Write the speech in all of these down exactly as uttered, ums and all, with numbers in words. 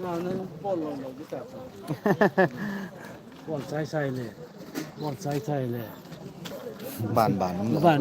Bol chai chai le. Bol chai chai le. Ban ban. Ban ban.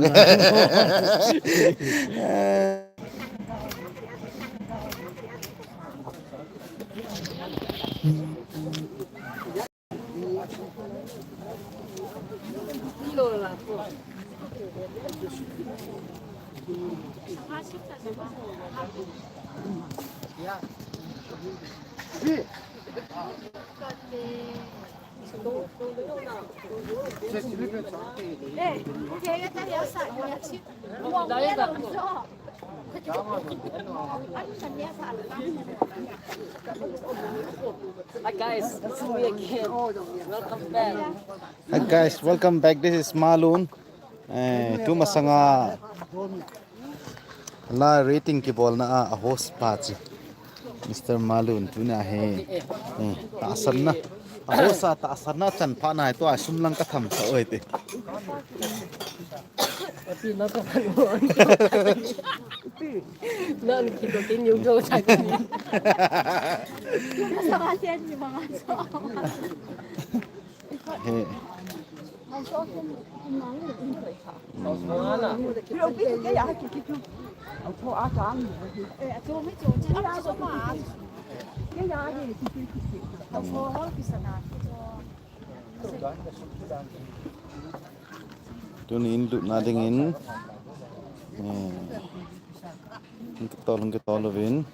Hi guys, it's me again. Welcome back. Hi guys, welcome back. This is Malun. Eh, tu masanga la rating kibolna a, a host pa chi. Mister Malun tuna he. Eh, tahsanna. A host a tahsanna chan pha nai to a sum lang ka tham sa oi te. Nan ki to tin yung go sa ki. He. Tuni in lutna dingin, eh, hung kitol, hung kitol uvin.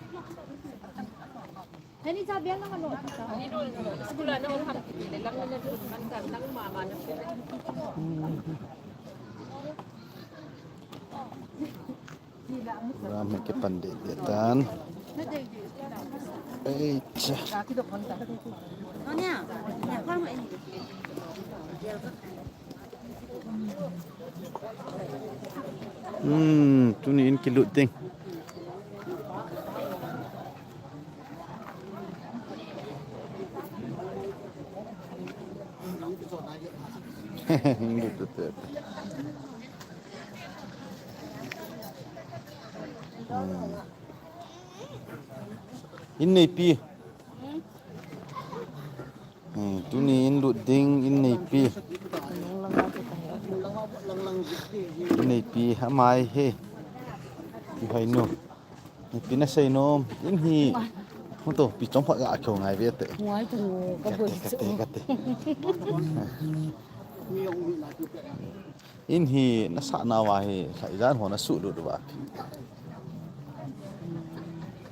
Ram he kipan deh deh tan. Ei cha. Hmm, tuni in kilut ding. Lut deh deh. Hmm. In neipi. Hmm, tuni in lut ding in neipi. In neipi amai he. Pi Hoinu. Pi na sei nom. In hi. Hung to, pi chom pha ga kyo ngai ve te. Ngai tu ka Kate, boi kate, chu. Kate. In hi na sah nauva hi, lha ijan ho na suh lut uva.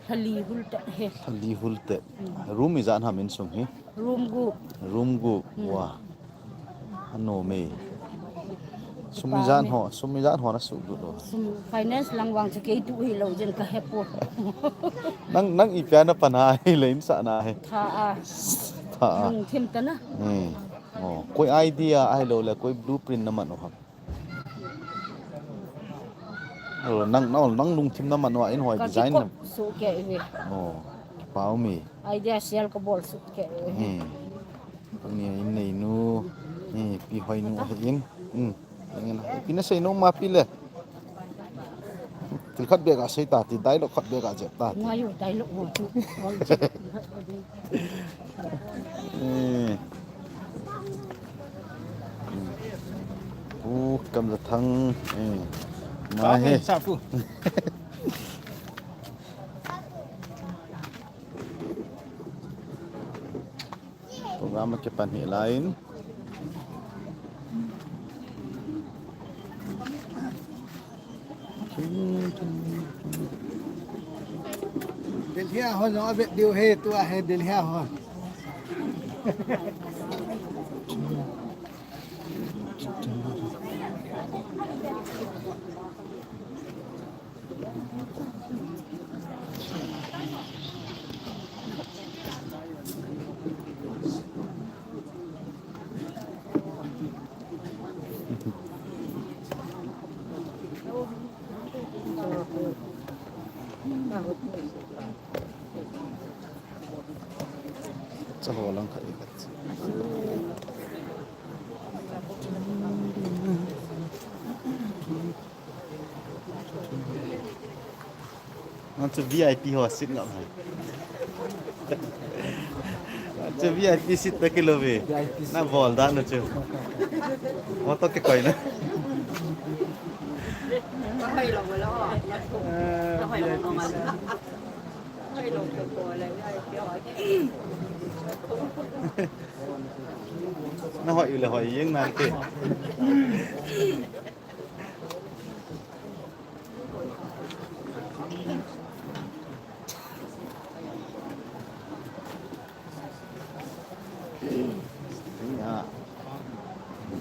Lha li hul te he. Lha li hul te. Room ijan ham in sung hi? Room gup. Room gup. Hmm. Wa. Ano me. Sum ijan ho, sum ijan ho na suh lut uva. Sum finance lang vang chu kei tu hi lo jin ka he po. Nang, nang ipi a na pan a hi le in sah na hi. Tha a. Tha a. Lungthim ta na. Hmm. Oh, koi idea ahilou le, koi blueprint na man u ham? Oh, nang, nang, nang lungthim na man u a in hoi design na. Ka kikop su ke ve. Oh, pau mi. Idea sel ka bol su ke ve. Hmm. Ni in nei nu, ni Pi Hoinu ahi in. Hmm. Pi na sei nom ma pi le. Thil khat beh a sei ta ti, dialogue khat beh a jep ta ti. Ngai u dialogue ho chu. Eh. Pu Kamlathang, eh. Ma he. Sa pu. Program a kipan hi lai in. Delhi a hon jong avet diu he, tua he Delhi a hon. Chaho lang khat i khat. Nang chu V I P ho seat ngam hai. V Chu V I P seat ta kilo ve. Na bol da na chu. Mo to ke koi na. Na hoi u le hoi jeng nante.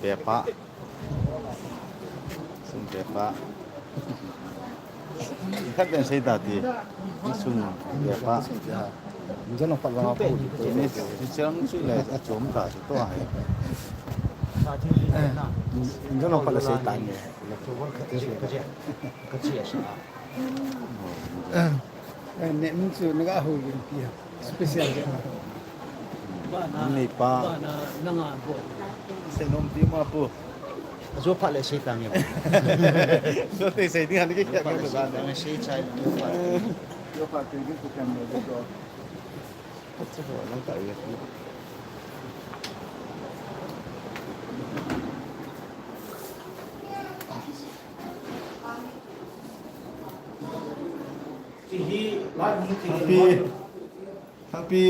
Bepa. Sum bepa. Khat den sei ta ti. Sum bepa. Injan ong pat langa pu. Ni, ni chang chu le, a chom ta chu to hai. Injan ong pat la sei ta ni. Eh, eh, ne min chu naga ho yin pi. Special je. Ni pa. Sei nom ti ma pu. Ajo phat le sei tang ya. So te sei ding han ke kya ka ba na. Sei chai. Yo pa te ding ku kan do. Ajo ho lang ka ya. Happy. Happy.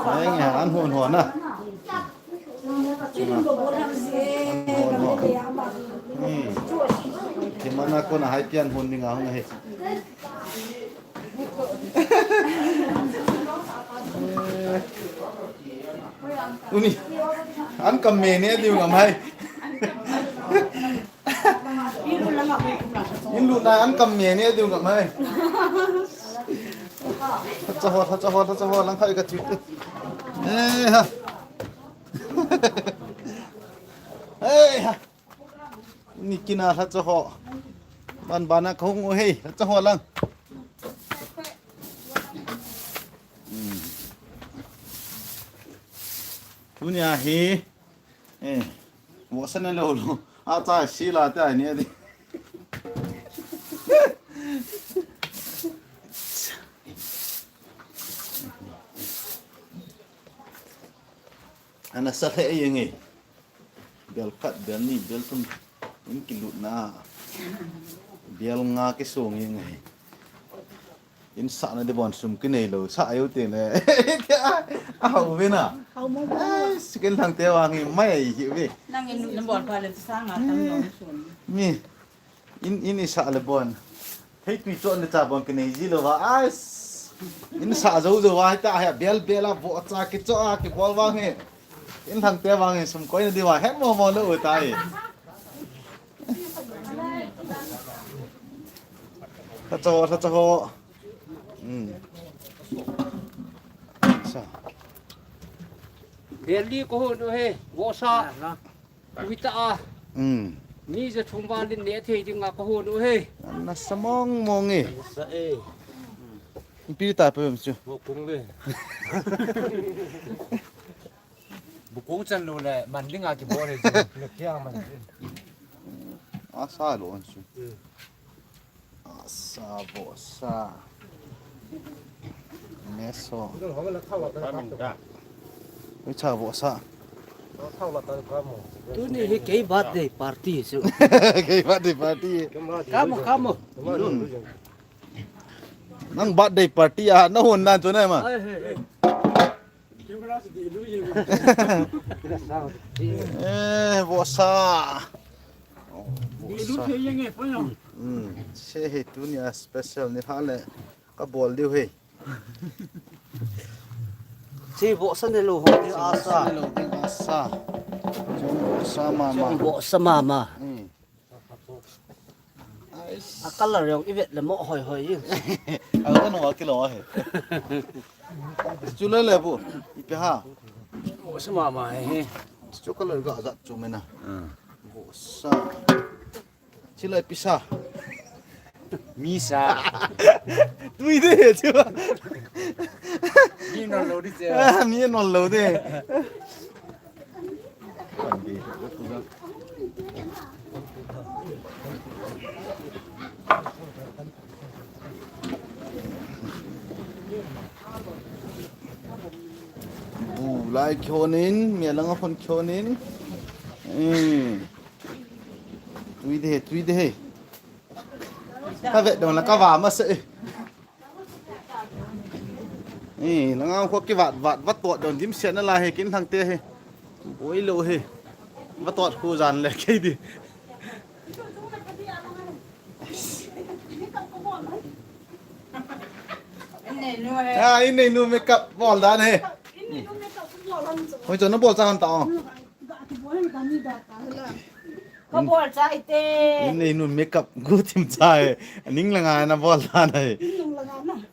Ai, nge, an hon hon na. An hon hon. Hmm. Kimana kona hai pian hon ding a hung ahi. Uni, an kam me ne diu ngam hai. In lu na an kam me ne diu ngam hai. Thacha ho, thacha ho, thacha ho, lang khai ka chu. Eh ha. Eh ha. Ni kina thacha ho. Ban bana ka hung u hei, thacha ho lang. Hmm. Tunia hi. Eh. Vohsa ne lou lou. Acha sila te ai ni di. Ana sa le ye nge. Bel khat, bel ni, bel thum. In kilutna. Bel nga kisong ye nge. In sahna di bon sum kinei lou, sah ayo te ne. A hau ve na. Hau mo mo. Ai, sikin lang te wang hi mai hi ve. Nang in na bon pha le sa nga tam yong sun. Mi. In, in i sah le bon. Thei tui chon le cha bon kinei ji lou va. Ai. In sah jou jou va ta ha bel bel a vohcha kicho a kibol vang hi. In lang te vang hi sum koi na di va het mo mo lou ta hi. Thacha ho, thacha ho. Hmm. Sa. Delhi ko ho no he, vohsa. Ui ta a. Hmm. Mi ja thum val in ne thei ding a ko ho no he. Nasa mong mong e. Sa e. Pi ta pe chu. Mo kung le. Bukong chan lou le, man ding a kibol le chu. Le kya man ding. Asa lou an chu. Hmm. Asa vohsa. Meso. Ui cha vohsa. Tuni hi kei birthday party chu. Kei birthday party. Kamo, kamo. Nang birthday party a, na hon nan chu na ma. Ai, he, he. Eh, vohsa. Oh, vohsa. Hmm, se hi tunia special ni ha le ka bol diu he. Si vohsa ne lou ho diu asa. Vohsa ne lou diu asa. Chong vohsa mama. Chong vohsa mama. Hmm. A color jong i vet le mo hoi hoi jing. A kan wa kilo he. Chu le le bu. Ipi ha. Mo sa mama he he. Chu color ga jat chu mena. Ah. Vohsa. Chi le pisa. Mi sa. Tui de chu. Mi non lou di che. Ah, mi non lou de. Kan di. Bu lai kionin, mi lang a phone kionin. Eh. Tui de, tui de. Ka vet dong la ka va ma se. Eh, langa ko ki vat vat vat tot don dim sian na la he kin thang te he. Boi lo he. Vat tot khu jan le ke di. Ah, in nei nu makeup bol dan he. Hoi chon na bol cha han ta o. Ka bol cha ite. In nei nu makeup gu thim cha he. Ning langa na bol dan he.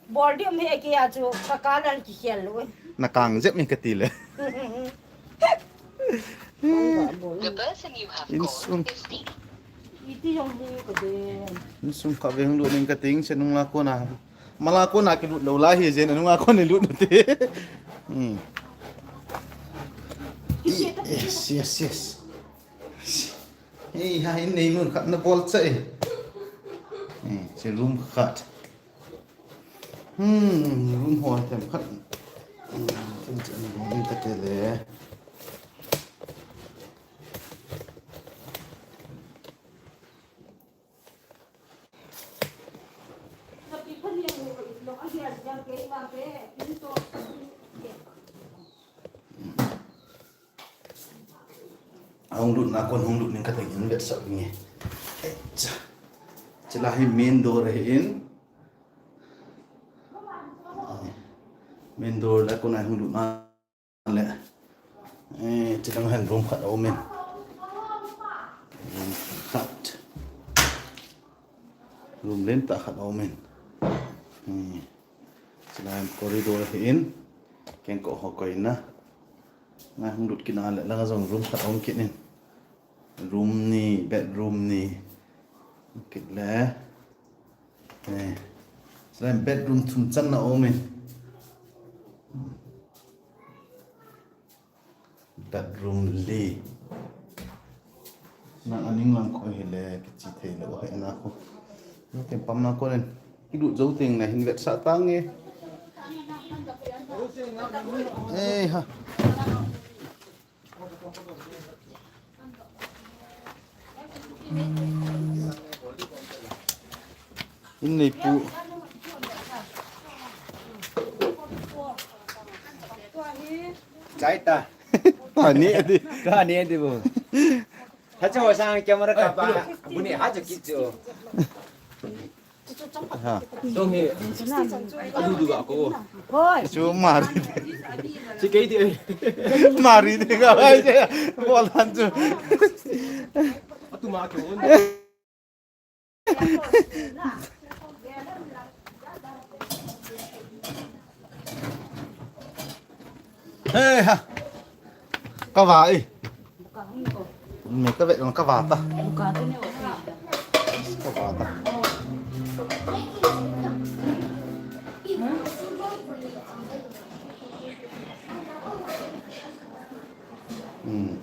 Bol di um he ke a chu ka ka lan ki khel lo. Na kang jep mi ka ti le. The person you have called is speaking. Iti jong hi ka de. Insung kha veng lu ning ka ting se nung la ko na. Mala ko na ki lut lo la hi jen nung la ko ni lut te. Hmm. Yes, yes, yes. Hey, ha in nei nu khat na bol cha e. Eh, che room khat. Hmm, room ho tem khat. Hmm, tem tem room ka te le. Hung lut na kon hung lut ning ka teng in vetsah nge. Cha. Chila hi main door hi in. Main door la kon hung lut na le. Eh, chila hen room khat a um in. Room khat. Room len ta khat a um in. Eh. Chilai corridor hi in, kengkoh ho koina. Ngai hung lut kit na le, langa jong room khat a um kit in. Room ni, bedroom ni. Kit le. Eh. Chilai bedroom thum chan na a um in. Bedroom li. Na aning lang ko hi le kichi thei le o he na ko. Ken pam na ko len. Ki lut jou teng na hin vetsah ta nge. Eh ha. In nei pu. Chai ta. Ta ni adi. Ta ni adi bo. Ha chu sang camera ka ba. Bu ni ha chu ki chu. Ha. Dong he. Adu du ba ko. Chu mari. Chi ke di. Mari de ka ba che. Bol han chu. Atu ma ke. Hey ha. Ka va e. Me ka ve ka va ta. Ka va ta. Hmm.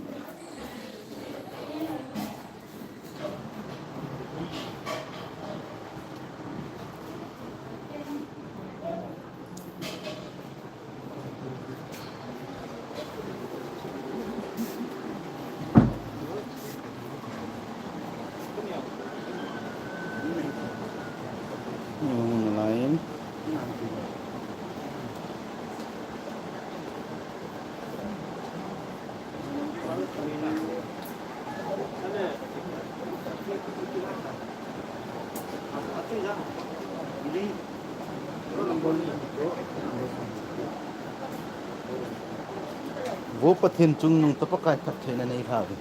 Hmm, lain. Vo Pathen chungnung tah Pakai phattheina nei lhau hen.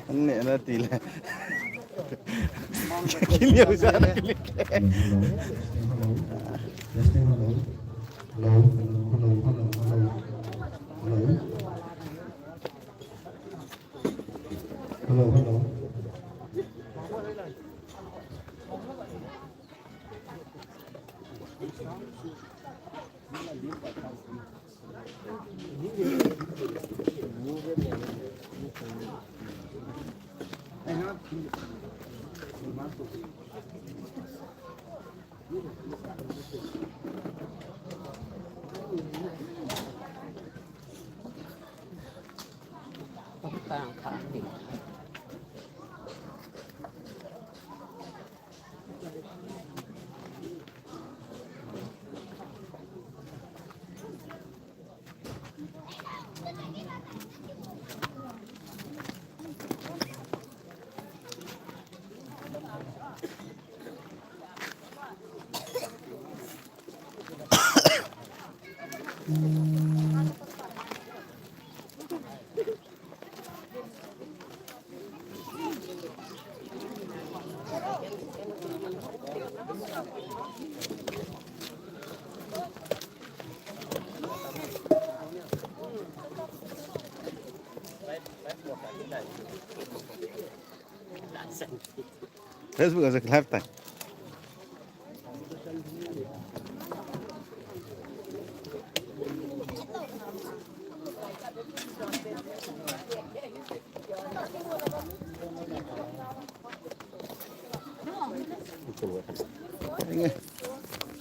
An neh na ti le. Kiliu sa na kiliu. Hello. Testing, hello. Hello, hello, hello, hello, hello. Hello. Hello, hello. Facebook a live tai. Inge.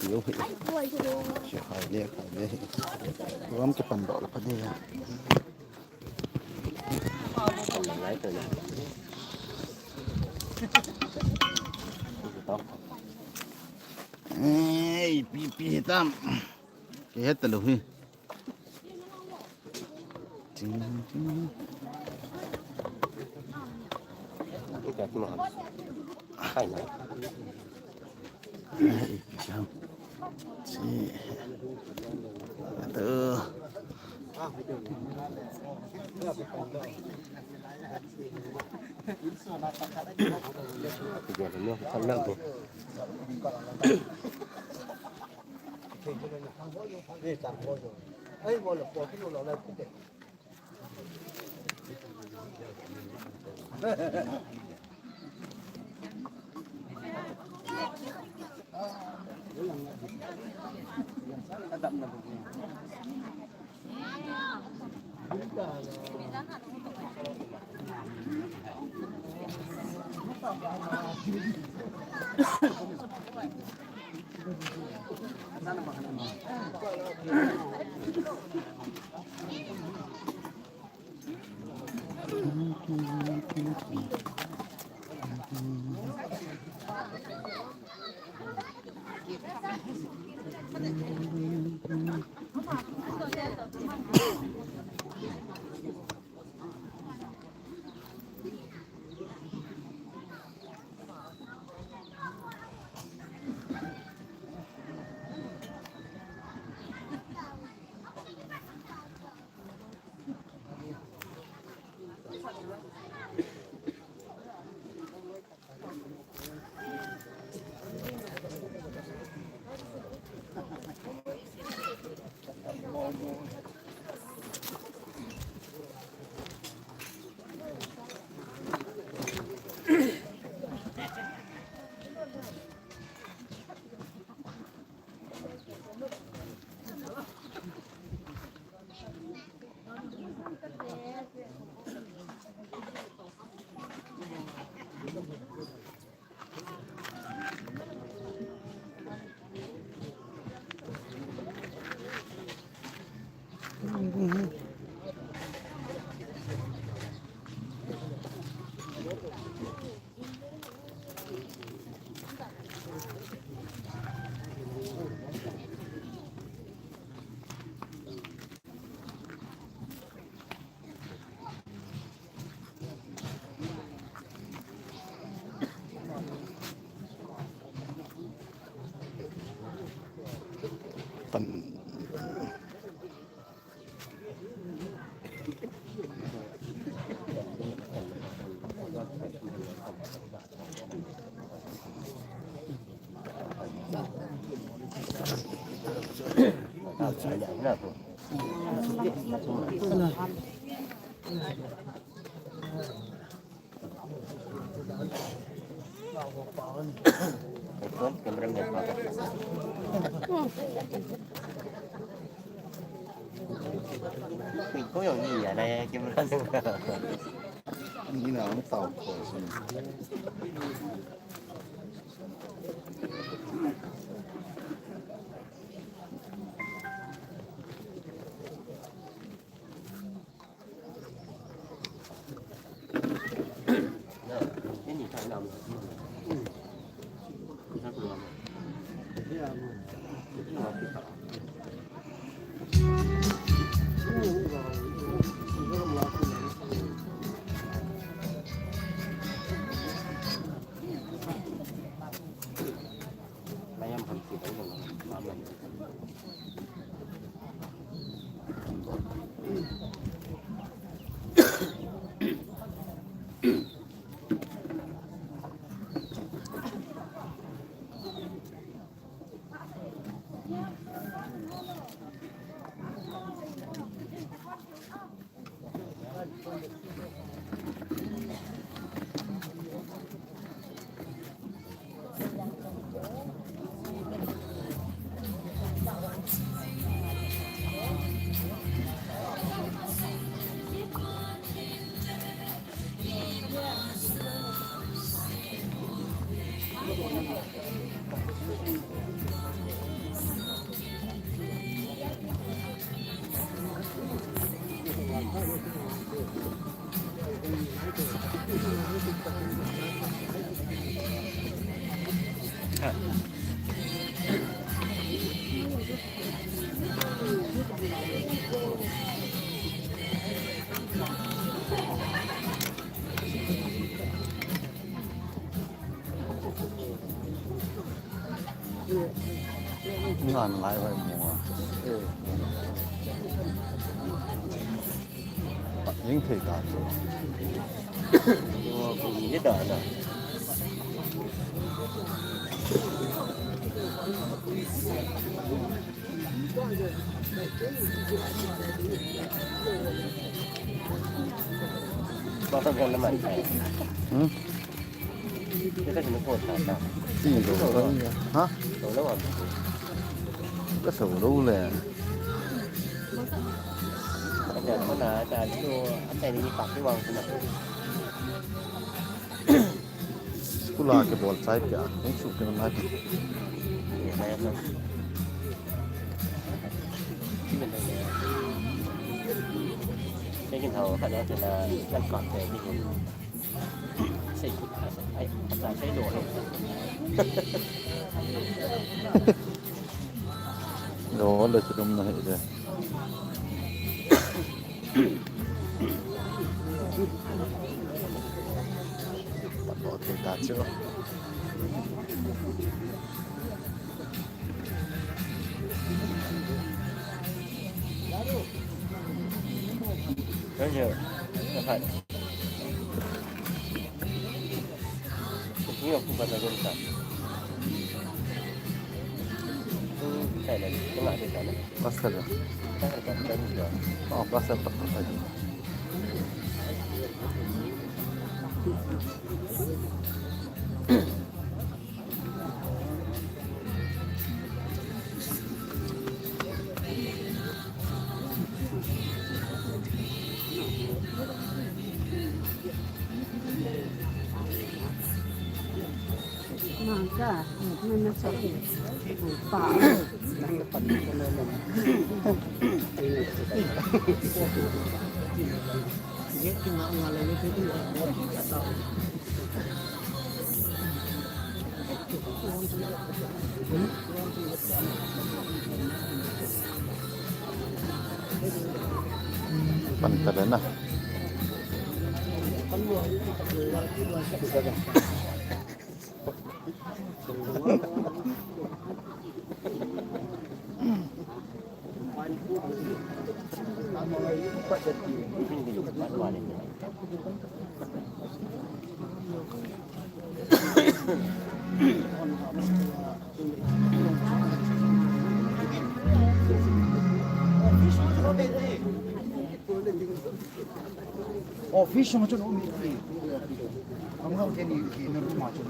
Yo, si khai le, khai le. Ram ke pan do la pa de ya. Ei, pi, pi, tam. Ke het lo hi. Ting, ting. Ika tu ha. Hai na. Ei, pi, tam. Si. Aduh. Ngan lai vai mua. Ying thei ta chu. Ni da na. Ba ta gan na man. Hmm? Ti lo lo ya. Ha? Ka so lo le. School a ke bol chai pia. Hung su ke na ki. Taking how ka da ka da kan ka te ni. Sei, ai, ata sei lo lo. Lo lo chu dum na he de. Lo thei ta chu. Pasal ya? Oh, pasal tak apa. Pantada na. Office ma chun um ni. Ang ang ke ni ke na room ma chun.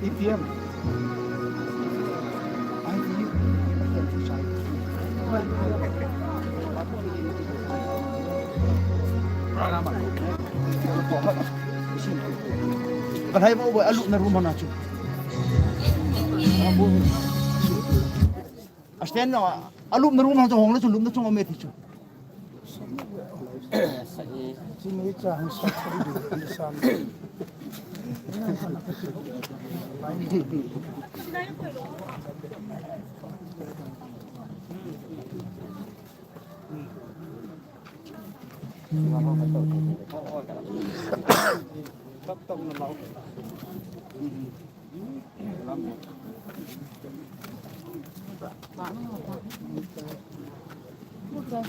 A T M. Ai ni. Ka hai mo boy, alup na room na chu. A stand na, alup na room na chu, hong na chu, lup na chu, me ti chu.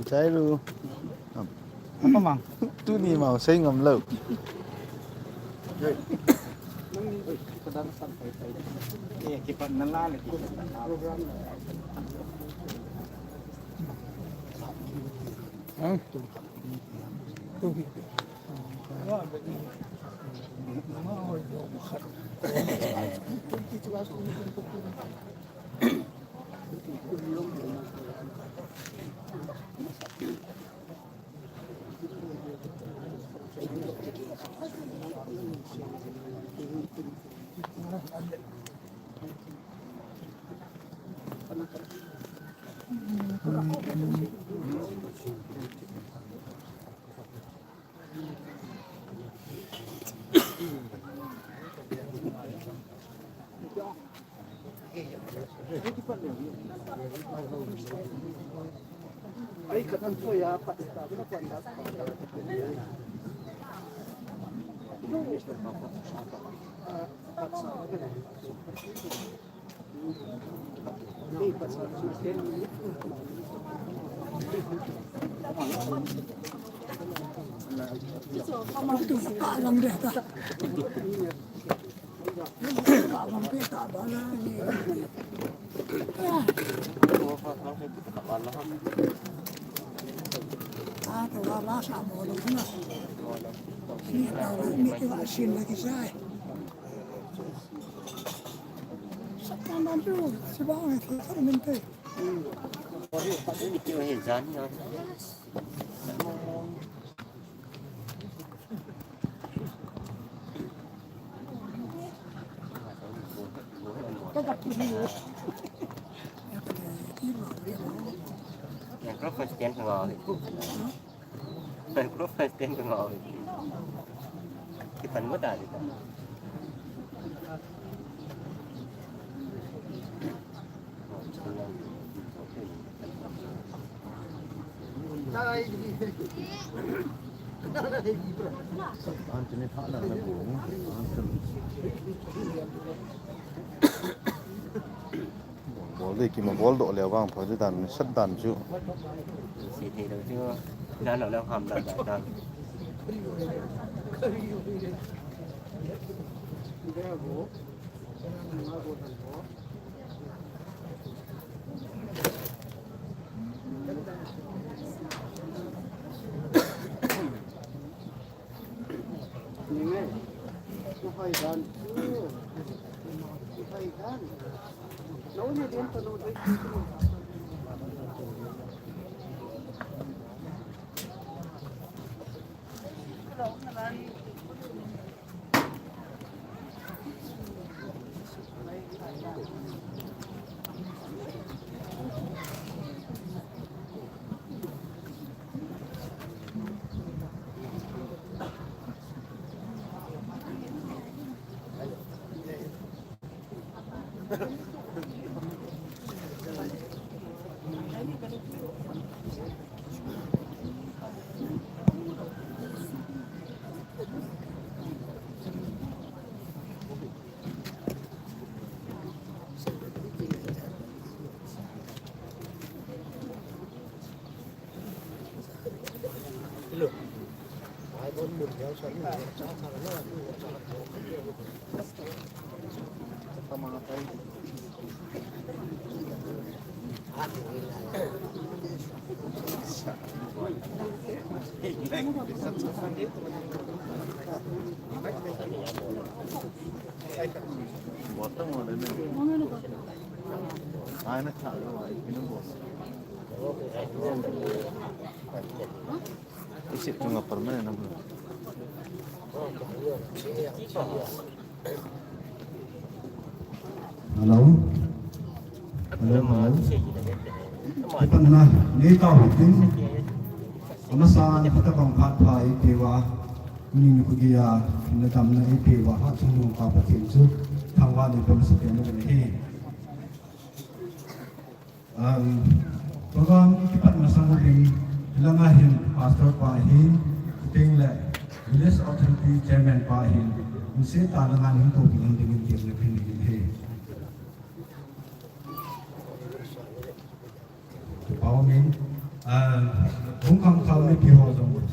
Chai lu. Apa mang? Tuni mau sei ngam lou. Microphone stand ko ngau. Microphone stand ko ngau. Kipan mo ta di ta. Bol dei kima bol doh leh vang pha dan, sat dan chu. Si thei lou chu, dan lou leh ham dan dan. Isi tunga permanent namu. Hello. Hello, hello. Kipatna neitau hitin. Amasan phatah a phat pha eipeuva, tuni nikho geiya hinna damna eipeuva Hatchungnung Pa Pathen chu thangvah in pamsah peh in kati ahi. Um, program kipat masang uvin, hilanga hin Pastor pa hin, chuteng le Village Authority Chairman pa hin, lungset tah a langa hin topi ding in tin le phin ding ahi. Kipah umin, ah, hung khangthah mipi ho jong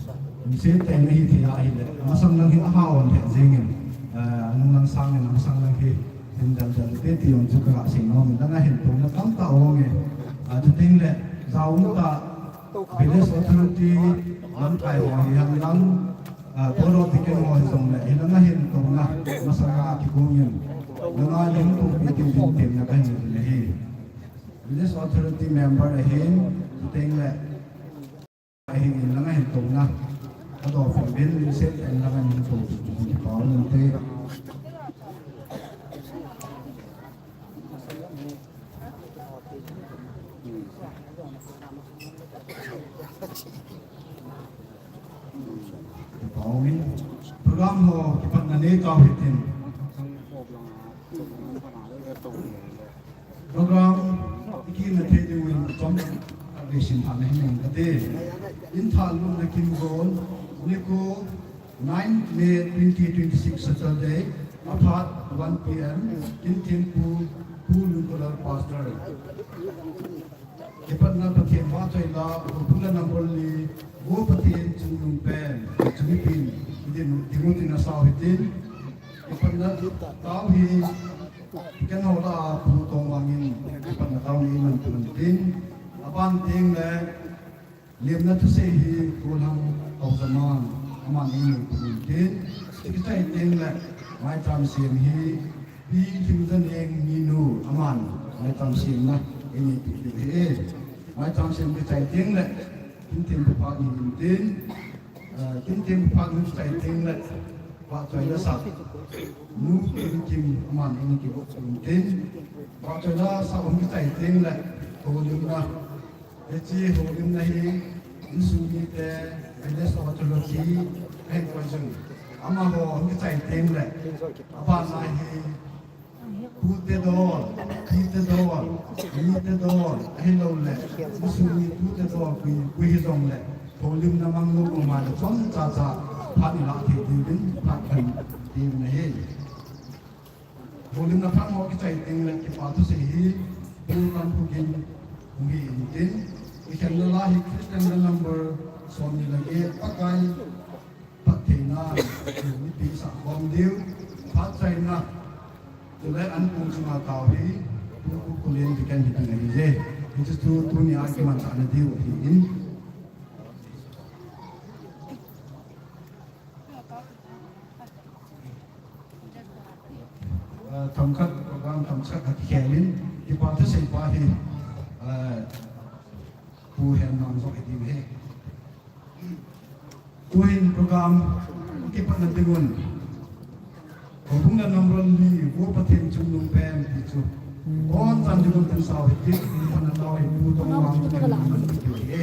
lungset tah in ahi thei ahile, amasang lang hi aha on lheh jengin, ah, anung lang sangin amasang lang hi hin daldal te ti jong chu ka sei nom in, langa hin touna tamtah um e. Ah, chuteng le, jaum tah Village Authority lamkai ho hihen lang, ah, Board of Deacon ho hijongle, hilanga hin touna masang a kigong in, langa hin topi ding tin temna kahin nei ahi. Village Authority member ahin, chuteng le, ahin, langa hin touna adop uvin, lungset tah in langa hin topi ding, kipah umin te. Kipah umin, program ho kipatna neitau hitin. Program ikina thei diuvin chomkhat vei simlhahna hin nei inge kati. Inthanopna kingon, nikho nine May twenty twenty-six Saturday, aphat one P M, Kinthempu, Pu Lungkholal Pastor. Kipatna Pathen vahchoi la, Houbung le Nambol li, Vo Pathen Chungnungpen, chu mipin, idin, ding u tin asao hitin. Kipatna tao hi, Ken ho la a Pu Tongvang in kipatna tao hi eiman peh un tin. Aban teng le, lemna thusei hi Golhang Haojamang, aman einei peh un tin. Chuti kichai teng le, maicham sem hi Pi Lhingzaneng Minu, aman maicham semna einei peh ding ahi. Maicham sem kichai teng le, Kinthempu phat ni in tin. Ah, Kinthempu phat ni kichai teng le, vahchoi la sah Nu Kengkim, aman einei kivop peh un tin. Vahchoi la sah hung kichai teng le, houlimna, hiche houlimna hi insung mite, Village Authority, ahin koi jing. Amaho hung kichai teng le, abana hi Pute dol, pite dol, mite dol, ahilou le, insung mi pute dol, koi, koi hijongle, houlimna mang nom um a le, chomcha cha phat ilah thei diuvin, phat khen diuvin ahi. Houlimna phat ho kichai teng le, kipa thusei hi, Pu Kamkhogin hung hi in tin, ikhenna la hi Christian la number somni le get, Pakai phattheina, mipi sah khom diu, phat chaina, chule an pung chunga tao hi, Pu Pu Kulen Deacon hi ding ahi je. Hichu tu, tunia kimanchahna diu ahin. Ah, themkhat, program themkhat khat khelin, kipa thusei pa hi, ah, Pu Henmang jong hi ding ahi. Tuhin program kipatna dingun, Houbung le Nambol li, Vo Pathen Chungnungpen ti chu, abonchan dingun tin sao hitin, kipatna tao hi Pu Tongvang Chungnungpen ti chu ahi.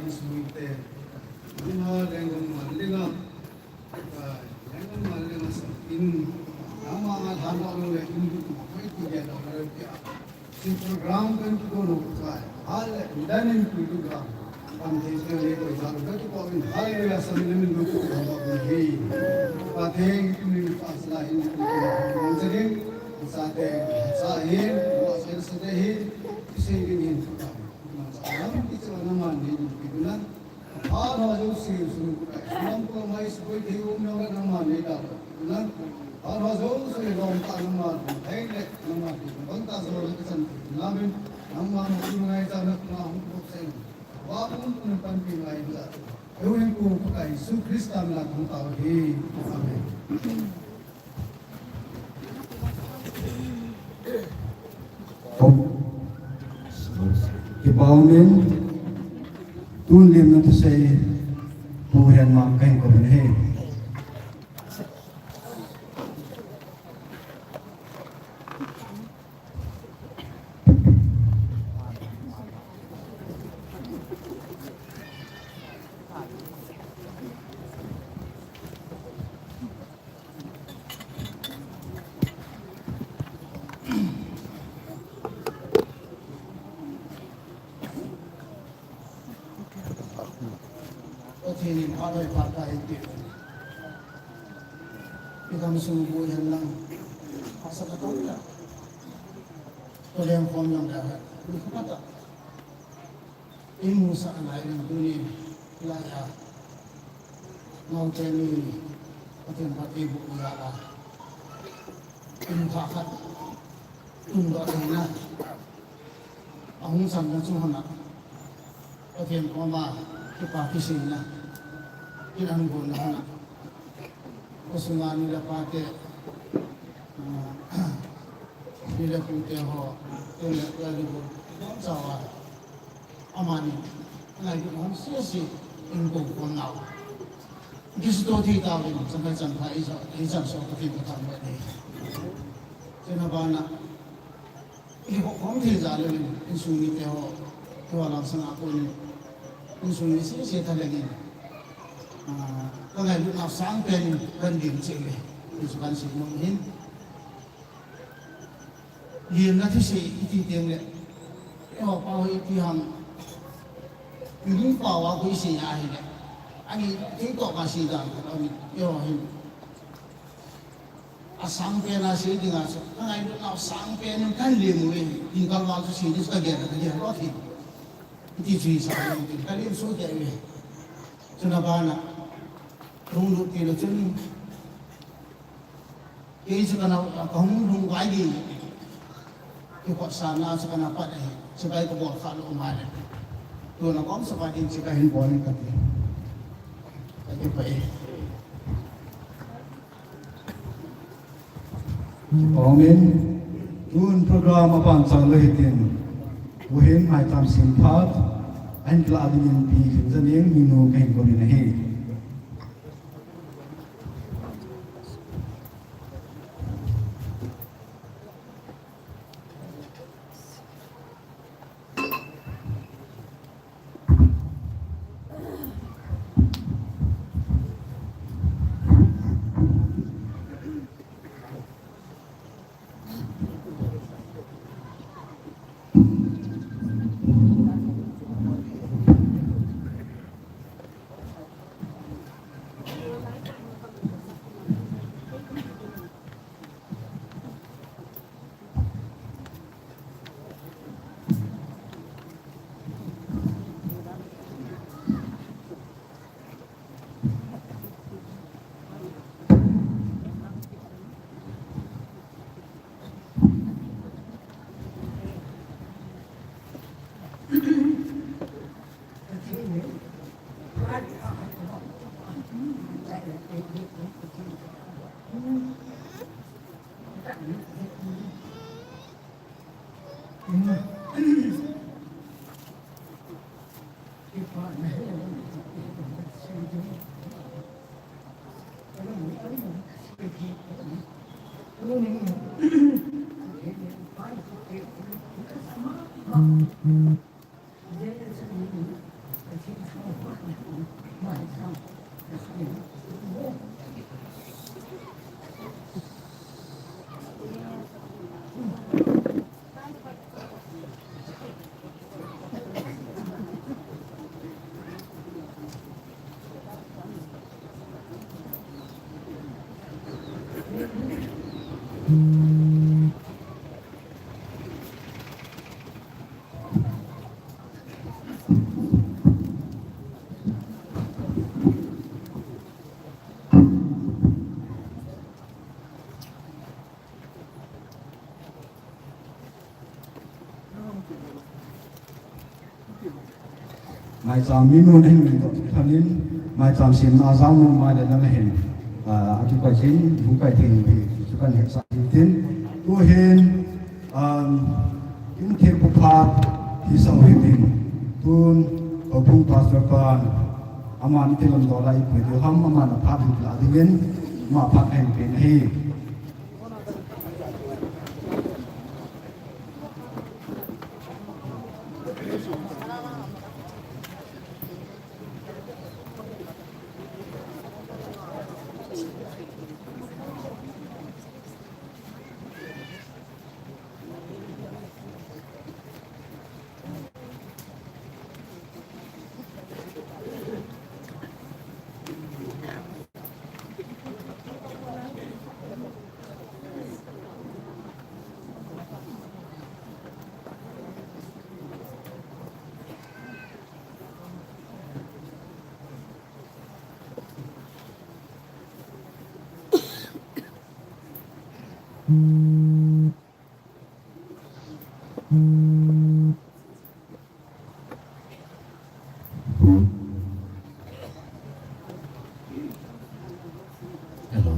insung mite, nangma lenggam man dinga, nangma lenggam sa in, nangma nga thandoh lou le in, koi ti dia doh le kia. Sin program kan kiko no kai. Hallelujah, in program. Kan thei sing le koi sa ka kiko in. Hallelujah, sa min min ko ko ko hi. Ka thei min ka sala hin ko ko. Sa te sa hin, wa sa sa te hin. Sing hin hin. Nang sa nang ki sa nang man ni ni ki na. Phat ho jouse sung kutai. Sung kutai mai sung kutai thei um nang nangma nei ta. Na. Phat ho jouse lom ta nangma thei le nangma thei. Bang ta so le kisan thei. Nangma ma sung ngai ta na na hung ko sen. Wa kun kun pan pi ngai la. Eu hin ku kutai Jesu Christa min a thum ta hi. Amen. Kipah umin, tun lim na thusei, Pu Henmang kahin kou in ahi. Pathen in phat hoi phat kai ti. I gam sung bu hen lang. Hahsat a tong ya. Ko leng khom jong le ha. Ni khat a. I musah nalai in tuni lai a. Ngau te ni Pathen phat i bu ya la. In pha khat. In do te na. Ahung sang na chu hana. Pathen koma kipa kiseina. In an gon na hana. Ko sunga nu le pa te. Ah, nu le pu te ho, tun le tua le bu, bon chawa. Amani, ngailut hon sese, in kou kon nau. Kristo thi tauvin, changkai chanpha i cha, i chan so Pathen kathangvah e. Chuna bana, i ho khom thei jal le, insung mite ho, tua lang sanga kon, insung mi sese thalengin. Ah, ka ngailut nau sangpen in, kan ding cheh le, insung kan sih mong hin. Lim na thusei iti teng le. Eiho pao hi iti ham. Milim pao a khu isei a hile. Ani thei toh ka sei dan khat aum in. Eiho hin. Asangpen a sei dinga chu. Ka ngailut nau sangpen in kan lim u in. Ding kal val chu sei ding chu ka gel, ka gel lou thei. Ti chu i sa ni ti ka lin so ke ve. Chuna bana. Lunglut ti le chun. Kei chu kana, kahung lungvai ding. Kei khotsahna chu kana pat ahi. Chibai kabol kha lou ma le. Tuna kong sa pa ding chu kahin bol in kati. Kati pa e. Amen. Tun program aban chan lou hitin. Uhin maicham sem phat. Ahin kila dingin Pi Khenjaning Minu kahin bol in ahi. Maicham Minu nahin min doh thanin, maicham semna a jao nom mai le nang ahin, ah, akikoi jing, hung kai thei hi, chu kan hetsah hitin. Tuhin, um, in thil phat hi sau hitin. Tun, Houbung Pastor pan, aman tilam dola i pui diu ham, aman aphat hin la dingin, ama phat hin pin hi. Hello.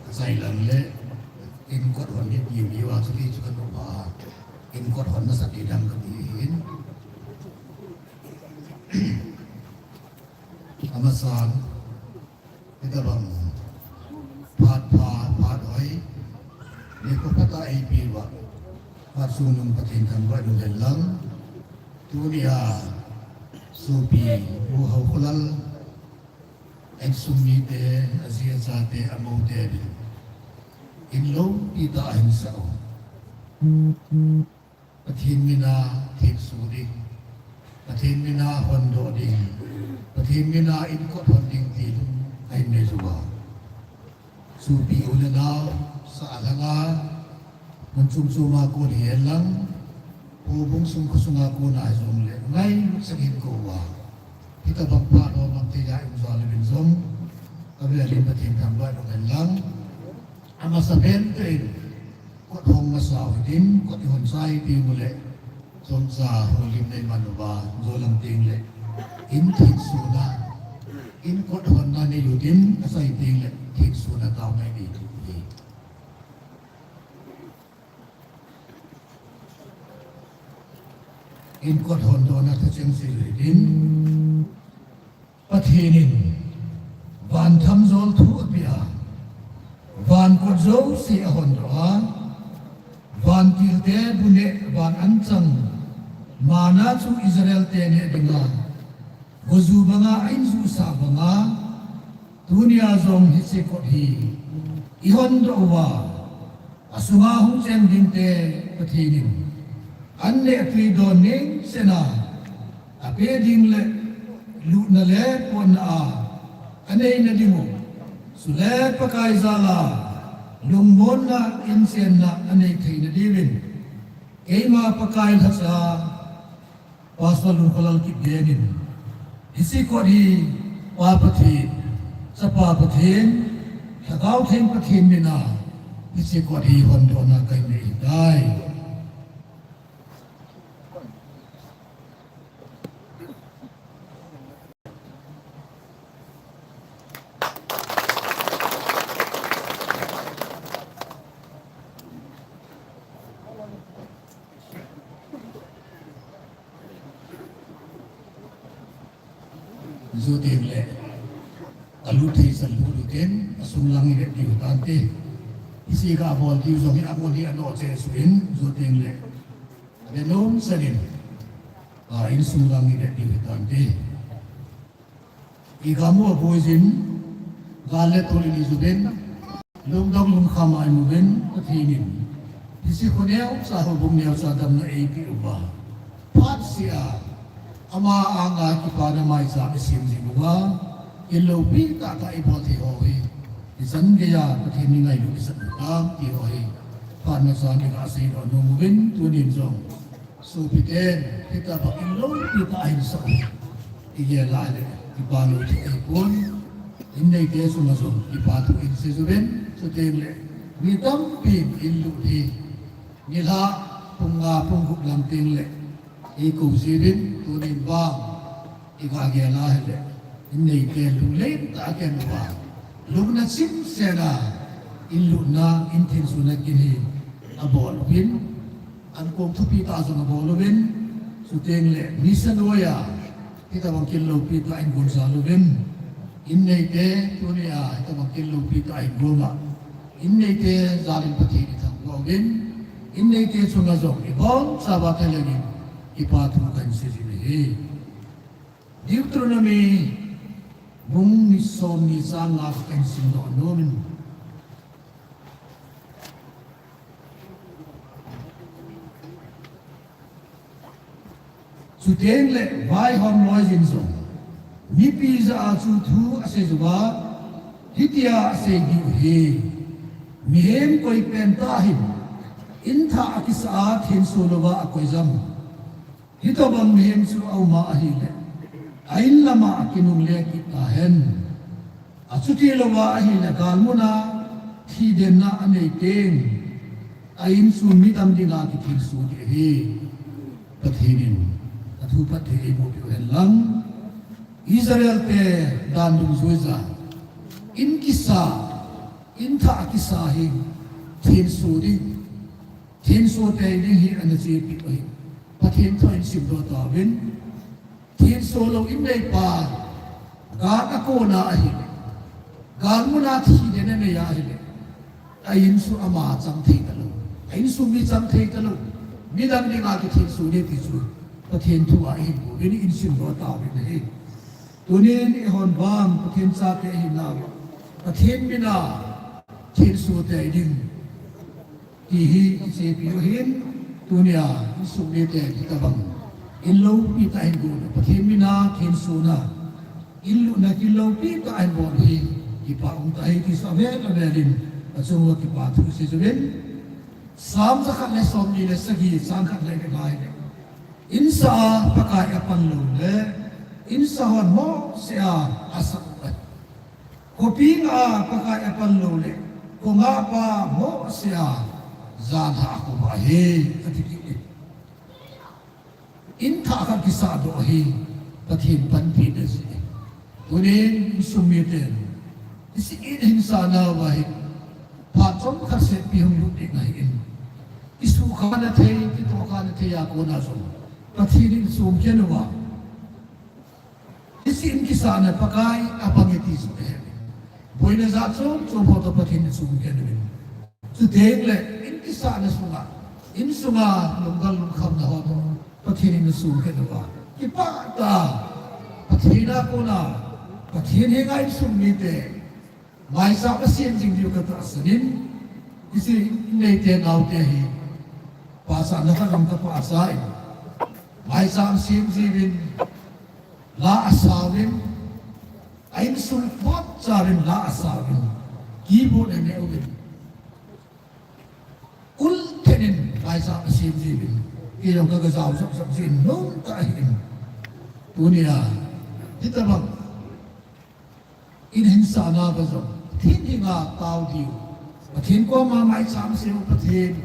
Kasai lang le, in kot hon ni pi mi wa chu ti chu kan ba. In kot hon na sa ti dang ka ti hin. Amasan, ita bang, phat pha, phat hoi, ni ko pata ei pi wa, phat sung nung Pathen thangvah in um hen lang, tunia, sopi, U Haokholal, Insung mite, aji achate, amoute, in loupi tah a hinsah u. Pathen mina thenso ding, Pathen mina hondoh ding, Pathen mina inkot hon ding ti lung ahin nei uva. Sopi u le nao, sahlang a, mun chom chom a kon hihen lang, houbung sung kho sunga kon ahi jongle, ngailut sangin kou uva. Hitabang phat ho mang thei a i um jal uvin jong, avel in Pathen thangvah in um hen lang. Amasa pen tah in, kot hong masa u hitin, kot i hon sa u hitin uleh, chomcha houlim nei man uva, jou lang teng leh, in thensona, in kot honna nei u hitin, asei teng leh, thensona tao ngai nei u hi. In kot hondohna thu cheng sei u hitin. Pathen in van thamjol thu apeh a, van kot jouse ahondoh a, vantilte bu neh van anchang manna chu Israel te neh dinga, goju banga a injuhsah banga, tunia jong hiche kot hi i hondoh uva, asunga hung cheng dingte Pathen in an neh tui don ningsena apeh ding le lutna le potna a aneina ding u, chule Pakai jal a lungmonna inchenna anei theina diuvin, keima Pakai lhacha Pastor Lungkholal Kipgen in, hiche kot hi Pa Pathen, Chapa Pathen, Lhagao Theng Pathen mina, hiche kot hi hondohna kahin nei ahitai. Jou teng le, alut thei chan lut lut teng, asung lang i vet diu tante. Hiche ga bol diu jong hi abol hi anoh cheh suh in, jou teng le, ave nom chan in, a insung lang i vet diu tante. I gamu aboi jin, gal le tol i lut uvin, lungdong lungkham a i um uvin, Pathen in hiche kho neocha, houbung neocha damna eipeh uva, phatseh a ama anga kipana maicham i sem jing uva, i loupi tahtah i bol thei ho hi, i chan geiya Pathen in ngailut i sah u tam ti ho hi, phat masa in i ga seidoh nom uvin, tunin jong Sopiten, hitabang in loupi tah a hinsah u hi i gel a le, kipa lou thei ahipon. In neite chunga jong kipa thu in sei uvin, chuteng le, mi tampin in lut hi, nilhah pung nga pung gup lang teng le, eikou jiuvin, tunin vang, i ga gel a hile, in neite lunglen tah a ken uva, lungna chimsen a, in lutna, in thensona kin hi abol uvin, ankong thupi tah jong abol uvin, chuteng le mission noi a, hitabang kin loupi tah in gon jal uvin, in neite tunia, hitabang kin loupi tah in gon a, in neite jal in Pathen i thangvah uvin, in neite chunga jong i bonchauva thalheng in kipa thu kahin sei jing ahi. Deuteronomy bung ni som ni chang nga kahin simdoh nom in. Chuteng le vaihom loi jin jong mipi jah a chu thu asei uva, hitia asei diu ahi. Mihem koi pen tah hin in thah akisah a thenso louva akoi jam. Hitobang mihem chu aum a ahile, a in lama akinungle kit tahen. Achuti louva ahile, galmuna thidenna anei teng, a in chu midang dinga kithenso ding ahi. Pathen in athu phatthei eiboh peh u hen lang. Israel te dan dungjuija, in kisa, in thah kisa hi thenso ding, thenso tei ding hi ana chepi u ahi. Pathen thu in simdoh tauvin. Thenso lou in neipa, gal akona ahile, galmuna thiden anei ahile, a in chu ama chang thei talou, a in chu mi chang thei talou, midang dinga kithenso ding ti chu Pathen thu a ihin mu uvin, in simdoh tauvin ahi. Tunin eihon vang Pathen chate ihinau, Pathen mina thenso tei ding ti hi iseipeh u ahin, tunia insung mite hitabang in loupi tah in gon, Pathen mina thensona in lutna kin loupi tah in bol hi kipa um tah ahi ti chu avel avel in achung uva kipa thu sei uvin. Sam jakhat le somni le sagi chang khat le nga le, insa a Pakai apan lou le, insa hon mohseh a asah u ahi. Khopi nga a Pakai apan lou le, kho nga pa mohseh a jalhah a kho ahi, ati kit e. In thah khat kisah doh hi Pathen panpina ahi. Tunin insung miten, hiche in hinsah nauva hi phat chomkhat seh pi hung lut ding ahin, isuhkhana thei, kitohkhana thei a kona jong Pathen in sumkhen uva, hiche in kisahna Pakai apang e ti chu ahi. Boina jat chom chom ho toh Pathen in sumkhen uvin. Chuteng le in kisahna sunga, insunga lungdon lungkhamna ho toh Pathen in sumkhen uva, kipah tah a Pathen a kona, Pathen henga insung mite maicham asem jing diu katahsan in, hiche in neite naote hi pachatna khat jong kapachat in, maicham sem jiuvin, la asauvin, a insung phatcha uvin la asauvin, keyboard aneh uvin, ul then in maicham asem jiuvin, kei jong kaga jao jop jop jin nom tah ahin. Tunia hitabang in hinsah nauva jong Pathen henga tao diu, Pathen koma maicham sem u, Pathen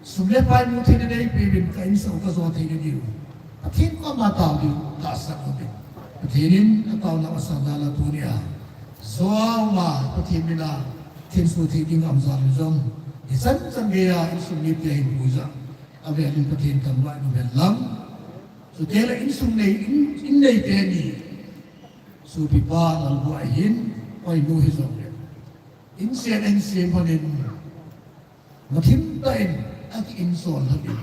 sum le pai mu theina neipeuvin, ka insung kajo theina diu Pathen koma tao diu tahsan uvin, Pathen in ataonau asang nalai tunia joa Pathen mina thenso thei ding aum jal u jong, hichan chan geiya insung mite hin puija, avel in Pathen thangvah in umhen lang. Chuteng le insung nei, in, in neite ni, sopipa Lalboi hin, oinu hijongle, insen insem lhonin, mathim tah in aki insol lhonin,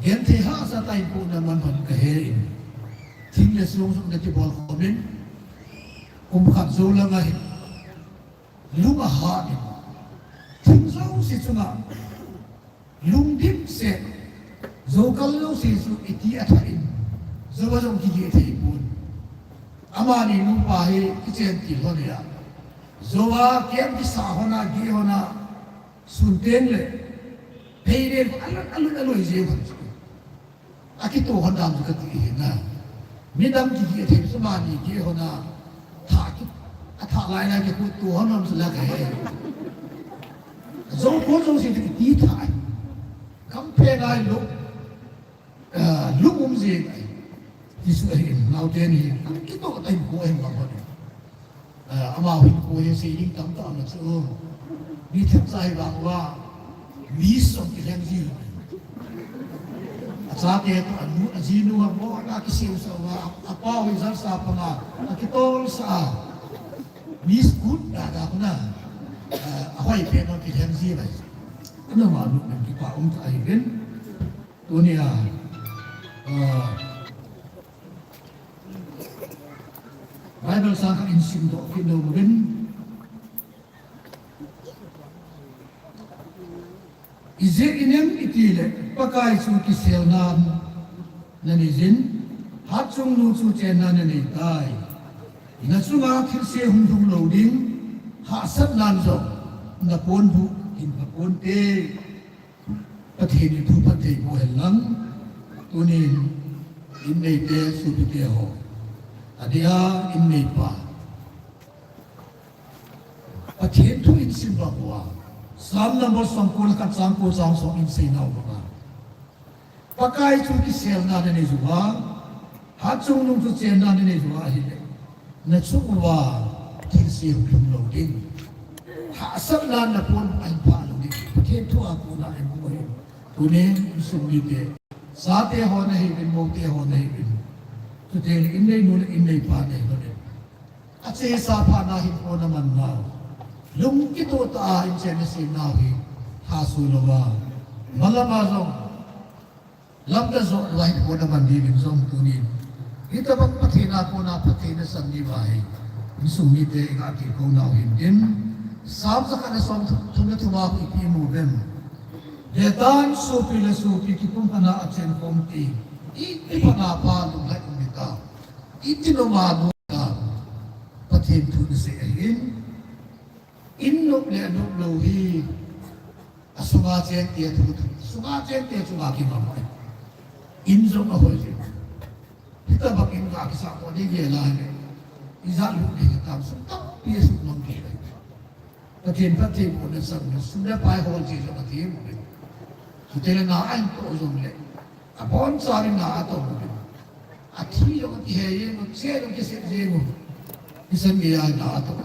genthei hahsa tah in pohna man lhon kahe in, thing le song jong nakibol khom in, kum khat jou langa hin lung ahat in, thing jouse chunga lungdim seh, jou kal jouse chu iti athah in, jouva jong kigeh thei pon. Amani nupa hi kichen til lhon a, jouva kem kisah lhon a, geh lhon a, sun teng le phei den khu alut alut aloi jeng lhon chu. Akitoh lhon dam chu kati ahi na. Midang kigeh thei chu amani geh lhon a, thah ki, athah lai lai kikhuh toh lhon lhon chu la kahe. Jou khol jouse chu kiti thah ahi. Kamphe ngai lou, ah, lungum jeng ahi. Ti chu ahin, naote ni, kam kitoh tah in kho ahin vang lhon. Ah, amaho hin kho hi sei ding tamtah aum chu. Mi themcha hi vang uva, mi som kilheng ji. Achate toh, anu, ajinu ham mo, ana kisem sa uva, apa ho hi jalsa panga, akitol sa a. Mi school da da kuna, ah, ahoi pen ho kilheng ji lai. Ana ma nu men kipa um tah ahi ven. Tunia, ah, Bible chang khat in simdoh kit nom uvin. Ijeh inem itile Pakai chu kiselna nanei jin, hatchungnung chu chenna nanei tai. Nachunga thilse hung lhung lou ding, hahsatnan jong naponbuh hin pha ponte. Pathen in thupha thei boh hen lang, tunin in neite sopite ho, adeh a in neipa, Pathen thu in sim bang uva, Psalm number somko le khat chang ko chang som in seinau banga, Pakai chu kiselna nanei uva, hatchungnung chu chenna nanei uva ahile, nachung uva thilse hung lhung lou ding, hahsatnan naponbuh ahin phah lou ding, Pathen thu a kona ahin mu ahi. Tunin insung mite, chate ho nahiuvin, moute ho nahiuvin, chuteng le in neinu le in neipa nahiuvin, achesa phatna hinkho naman nau, lung kitoh tah a inchen nasem nau hi lhasoi louva, malam a jong lamka jo louva hinkho naman diuvin jong tunin Hitabang Pathen a kona phattheina san ni uva hi insung mite iga tilkhou nau hintin, Sam jakhat le som thum le thum a ipi imu uvem? Vetan, sopi le sopi kipumkhat a achen khom ti. Iti phat a pha lunglhai um hita. Iti nom a nom hita. Pathen thu nasei ahin. In nop le anop lou hi asunga chengte thu thu. Asunga chengte chunga kingam ahi. In jong ahoi jing. Hitabang in ga kisah ko ding gel a hile, ijat lut ding hitam, sum tampi asut mang kei. Pathen phattheibohna sang le sum le pai hol che jong athei mo le. Chuteng le na ahin toh jong le, abonchauvin na atoh mo le. Athi jong akihei jeng u, che jong kisep jeng u. Hisan gei a na atoh.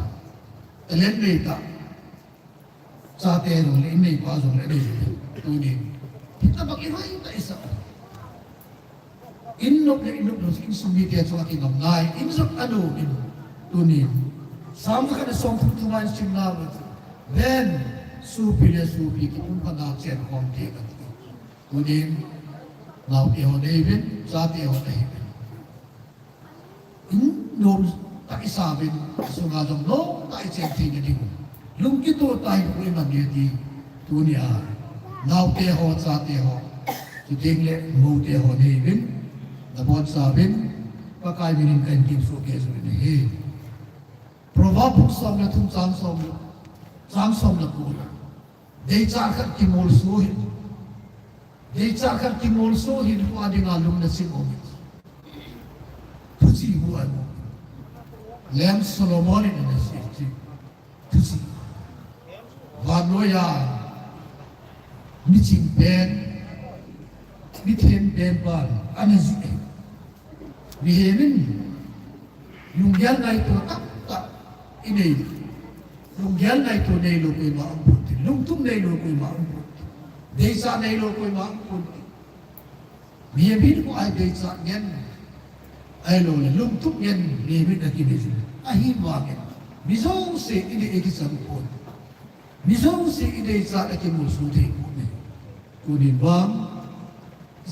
Talent nei tah. Chate jong le, in neipa jong le, anei jong le. Tunin. Hitabang in hoitah isah. In nop le in nop lou, insung mite chunga kingam ngai. In jong anom in. Tunin. Sam jakhat le som thum thum a isim nau chu. Ven, sopi le sopi kipumkhat a chen khom te kati. Tunin. Naote ho nei uvin, chate ho nei uvin. In nomtah isauvin, asunga jong nomtah ichen theina diu. Lungkitoh tah in iman ding ati, tunia, naote ho, chate ho, chuteng le moute ho nei uvin, nabonchauvin, Pakai minin kahin temsoh kei jing uvin ahi. Proverb bung som le thum chang som le, chang som le ko. Deichat khat kimolso hin. Deichat khat kimolso hin, tua dinga lung nasim um in. Thuchih hu amu. Leng Solomon in anasei chu. Thuchih. Vannoi a miching pen, mithem pen pan, ana jih e. Mihem in lunggel ngaito tamtah inei. Lunggel ngaito neilou koima umpon tin. Lungtup neilou koima umpon tin. Deichat neilou koima umpon tin. Mihem in ko ai deichat ngen. Ahilou le lungtup ngen mihem in akinei jin. Ahivangin mi jouse inei e kichan pon. Mi jouse ideichat a kimolso thei pon e. Tunin vang,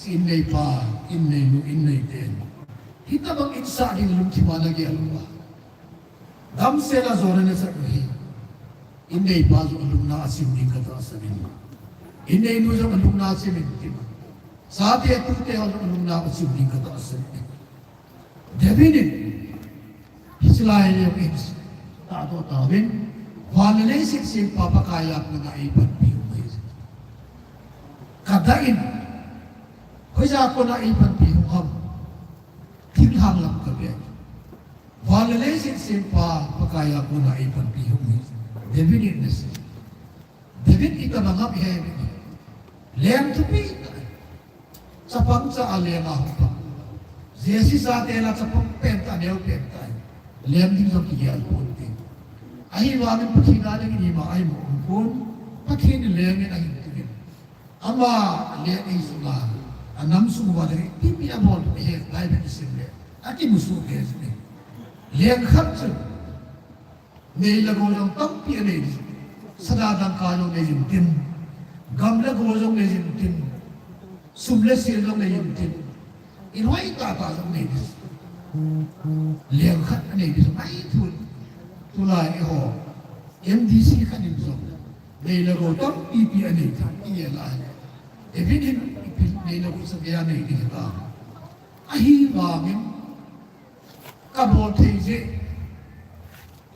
in neipa, in neinu, in neiten. Hitabang insah ding lungthim a nagel uva, damsel a jona nasah u hi. In neipa jong alungna asim ding katahsan in. In neinu jong alungna asim in tin. Chate tute ho jong alungna asim ding katahsan in. David in, hiche lai a jong in, tahdoh tauvin, van le leiset sempa Pakai a kona eipanpi hung ahi. Kadah in, hoiya kona eipanpi hung ham, thinglhang lam kavet. Van le leiset sempa Pakai a kona eipanpi hung ahi. David in anasei. David itabang ham iheuvin. Leng thupi tah. Chapang cha a leng a hung pang. Jesse chate lah a chapang pen tah, neo pen tah. Leng ding jong kigel ponte. Ahivangin Pathen a leng in ima a ima um pon. Pathen in leng in ahin tungin. Ama leng in sunga, anam sung uva leng ipi ipi abol u ahi, Bible isim le. Akimusoh kei jin e. Leng khat chu. Nei le gou jong tampi anei. Sada dangka jong nei jin tin. Gam le go jong nei jin tin. Sum le sil jong nei jin tin. In hoitah tah jong nei jin. Leng khat anei jin. Ahi thun. Tulai eiho M D C khat in jong nei le gou tampi pi anei jin. Igel a. David in ipi nei le gou sa gei anei jin ta. Ahivangin kabol thei jeh,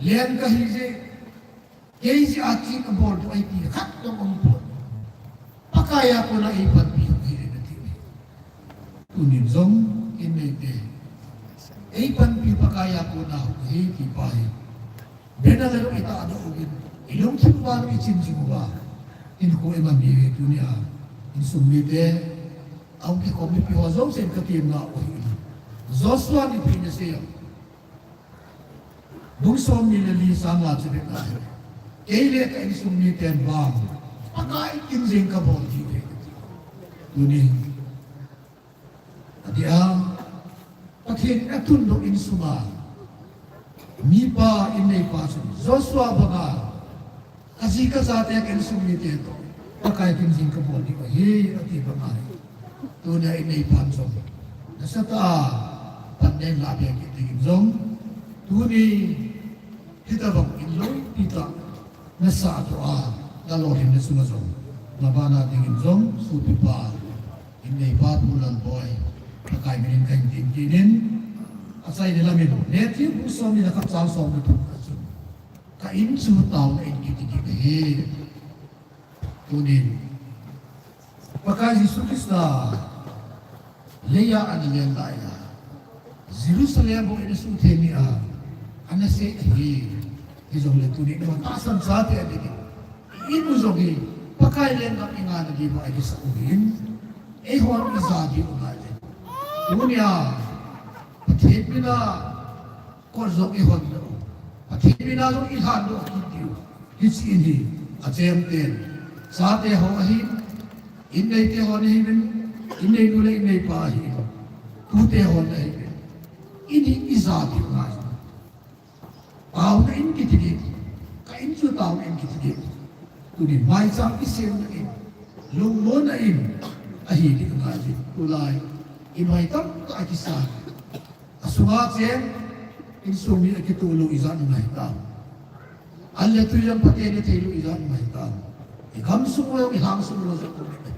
leng kahi jeh, kei jeh a chu kabol thei ti khat jong umpon. Pakai a kona eipanpi hung ahi nati. Tunin jong in neite, eipanpi Pakai a kona hung ahi ti pa hi. Bena le lo itahdoh uvin, ilungthim uva lo ichin jing uva, hinkho iman diu ahi tunia. Insung mite, ahung kikhom mipi ho jousen katemna u ahi. Joshua in ipi anasei em? Bung somni le li chang nga chu vet na. Kei le ka insung miten vang Pakai kin jeng kabol diu ahi. Tuni Adia, Pathen in atundoh insunga mipa in neipa chun Joshua banga, kaji kachate ka insung mite toh Pakai kin jeng kabol diu ahi, ati banga hi. Tunia in neipan jong nasatah a Pan nen la bia kit dingin jong, tuni hitabang in loupi tah nasah doh a, nalolhin na sunga jong, nabana dingin jong, sopipa, in neipa Pu Lalboi, Pakai minin kahin tin kit in, achaina lamin, Matthew bung som ni le khat chang som le thum a chun, ka in chu taona in kiti kit ahi. Tunin, Pakai Jesu Christa, leiya ana len laiya, Jerusalem bou ina suhtheng nia, ana sei ahi, hijongle tunin, ima tahsan chate adingin, i in u jong hi, Pakai lenggam i ngahna diuva i kisah u hin, eihon i ja diu ngai le. Tunia, Pathen mina, kot jong i hon doh u. Pathen mina jong i lhan doh kit diu. Hiche in hi, achem ten. Chate ho ahi, in neite ho ahiuvin, in neinu le in neipa ahi. Tute ho ahiuvin. In hi i ja diu ngai. Taona in kiti ding. Ka in chu taona in kiti ding. Tunin maicham i semna in. Lungmonna in. Ahi ding ngai ding. Tulai. In hoi tamtah a kisa. Asunga cheng, insung mi akitoh lou ijat um ahitam. An le tui jong phate le thei lou ijat um ahitam. I gamsung lou, i lhangsung lou jong um ahi.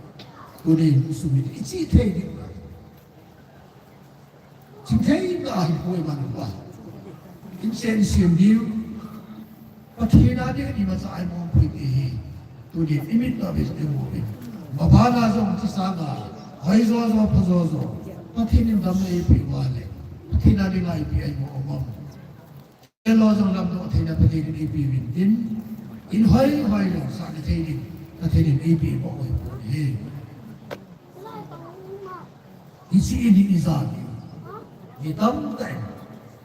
Tunin insung mi i chihthei ding. Chingthei tah a hin poi man uva. Insung sem diu. Pathen a ding imacha ahi mong poi ti hi. Tunin i mit tah a vet ding uvin. Mabana jong chi sanga. Hoi jo jo, pha jo jo. Pathen in damna eipeh uva le. Pathen a dinga eipeh ahi mong um am. Elo jong lamdoh theina Pathen in eipeh uvin tin. In hoi hoi jong sah na thei ding. Pathen in eipeh mong u ahi poi. Hiche in hi i ja diu. Mi tamtah in.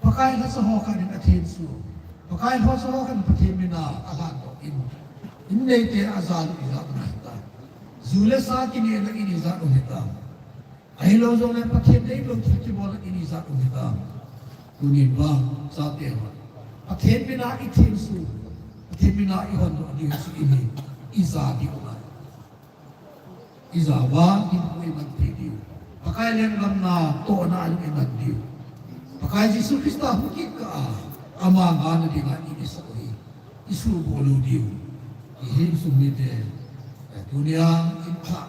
Pakai lhacha ho khat in athenso. Pakai lhacha ho khat in Pathen mina alhan doh in. In neite a ja lou ijat um ahitam. Ju le sa kinehna in ijat um ahitam. Ahilou jongle Pathen deilou thil kibolna in ijat um ahitam. Tunin vang, chate ho. Pathen mina i thenso. Pathen mina i hon doh diu hiche in hi i ja diu ngai. I ja uva, hinkho i man thei diu. Pakai lenggam natohna a jong i man diu. Pakai Jesu Christa hung kit kah a, ama ngahna dinga i, i sah u hi. I suhboh lou diu. I insung mite, eh, tunia, in pha,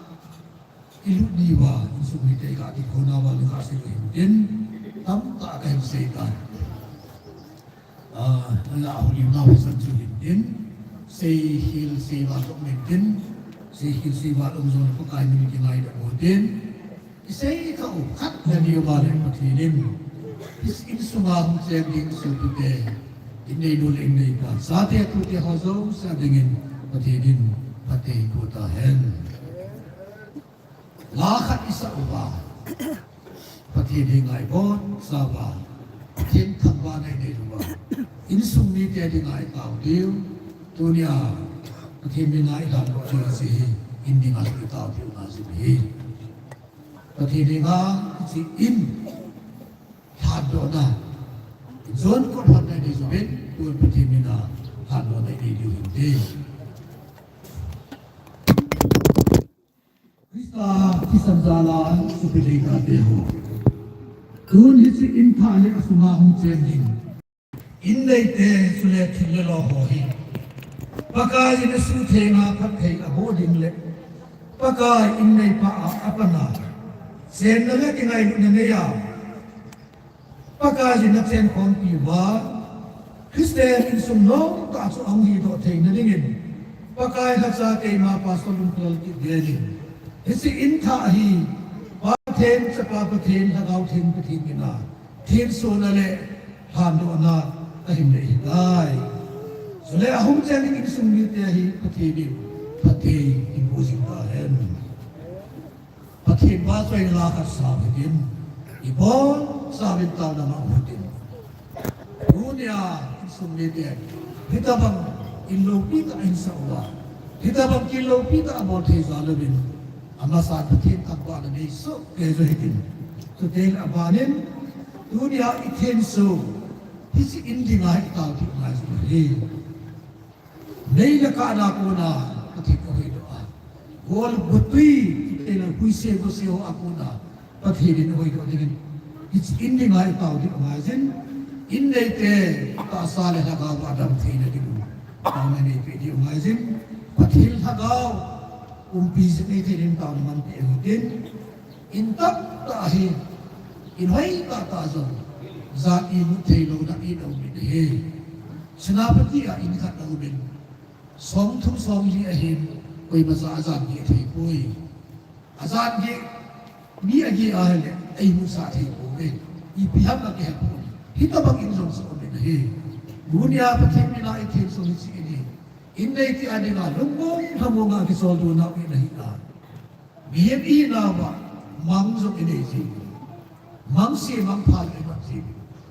i lut diuva, insung mite i ga kikhona uva, i ga sei lou hin tin, tamtah kahin sei tai. Ah, ala houlimna u hisan chu hin tin, seikhel seival um in tin, seikhel seival um jong le Pakai min kingaidoh u tin, i sei kha u khat le ni uva le Pathen in, i insunga hung cheng ding sopite, in neinu le in neipa, chate tute ho jouse a dingin Pathen in phatthei boh tahen. La khat i sah uva, Pathen henga i bonsauva, Pathen thangvahna i nei uva, insung mite dinga i tao diu, tunia Pathen mina i lhandoh diu hiche hi, in dinga i tao diu na jing hi. Pathen henga hiche in lhandohna, jon kot lhanna i nei uvin, tun Pathen mina lhandohna i nei diu hinte. Christa thisan jal'a sopi deitah te ho. Tun hiche in thah hi asunga hung cheng ding. In neite chule thil le lo ho hi. Pakai in asuhtheng'a phatthei aboh ding le. Pakai in neipa a apana. Chenna le kingailutna neiya. Pakai in achen khompi uva, Christian insung lou tah chu ahung hidoh theina dingin, Pakai lhacha keima Pastor Lungkal Kitgen in, hiche in thah hi, Pathen, Chapa Pathen, Lhagao Theng Pathen mina, thensona le lhandohna ahin nei ahitai. Chule ahung cheng insung mite hi Pathen in, Pathen in boh jing tahen. Pathen vahchoina la khat sa hitin, i bonchauvin taona ngah u hitin. Tunia insung mite, hitabang in loupi tah in sah uva, hitabang kin loupi tah abol thei jal uvin, amasan Pathen thangvahna nei soh kei jo hitin. Chuteng abanin, tunia i thenso, hiche in dinga i tao diu ngai jo hi. Nei le kahna kona Pathen ahoidoh a. Gol gotui, kiti le huise gose ho a kona Pathen in ahoidoh dingin. Hiche in dinga itao diu angaijin, in neite tahsa le lhagao a dam theina diu taona neipeh diu angaijin, Pathen lhagao umpi jing neithei ding taona manpeh u hitin, in tamtah hi, in hoi tahtah jong, jat imut theilou dang in aumin ahi. Senapati a in khat aumin, somthum somli ahin, koimacha ajan geh theipoi. Ajan geh, mi ageh ahile, eimusah theipouve. Ipi ham akihe pon. Hitobang in jong sa umin ahi. Tunia Pathen mina ithem sung hiche in hi, in neite a dinga lungmong lhamong a kisoldoh nau in ahi a, mihem ihinauva mang jong inei ji. Mangse mangpha jong imat ji.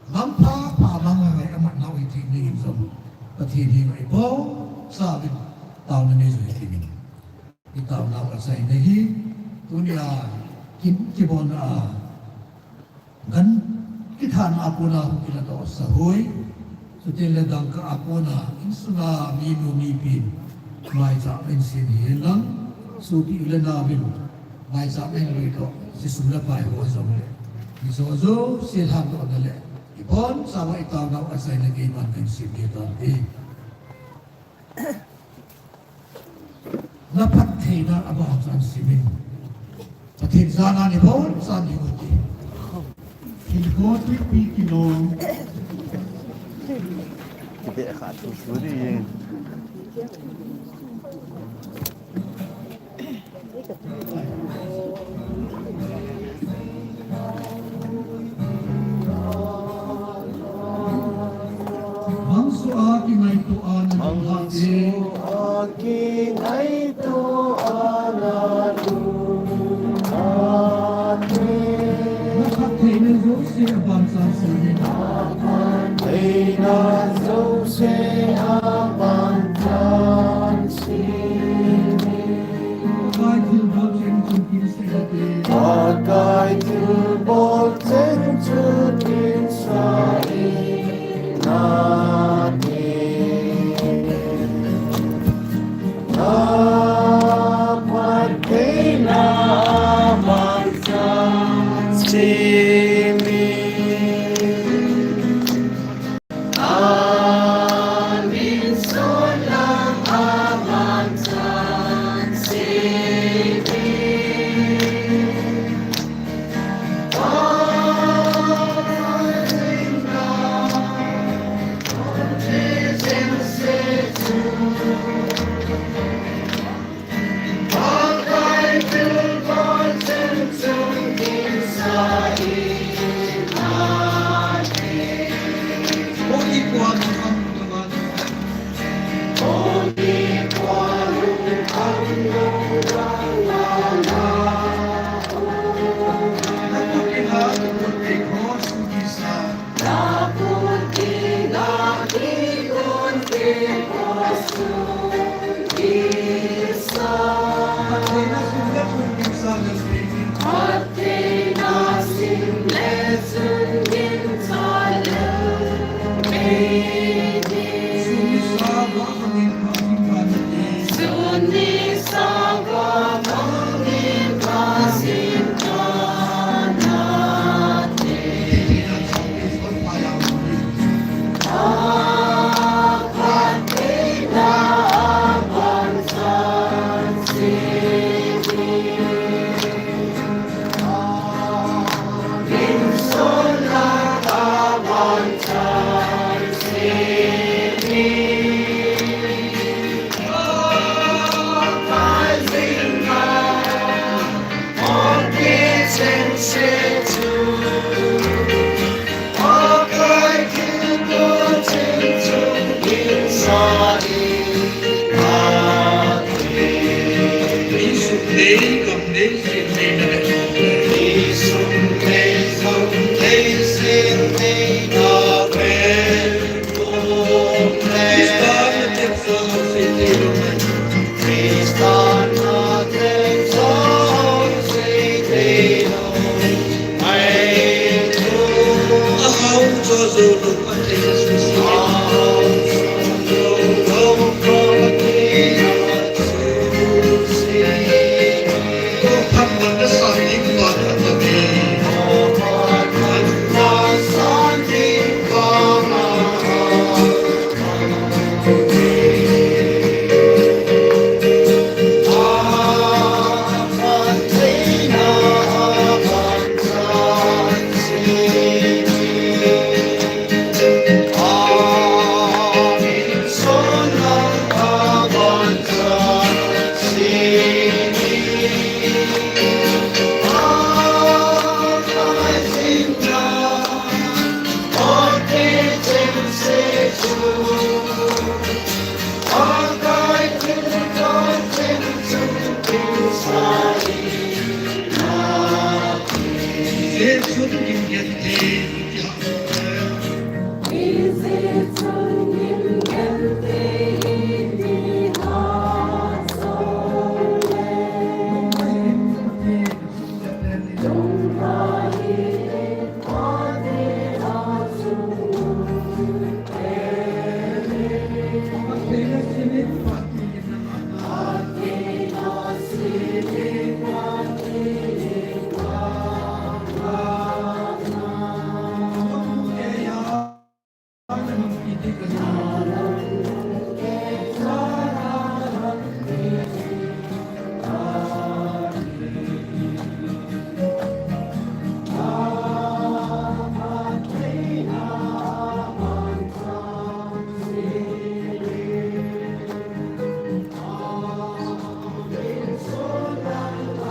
Mangpha pha mangngai amat nau hithei dingin jong Pathen henga ibonchauvin taona nei u hitin, itaonau achaina hi tunia kin kibolna a gan kithana a kona hung kiladoh sah hoi, chuteng le dangka a kona insunga minu mipin maicham ahin sem hihen lang, sopi u le naovin maicham ahin luidoh, sum le pai ho jongle, ijo jouse lhandohna le ibonchauva itaonau achaina keiman kahin sem kit tante. Na phattheina abang chan simin, Pathen jana niboncha ding u hite. Thilbol thilpi kilom. Kibeh kha thu thu ding. Mangsu a kingaito a na lhate. Mangsu a kingaito a na lhate. Na phattheina jouse abang chan simin. Phattheina jouse abang chan simin. Pakai thilbol cheng chun kin sa inate. Pakai thilbol cheng chun kin sa inate. Na phattheina abang chan simin.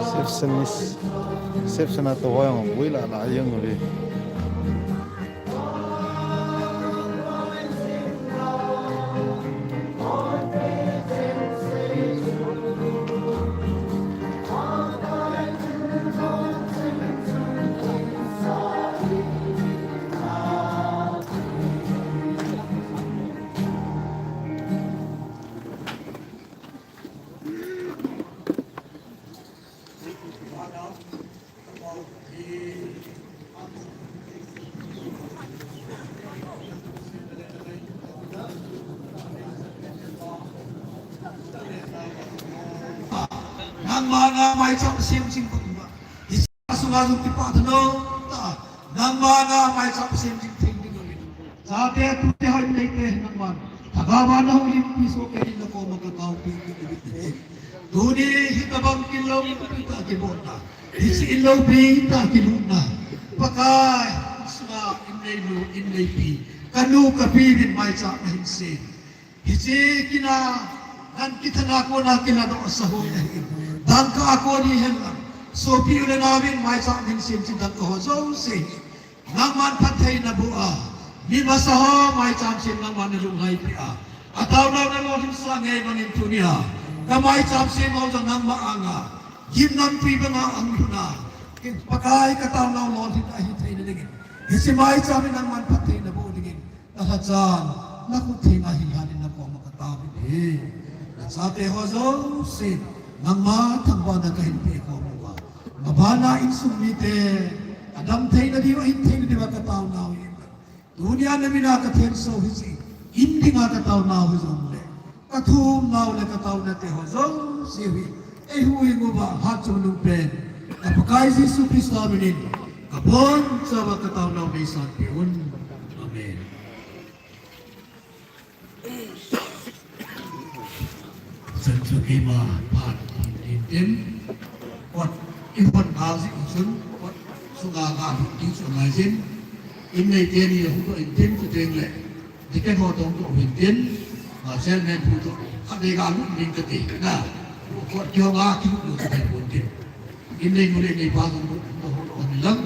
Sefsenis, sefsena to hoyang buila la yang ri. Nangma nga maicham sem jing ko tua. Hiche sunga jong kipathu nom tah a. Nangma nga maicham sem jing thei ding uvin. Chate tute hoi neite nangman. Lhagao vana hung limpi soh kei in nakoma kataopi kit uvin. Tuni hitobang kilom pi tah a kibolna. Hiche in loupi tah a kilutna. Pakai, sunga in neilu, in neipi. Kanu kapi uvin maicham nahin sem. Hiche kin a, nang kithana kona kiladoh sa hoi ahi. Dangka a kon hihen lang. Sopi u le nao uvin maicham nahin sem chun dangka ho jouse. Nangman phatthei naboh a. Mi masa ho maicham sem nangman nalunglhaipi a. Ataonau nalolhin sah ngei bangin tunia. Kamaicham sem ho jong nangma anga. Gimnamtui banga ahung lhun a. Pakai kataonau lolhin ahi theina dingin. Hiche maicham in nangman phatthei naboh dingin. Nalhachan, nakhut theng a hilhanin nakoma katao uvin ahi. Nachate ho jouse, nangma thangvahna kahin pe khom uva. Mabana insung mite, adam theina diu, ahin theina diuva kataonau ahi. Tunia namin a kathenso hiche, in dinga kataonau hijongle. Kathumnau le kataonate ho jouse hi, eihuhhing uva hatchungnung pen, ka Pakai Jesu Christa minin, kabonchauva kataonau neisanpeh un. Amen. Chan chu keima phat hin tin, kot ihon kha jeh chun, kot sunga kalut ding chu angai jin, in neite ni hung doh intin, chuteng le, Deacon ho toh hung doh intin, ah, chairman pu toh, khatvei kalut ding kati, na, kot kihong a kilut lou chu ahi pon tin. In nei nu le neipa jong hung doh, hung doh in lang.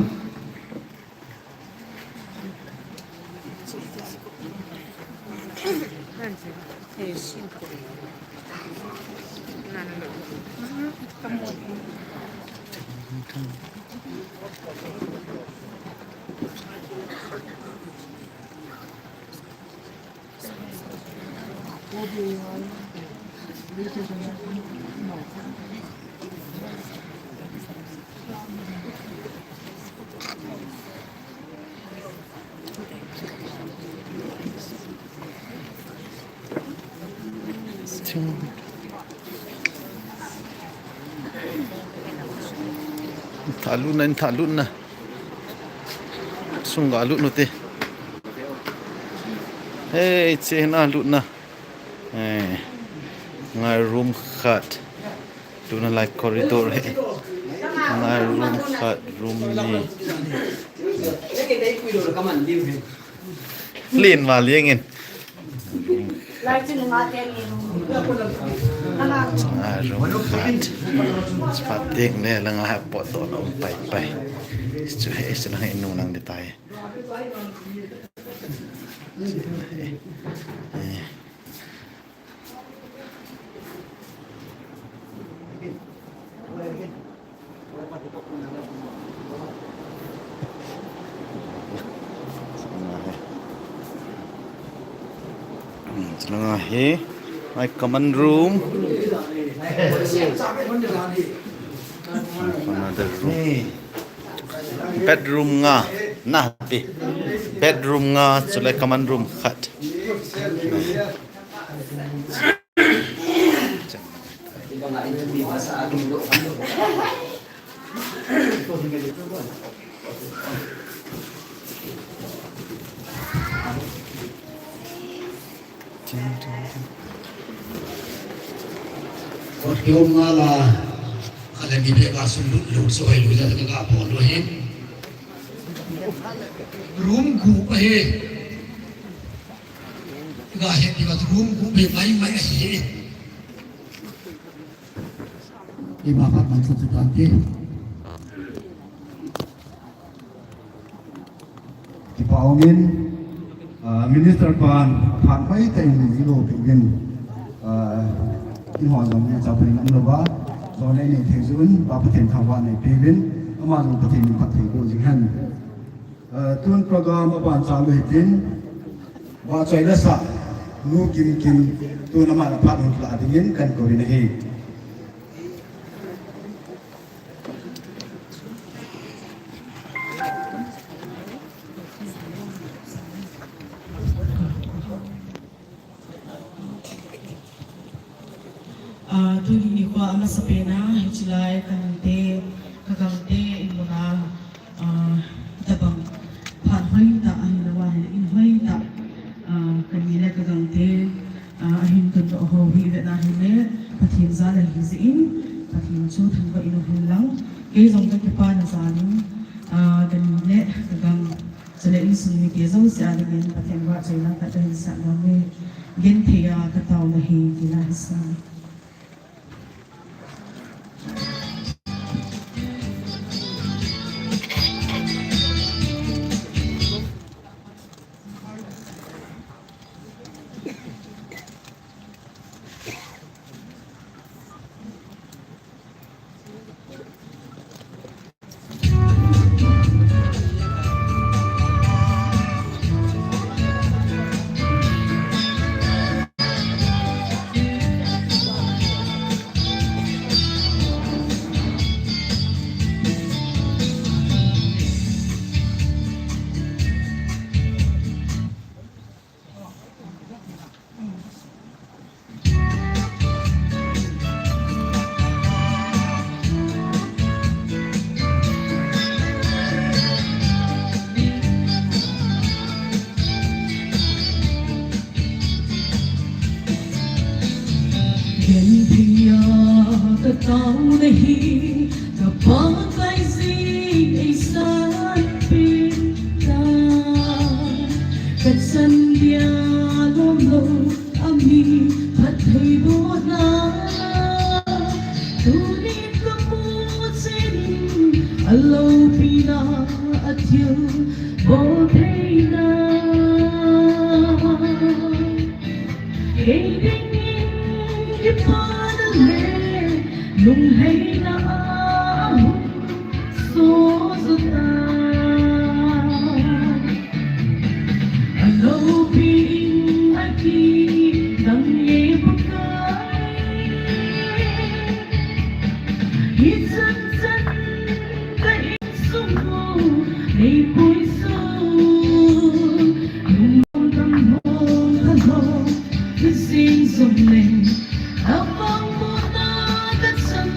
Thalut na, in thalut na. Sunga lut nu te. Hei, che na lut na. Eh, ngai room khat. Tuna lai corridor hi. Ngai room khat, room ni. Len ma liang in. Ngai room khat. Chapa ting le la nga ha pot to na um pai pai. Chu he chu lang in nu lang de tai. Eh. Nga hi, my common room. Another room. Bedroom nga. Na pi. Bedroom nga, chule common room khat. Kot kiom nga la, khat le ni beh ka sum lut lut so hai lu ja ka ka pon lo hin. Room gup ahi. Ka he ti ka room gup beh mai mai ahi. Ima khat man chu chu tan ti. Kipa aum in, ah, Minister pan aphat hoi tah in ilo pe uvin, ah, in ho jong in chapang in lo ba, so nei nei thei jun, Pa Pathen thangvah nei pe uvin, ama jong Pathen in phatthei boh jing hen. Ah, tun program aban chalu hitin, vahchoi la sah, Nu Kimkim, tun ama la phat hung la dingin kan kouvin ahi. Ah, tuni nikho amasapen a, hiche lai ka nute, ka gangte, in muna, ah, tabang, phat hoitah, ahin lou ahile, in hoitah, ah, ka ni le ka gangte, ah, ahin tun doh ho hi, vet na hile, Pathen jal ahi jeh in, Pathen chu thangvah in um hen lang, kei jong ka kipana jal in, ah, ka ni le ka gang, chule insung mite jouse a dingin Pathen vahchoina khat kahin sah nom e, genthei a ka taona hi, tina hi sa. Genthei a ka taona hi, ka Pakai jing ei sanpeh tan. Ka chan dia lom lou, ami phattheibohna. Tuni ka mu chen, aloupina, athilbol theina. Kei dingin kipana le, lungheina ahung soh jo tan. Aloupin akidang e Pakai. Hichan chan ka insung u nei puisun. Lungmong dang mong ka lou hijing jongleng, avang mona ka chan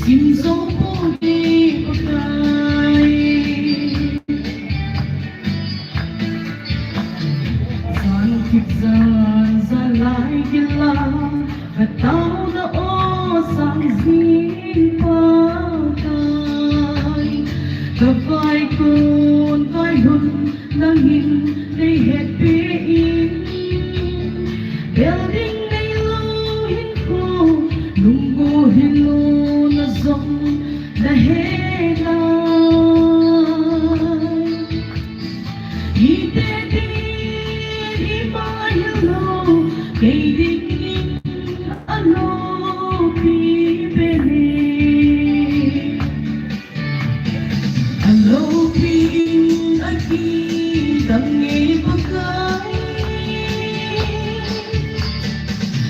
sim jou poi Pakai. Jan kit jan jan lai gila, ka taona o sang jing Pakai. Ka vaikon vailhun nangin nei hetpeh in, bel ding neilou hinkho, lungmong hilou na jong na he nai. Ite din ima hilou, kei dingin aloupi pen e. Aloupin akidang e Pakai.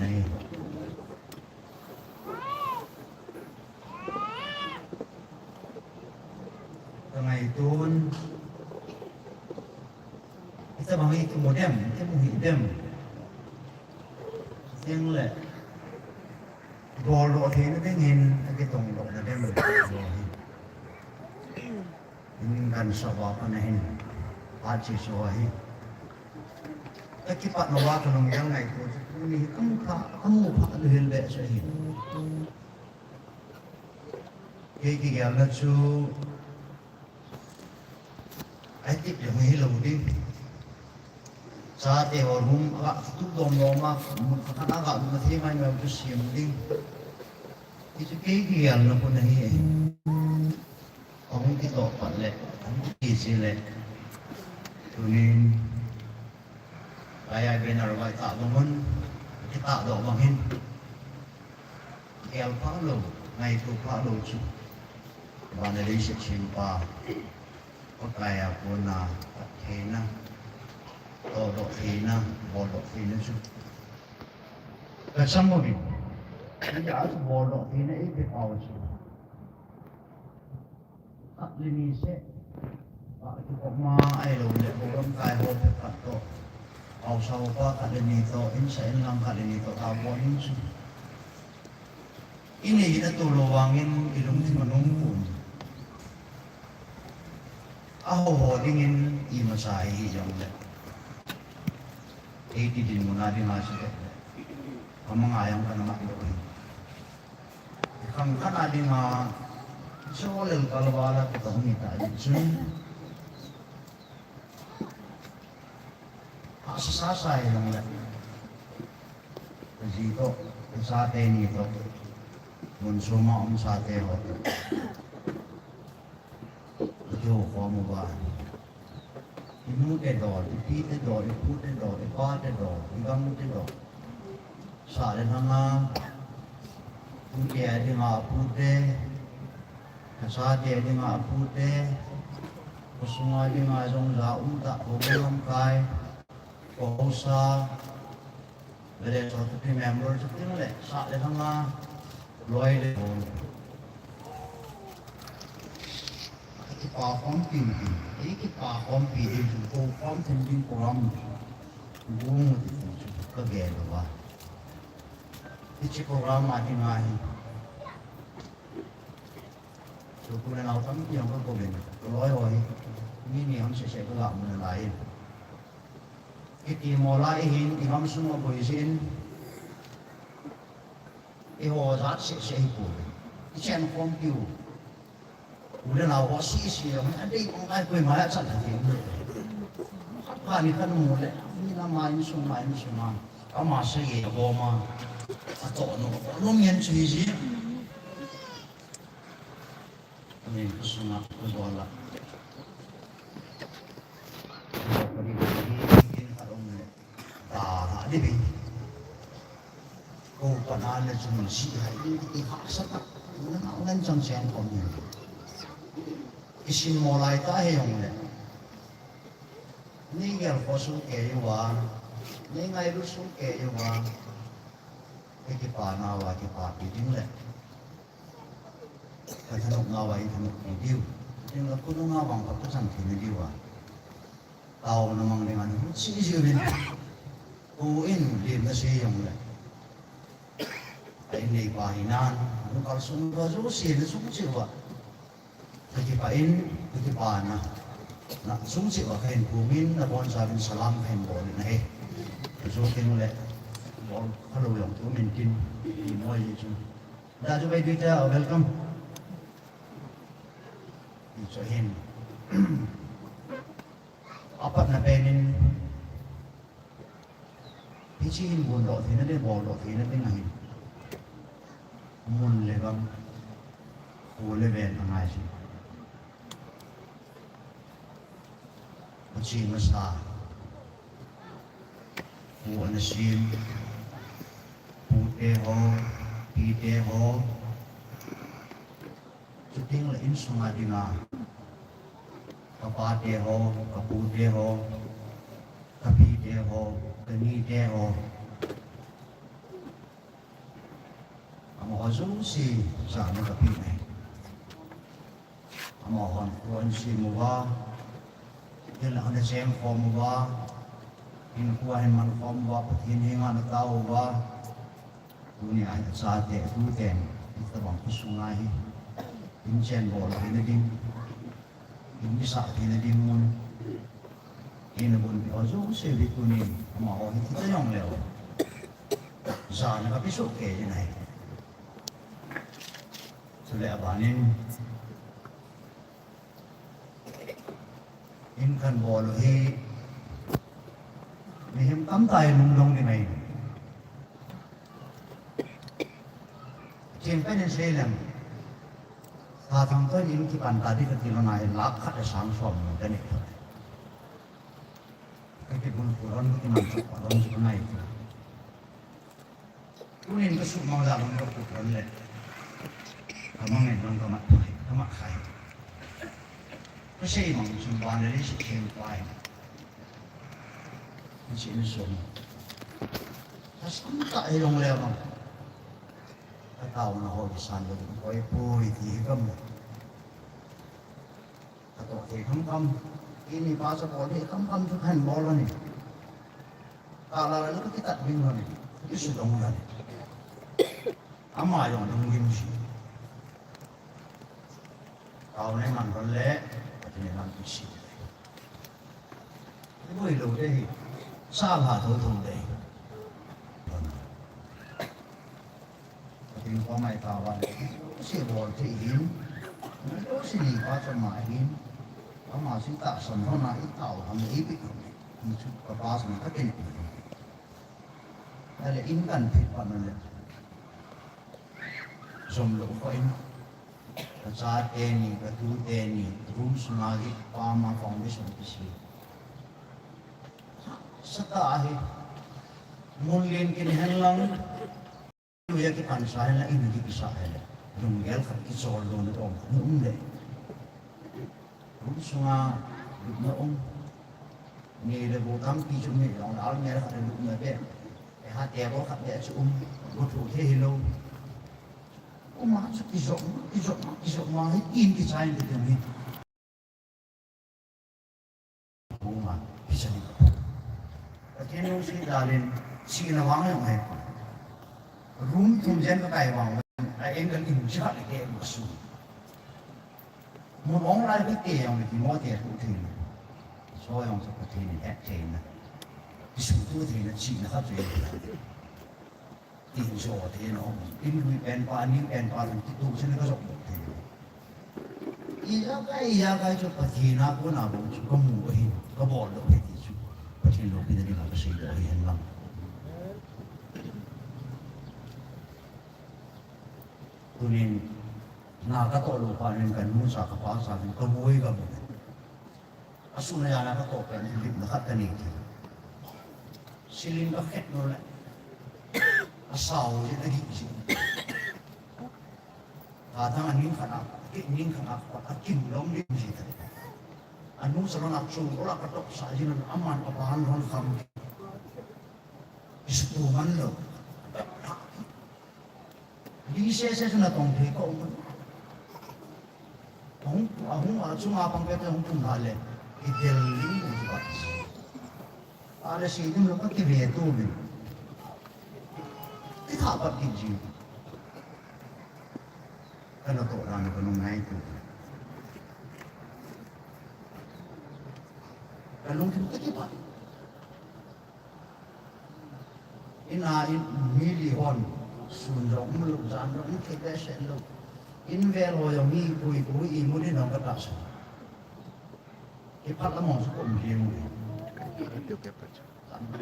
ahi. Ka ngaitun, itobang hi kimu dem, kimu hih dem. Jing le, boldoh theina dingin, akitongdohna dem. In kan sah uva kona hin, achi so ahi. Ka kipatna uva kalunggel ngaito chu, tuni hi kamu pha, kamu pha lou hel be chu ahi. Kei kigelna chu, ahi tep jong hilou ding. Chate ho room a ga tup dom dom a, mun khat a ga lut na thei mai mai chu sem ding. Hichu kei kigelna khu ahi. Ahung kitoh pat le, ahung kiti se le. Tunin, kaya banner vai tah bang un, kitah doh bang hin. Gel pha lou, ngaito pha lou chu. Vana leiset sempa, Pakai a kona, phattheina, tohdoh theina, boldoh theina chu. Ka cham uvin, hijeh a chu boldoh theina eipeh pau chu. Khat le ni seh, a, kikoma ahilou le, lamkai ho phabep khat toh, haosa upa khat le ni toh, insa inlang khat le ni toh, tabol in chu. Inei in atoh lou vangin, ilungthim a nom pon. Aho ho dingin, imacha ihi jongle. Eiti dinmun a dinga chu le. Amanga jong kana mat lou ahi. Khang khat a dinga, Israel kalvala kitong ni ta di chun. Hahsa sa sa hi jongle. Kaji toh, kachate ni toh, mun soma um chate ho toh, kakiho khom uva, inu te dol, ipi te dol, ipu te dol, ipa te dol, igam te dol, sah le lhanga, tute a dinga apu te, kachate a dinga apu te, khosunga dinga jong ja um tah, khosunga lamkai, khosa, village hospital member chu ting le, sah le lhanga, loi le hon. Kipa khompi, kipa khompi ding chu, ko khom thim ding program, bung ti chu kagel uva. Hiche program a dinga hi, sopi le nao tampi jong kakouvin, kaloi ho hi, mi ni ham sese kaga mu nalai in. Kiti mo lai hin, igam sung a boi jin, eiho jat sese hipoi. Ichen khompiu. U le nao ho sese jong, adei bang ai koima achat thei. Khat ni khat mu le, mi na ma insung ma insung ma. Ama sese boma. Atoh nu, nu ngen chu hiji. Amen. Kasunga, kabola. Kani kani khat um le. Da, da, di bi. Ko pana le chung si hai, i hahsa tah. Nang, nang chang chang khom ni. Isim mo lai tah he jong le. Nei gel kho sung kei uva. Nei ngailut sung kei uva. Kei kipana uva, kipapi ding le. Kathanop nauva ithanop thei diu. Chuteng le khonunga vang khat kachang theina diuva. Taona mang dinga nahuchi jiuvin. Ko in lim nasei jong le. A in neipa hinan, anu kalsong uva jouse nasung cheh uva. Kakipah in, kakipana. Nasung cheh uva kahin pum in, nabonchauvin salam kahin bol in ahi. Chuteng le. Bol khalou jong tumin tin. Imo ji chu. Da chu bai dui ta, welcome. Hichu hin. Apatna penin. Hiche hin gondoh theina le boldoh theina ding ahin. Mun le gam. Kho le ven angai chu. Achi masa. Pu ana sim. Pute ho, pite ho. Chuteng le insunga dinga. Kapate ho, kapute ho. Kapite ho, kanite ho. Amaho jouse jana kapeh e. Amahon kho ahin sem uva, thil ana cheng khom uva, hinkho ahin man khom uva, Pathen henga ana tao uva. Tunia hi achate, atuten, hitobang khosung a hi, inchen bol theina ding, in isah theina ding mun, ina bunpeh ho jouse hi tunin, amaho hi hita jongleu, jana kapeh soh kei in ahi. Chule abanin, in kahin bol u hi, mihem tamtah in lungdong ding ahi. Cheng kahin sei leng, Thathang toh in kipan ta ding kati lou na hi lakh khat le sang som kahin nei. Kakibulphu lon, kakimanchah lon chu kangai. Tunin kasuhmang jal hung kapuh lon le, kamang in jong kamat khai, kamat khai. Kasei mang chu van le leiset thempa in, hiche insung, kasam tah hijongle vang, kataona ho kisan le ding koi poi ti hi kamu. Katoh thei khamkham, ini pa chu bol thei khamkham chu kahin bol lhonin. Kalal a kakitat ding lhonin, kisudong lhonin. Ama jong lunggim ji. Taona iman lhon le, Pathen in lampi sel. Iboi lou ding ahi, sah lha thotho ding ahi. Pathen koma itao vale, jouse bol thei ahin, jouse neipa chu ama ahin, ama chu itahsan lhon a, itao lhon a, ibit lhon a, hichu kapa chunga kakinepna. le in kan phit pan le. Jom lo ko in. Ka chate ni, ka tute ni, room sunga gi pama foundation kisi. Sata ahi. Mun len kin hen lang. Tuya kipansa hen lang in kisa hen. Lunggel khat kichol lona um. Um le. Room sunga lupna um. Ni le bu tampi chu mi long al me khat lupna be. E ha table khat be chu um. Bu thu the hi lo. Uma chu kijom, kijom, kijom ma hi in kichai ni te mi. Uma, kichai ni. Pathen lungset dalin, chihna vang jong ahi. Room thum jen ka kai vang, a angle in jat le ke ma su. Mun ong lai ka te jong le ki mo te thu thei na. So jong sa Pathen in het thei na. Ki su tu thei na chihna khat thei. Tin jo thei na. In lui pen pa, ning pen pa, ki tu chen ka jok thei. Ijakai, ijakai chu Pathen a kona bou chu ka mu ahi, ka bol doh ahi ti chu. Pathen loupina dinga ka seidoh ahi hen lang. Tunin, na ka toh lou pa nin ka nu cha ka pa cha nin ka mu ahi ka mu. Asun a jana ka toh pen lim na khat ka nei ti. Siling ka khet no le. Asao ji na gi ji. Ka thang a ning khat a, ki ning khat a, a kim long lim ji ta. Anu sa long a chung, ola ka toh sa ji na aman ka pa han hon kham. Isu tu man lo. Li se se na tong thei ko. Hung, hung a chunga pang pet hung tum hale. Idel ling mu ba. Ale si dum lo ka ti ve tu min. Ti tha pat ki ji. Ka na to dan ka nung nai tu. Ka lung thim ka ti pat. Ina in mi li hon, sun jong um lou, jan jong um thei behseh lou. In vel ho jong mi pui pui i mun in jong ka ta sa. Kiphat lam ho chu ka um thei u.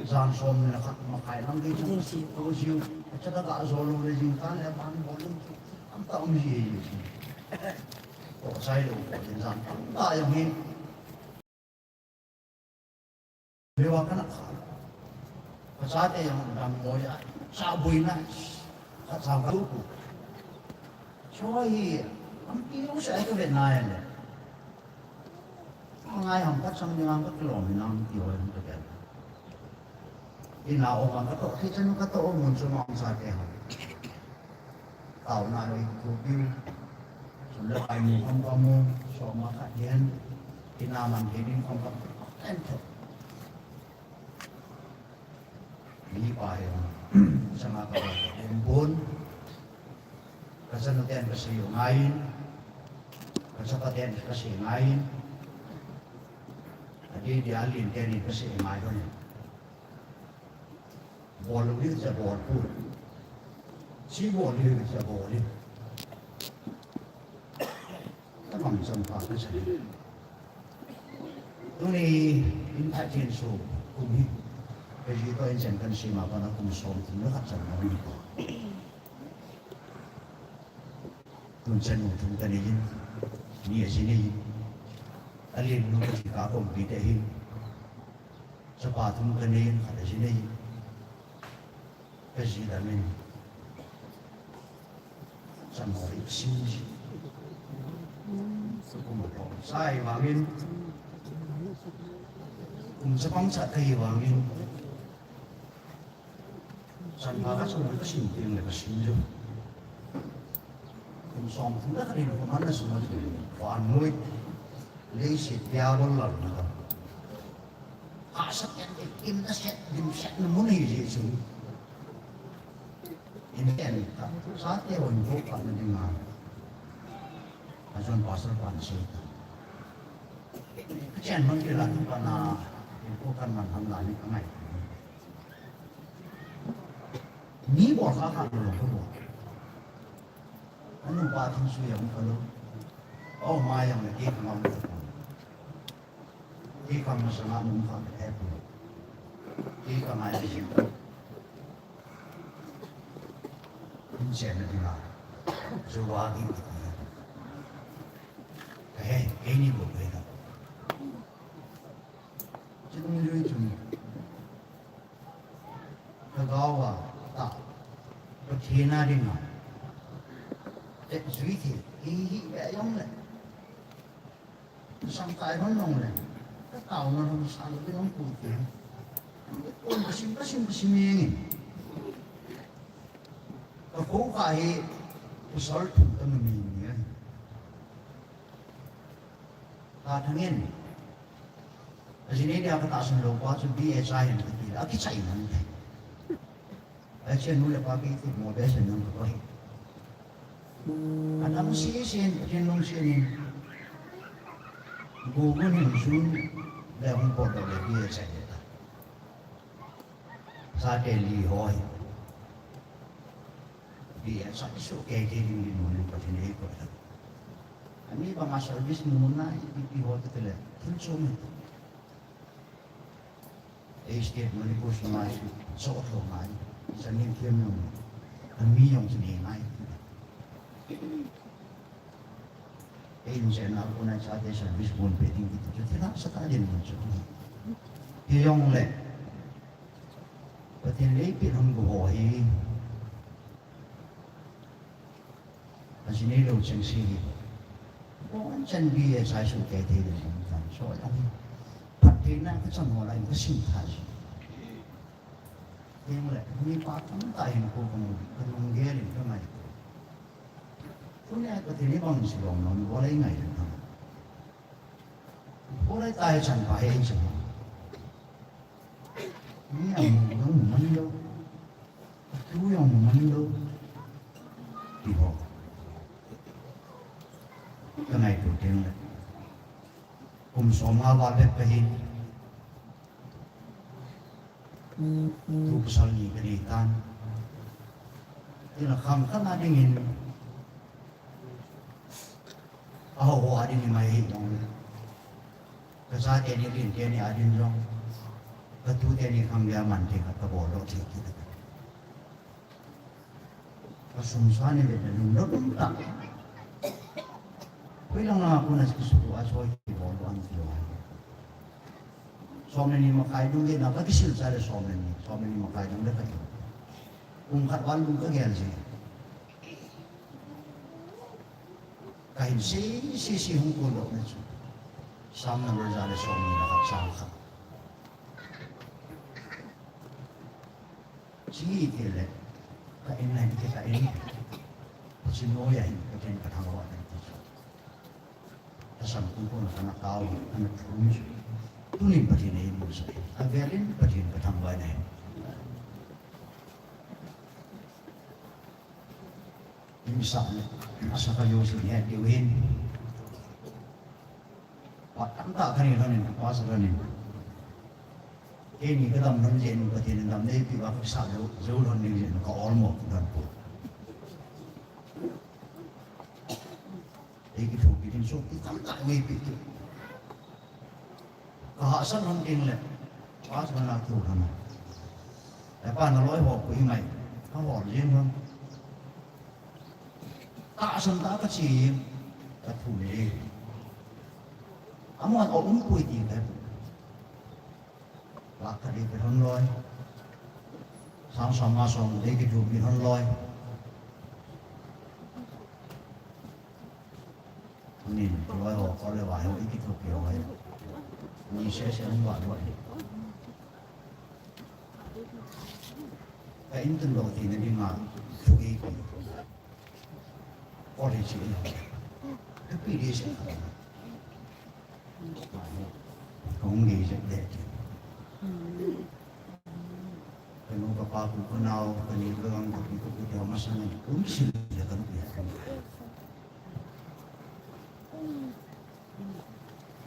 Jan som le khat makai lang ding chu si ko jiu. Cha ka ga jo lou le jing ka le pan bol lou chu. Am ta um ji ji. Ko sai lou ko jing jan ta jong hi. Lewa kana kha. Ka chate jong dam mo ya. Cha buina. Ka cha ka tu. Cho hi. Am pi u sa ka ve na ya le. Ngai ham ka chang ni ngang ka kilom ni nang ti ho ka ve. Ina o ma ka to, ti chan ka to o mun chu ma sa te ha. Tao na roi ko piu. Sun le pai mu kam kam mu, so ma ka yen. Ina man ke nin kam kam. En to. Mi pa yen. Sa ma ka ba ko bun. Ka chan ten ka sei ngai. Ka cha pa ten ka sei ngai. Adi dia lin ten ka sei ngai. Bol lou ding cha bol pu. Chi bol ding cha bol ding. Ka mang chang pa ka cha. Tuni in pha chin su kum hi. Ka ji to in chen kan si ma pa na kum som thum le khat chan na ni ko. Tun chan nu thum ka nei in. Ni a ji nei. A lin nu ka ji ka kom pi te hin. Chapa thum ka nei in khat a ji nei. Ka ji dam in. Chan ho i sim ji. Kum a kom sai vang in. Kum chapang chat ka hi vang in. Chan pha ka chung ka sim teng le ka sim jo. Kum som thum le ka rin kum han na sum a chu. Van noi. Leiset pia bol lal na ka. Hahsat en te kim na set, dim set na mun hi ji chu. In en ka. Sa te hon ko ka na ding a. A chun pastor pan sei ta. Ka chen man ke la tu pa na. Ko kan man ham la ni ka ngai. Mi bol kha kha lo ko bol. Anu pa thing su yang ko lo. O ma yang le ke kam lo. Ke kam na sa na mun kha ke ko. Ke kam ai ji. Chen na dinga. Zuwa ki. Kahe, kei ni bo kei na. Chidung jui chun. Ka gawa ta. Ka thina dinga. Te jui thi. Hi hi ya yong le. Sangkai hon long le, ka tao na hon sa lo ding hon pu te. Hon ka sim, ka sim, ka sim yeng in. Ka ko ka hi, ka sol thu ka mi mi ni. Ka thang in. A jin ni dia ka ta sun lo pa chu B H I hin ka ti la, a ki chai man. Ai chen nu le pa ki ti mo be sen nang ko. Anam si sin, Pathen lungset in. Gu gun hin sun le hung pot le B H I ta. Sa te li ho hi. B H I su ke te ding ding nu Pathen ei ko. Ani ba ma service nu na i pi ho te le. Thil chu mi. Ei state Manipur sunga chu, so tho ngai, sa nin thiam nung, a mi jong chu nei ngai. Ei in chen a kona chate service bon pe ding kiti chu, thil hahsat a din mun chu. Hi jong le, Pathen lei pi hung bu ho hi, A si nei lo cheng si hi. Bon chan B H I su ke thei ding hung tan so jong hi. Phat theina ka chan ho lai ka sim tha si. Ding le, mi pa tam ta hin ko kong ka nung gel in ka ngai. Tunia ka thei ni bang si long non, bo lai ngai in ka. Bo lai tai chan pa hei chan. Mi a mu jong mu man lo. Tu jong mu man lo. Ti ho. Ka ngaito teng le. Kum som nga val bep ka hin. Tu pasal ni ka nei tan. Tin a khang khang a ding in. A ho ho a ding ni mai hi jong le. Ka chate ni, rin te ni a ding jong. Ka tute ni khang dia man te ka, ka bol lo thei kit. Ka sum sa ni le, na lung lo lung ta. Koi lang lang a kona ki su a soi ki bol lo an ti lo. Som le ni makai dung le na ka kisil cha le som le ni, som le ni makai dung le ka ti. Kum khat val lung ka gel ji. Ka hin sei, sei, sei hung ko lo na chu. Sam number ja le som ni na khat, sam khat. Chi ti le, ka in na ti ka in. Chi no ya hin ka ken ka thang wa na ti chu. Ka sam kum ko na ka na tao, ka na thu mi chu. Tunin Pathen ei mu sa. A velin Pathen ka thang wa na. Himsa le, asa ka jo si he diu hin. Pa tam ta ka ni lon in, pa sa lon in. Keini ka dam lon jeng, Pathen in dam nei pi ba ka sa jo, jo lon ding jeng, ka ol mo lon po. Ei kithopi ding sopi tamtah nei pi tu. Ka hahsat lhon ding le, pa chu na thu lhon. E pa na loi ho pui mai, ka hol jeng lhon. Tahsan ta ka chi, ka thu le. Amun a um pui ti ka. Lakh khat dei pi lhon loi. Sang som nga som dei kithopi lhon loi. Nin, loi ho, ko le vai ho, i kithopi ho hi. Ni se se hung va loi. Ka in tun lo ti na ding a, thu i pi. Ko le chi i. Ka pi di se. Kong ni je de. Kanu ka pa ku ka nau, kani ka gang ka pi ku ku dia masa ni. Kun si de ka pi.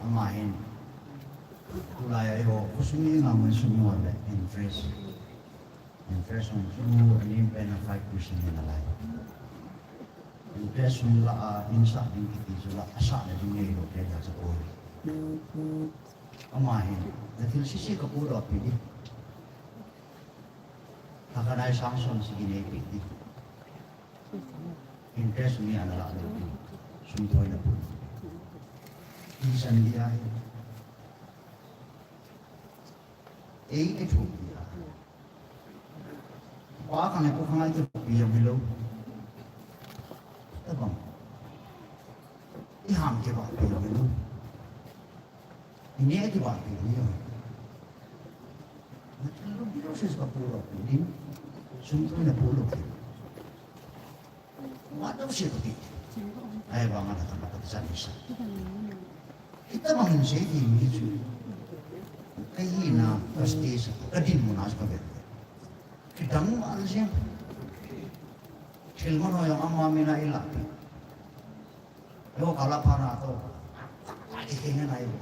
Ama hin. Kulai ai ho, kusumi na mun sumi ho le, interest. Interest hung chu, alim pen a five percent in a lai. Interest hung la a, in sa ding kiti chu la, a sa na ding nei lo te la chu ko. Ama hin, na thil sisi ka pu do pi di. Thakanai sang som si gi nei pi di. interest mi ana la lo ti. Sum thoi na pu. Isan dia hi. Ei ke thu dia. Pa khang le pu khang a kibahpi jong hilou. Tabang. I ham kibahpi jong hilou. I neh kibahpi jong hilou. Na thil lou, lou sis ka pu lou pi ding. Sum thoi na pu lou pi. Wa dau se kati. Ahivang a na kama kati sa ni sa. Hitabang in sei ding hi chu. Ka hina, ka stage, ka dinmun a chu ka vet. Kidang ma jeng. Thil man ho jong ama min a i la pi. Eiho ka la pha na toh. Ka kikhen na eiho.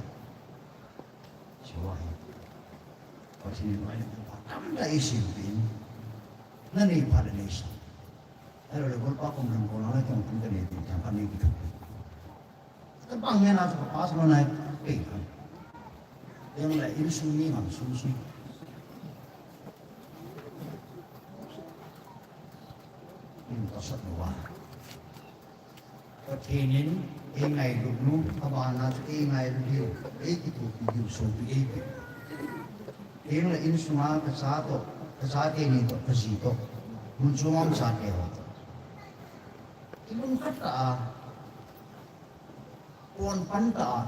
Chua hi. Pathen in mai na tamtah eisim peh in. Na nei phat le nei sa. Ahilou le golpa kom lang kom lang le kom tum ka nei peh in, thang ka nei kithupi. Tabang ngen a chu ka pass lou nai peh in. Jong le insung mi ngam sung sung. In ka sat lou a. Pathen in eingailut nu, abana chu eingailut diu, eikithopi diu, sopi eipeh. Kei le insunga kacha toh, kachate ni toh, kaji toh, mun chunga um chate ho toh. Kilungkhat tah a, pon pan tah a,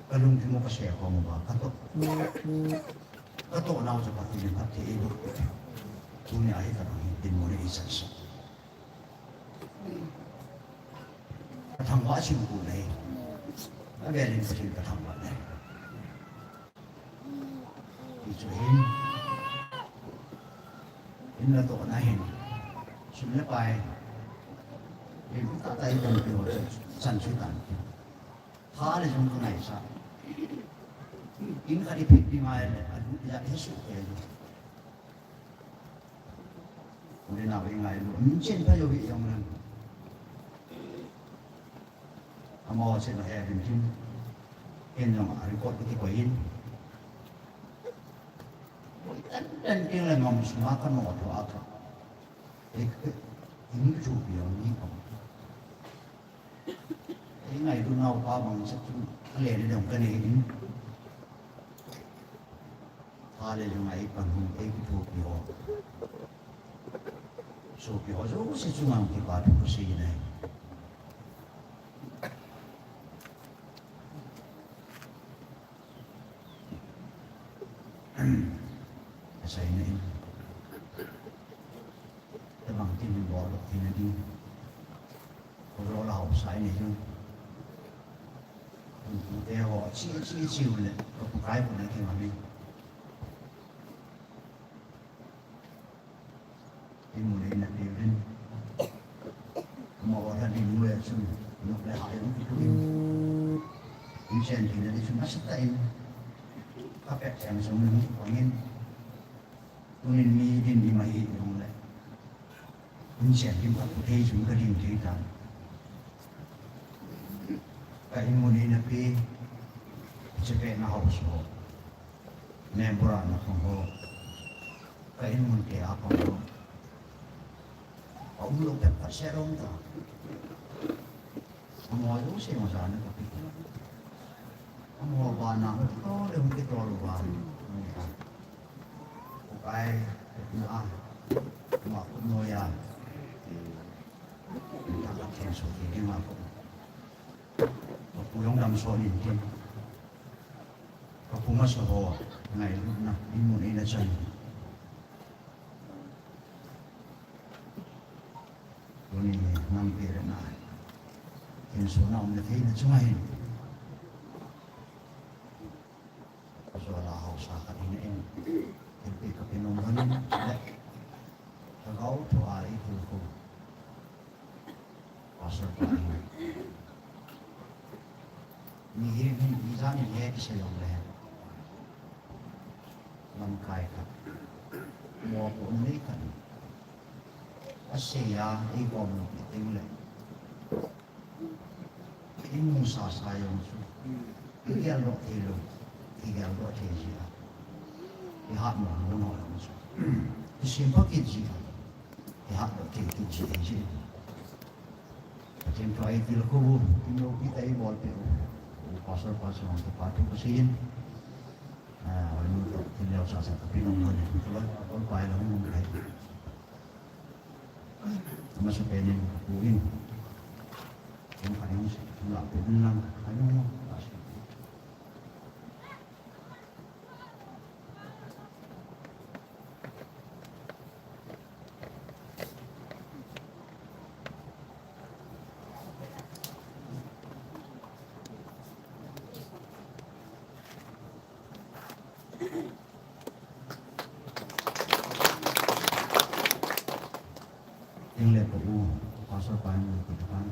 kalungthim u kasei khom uva, katoh. Katoh nau chu Pathen in phatthei eiboh. Tunia hi tabang hi dinmun a eichan sah. Ka thangvah sim pu nei. Avel in Pathen ka thangvah nei. Hichu hin. In natohna hin. Sum le pai. In tahtah in tampi ho chan chu tan. Tha le jong ka ngaisah. In khat i phet ding ahile, a, ja, he su ke. Ule na ve ngailu. Min chen pha yo hi jong nan. Amaho chen he bin tin. Ken jong a record kiti ko in. Tan tan ken le ngam suma ka no tho a ka. Ek, in chu pi jong ni ko. Ei ngailut nau pa bang chet chu, a le le dong ka nei in. Tha le jong a ei pan hung ei kithopi ho. Sopi ho jouse chunga kipa thu kasei nai. Kasei nai. Tabang tin bol lo tin ding. Ko lo la hausa ni jong. Te ho chi chi chi le ko kai ko na ki ma ni. Tin mu le na pe rin. Mo ho da ding mu le chu. Nok le ha jong ki tu in. In chen tin le chu ma sa ta in. Ka pe chen sung ni ko ngin. Tunin mi din i ma hi jong le. Inchen din ka pu thei jong ka ding thei tan. Ka inmun in a pi, che pe na hausa ho. Member a na khong ho. Ka inmun te a khong ho. A um lo pet pet se rong ta. Amaho jouse masang a kapi. Amaho bana ho to le hung kitol uva. Ko kai na a. Ma ko noia. Ka ka thenso ki ding a ko. Ko pu jong damsot in tin. Ko pu masa ho ngailutna in mun in a chan. Tuni nampi le na. Insung na umna theina chunga hin. Jola hausa khat in in. Thilpi ka pe nom lhonin. Lhagao thu a i thu khu. Pastor pa in. Mihem hin ijat in he kisei jong le. Lamkai khat. Mopohna nei khat. Asei a, eikom lou pi teng le. Imu sasa jong chu. Igel doh thei lou. Igel doh thei jeh a. Ihat mo mo jong chu. Isem pha kit jeh a. Hah lo kei kei ji ji. Pathen thu ei til khu u, tin lo pi tai bol pe u. U pastor pastor ang tu pa thu ka sin. Ah, oi nu to tin lo sa sa ka pi nong nong. Tu lo pa pai lo nong kai. Masa penin pu in. Nong kai nong si, nong la pe nong lang. Kai nong nong. Eng le pa u, pastor pa ni ki pan.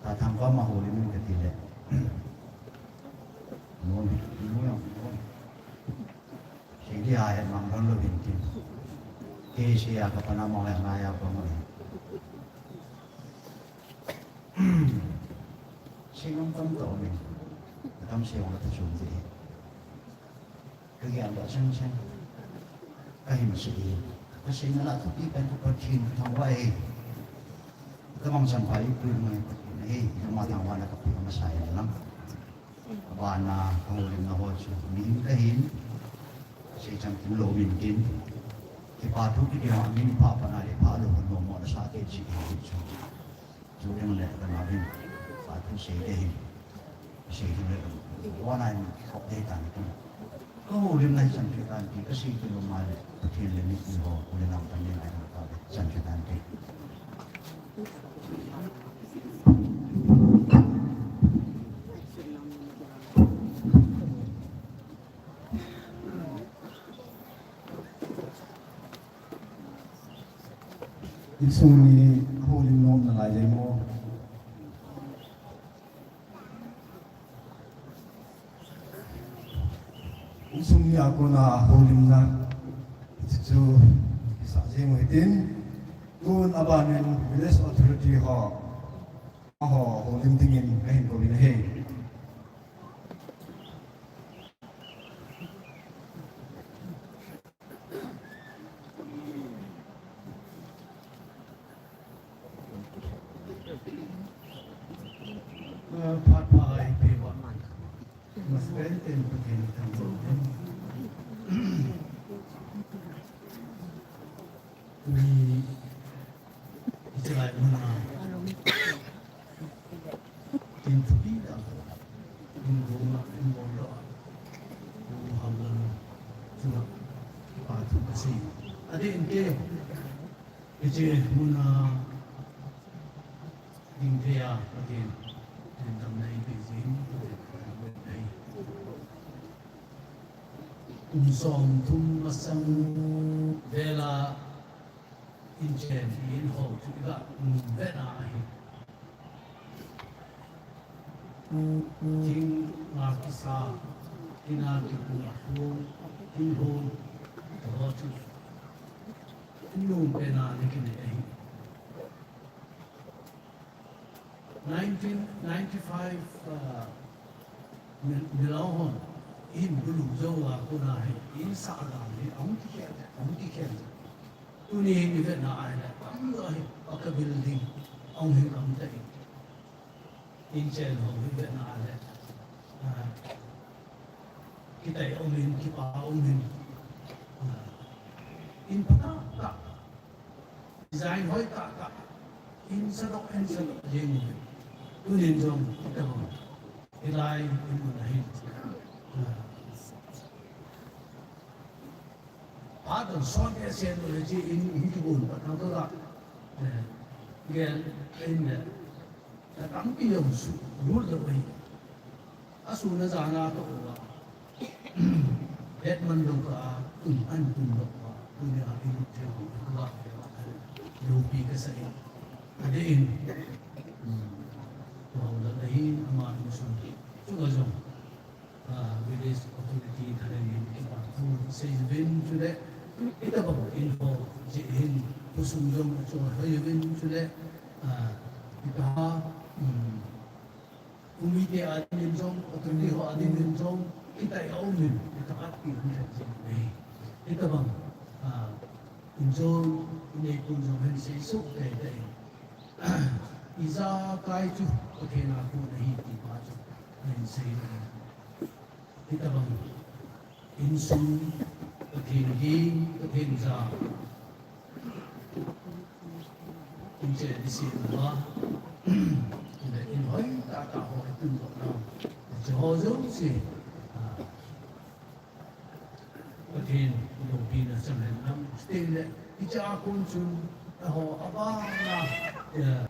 Ta thang ko ma ho le min ka ti le. Mo ni, mo yang, mo. Sidi a he mang ron lo bin tin. Ke si a ka pana mo he na ya ko mo. Sing tam to min. Tam si ong ta sum di. Ka gel doh chang chang. Ka himsei. Ka seina lah thupi pen ka Pathen ka thangvah e. Ka mangchan pha i pui ngai Pathen ahi. Ka ma thangvahna ka pui ka masa e lang. Abana ka houlimna ho chu mihem ka hin. Ka sei chang tin lo min tin. Kipa thu kiti ho min pha pa na le pha lo ho nom mo na sa te chi ka hi chu. Chu ding le ka na hin. Pa thu sei te hin. Sei te le. Wa na hin khop te tan tu. Ka houlimna hi chan chu tan ti ka sei te lo ma le. Pathen le mi ti ho. U le nang pan le ngai ka le. Chan chu tan ti. Insung ni houlim nom na lai jai mo. Insung ni a kona houlimna. Chu, chu, sa jai mo hitin. Tun abanin village authority ho. Ho, houlim dingin ka hin kou in ahi. Phat pha ei pe uva. Masapen ten Pathen thangvah in. Tuni, hiche lai mun a. Tin thupi tah. Tin gong a, tin gong doh a. Gong ham lam. Chunga. Pa thu ka sei. Adeh in te. Hiche mun a. Ding thei a, Pathen, Pathen damna eipeh jeh in, Pathen, Pathen, Pathen. Kum som thum masang vel a, inchen, in ho, chu iga, um, vet na ahi. Thing nga kisa, thing nga kipung a hung, thing hung, ho chu, in lum pen a, ni kine ahi. Nineteen ninety-five, uh, mi, milou hon, in bulu jou a kona hi, in sa dan hi, ahung kikhel, ahung kikhel. Tuni hi, i vetna ahile, tamjo hi, paka building, ahung hin kam ta in. In chen ho hi vetna ahile, uh, kitai um in, kipa um in, uh, in phatah tah. Design hoi tah tah. In sadoh, in sadoh jeng uve. Tunin jong, ita bang. Hilai, in mun ahin. Ah. Patan son e sen uve chi in, in kibun pat nang to la. Eh, gel, in le. Na tampi jong su, lut lou ahi. Asun ajan a toh uva. Het man lou kah a, tun an tun lou kah a, tuni a in lut jeng uva, loupi kasa in. Adeh in, um, Tuhaulal ahin, ama insung. Chunga jong, ah, village authority thalheng in, kipa thu sei uvin chule, Hitabang in ho, jeh hin, khosung jong achung hoi uvin chule, ah, hitabang, um, Committee a dingin jong, authority ho a dingin jong, itai a um in, itai a pi hun jong jing nei. Itabang, ah, in jong, inei pun jong hin sei suh teitei. Ijakai chu, Pathen a kon ahi ti pa chu, hin sei nei. Hitabang, insung, Pathen ging, Pathen ja. Inchen isi uva, in hoi tah tah ho itun doh nau. Hiche ho jouse, ah, Pathen loupina chang hen lang. Chuteng le, hiche a kon chun, eiho, abana, eh,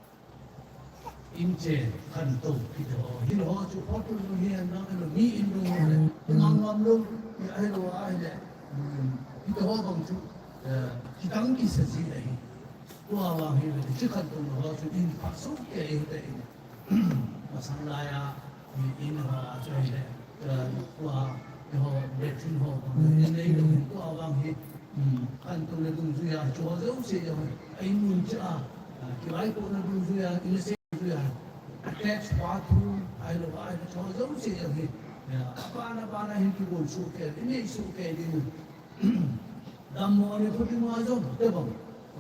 Inchen, khantou, kiti ho. Hiho chu photo lou hi, nang, nang, mi in lou ho le. Nang ngam lou, ahilou, ahile. Hmm, kiti ho bang chu, eh, kidang kisa ji ahi. Tua vang hi, hiche khantou ho chu in pha soh kei ahi te in. Masang lai a, mi in ho a chu ahile. Eh, tua, eiho, Baptist ho, bang, in nei lou, tua vang hi, hmm, khantou le dungjuia, chu ho jouse jong, a in mun cha, ah, kivaikouna dungjuia, in sei juia, attached bathroom, ahilou, ahilou, chu ho jouse jong hi, ya, abana, abana hin kibol soh kei, in nei soh kei ding. Dammo le phuti ma jong, tobang.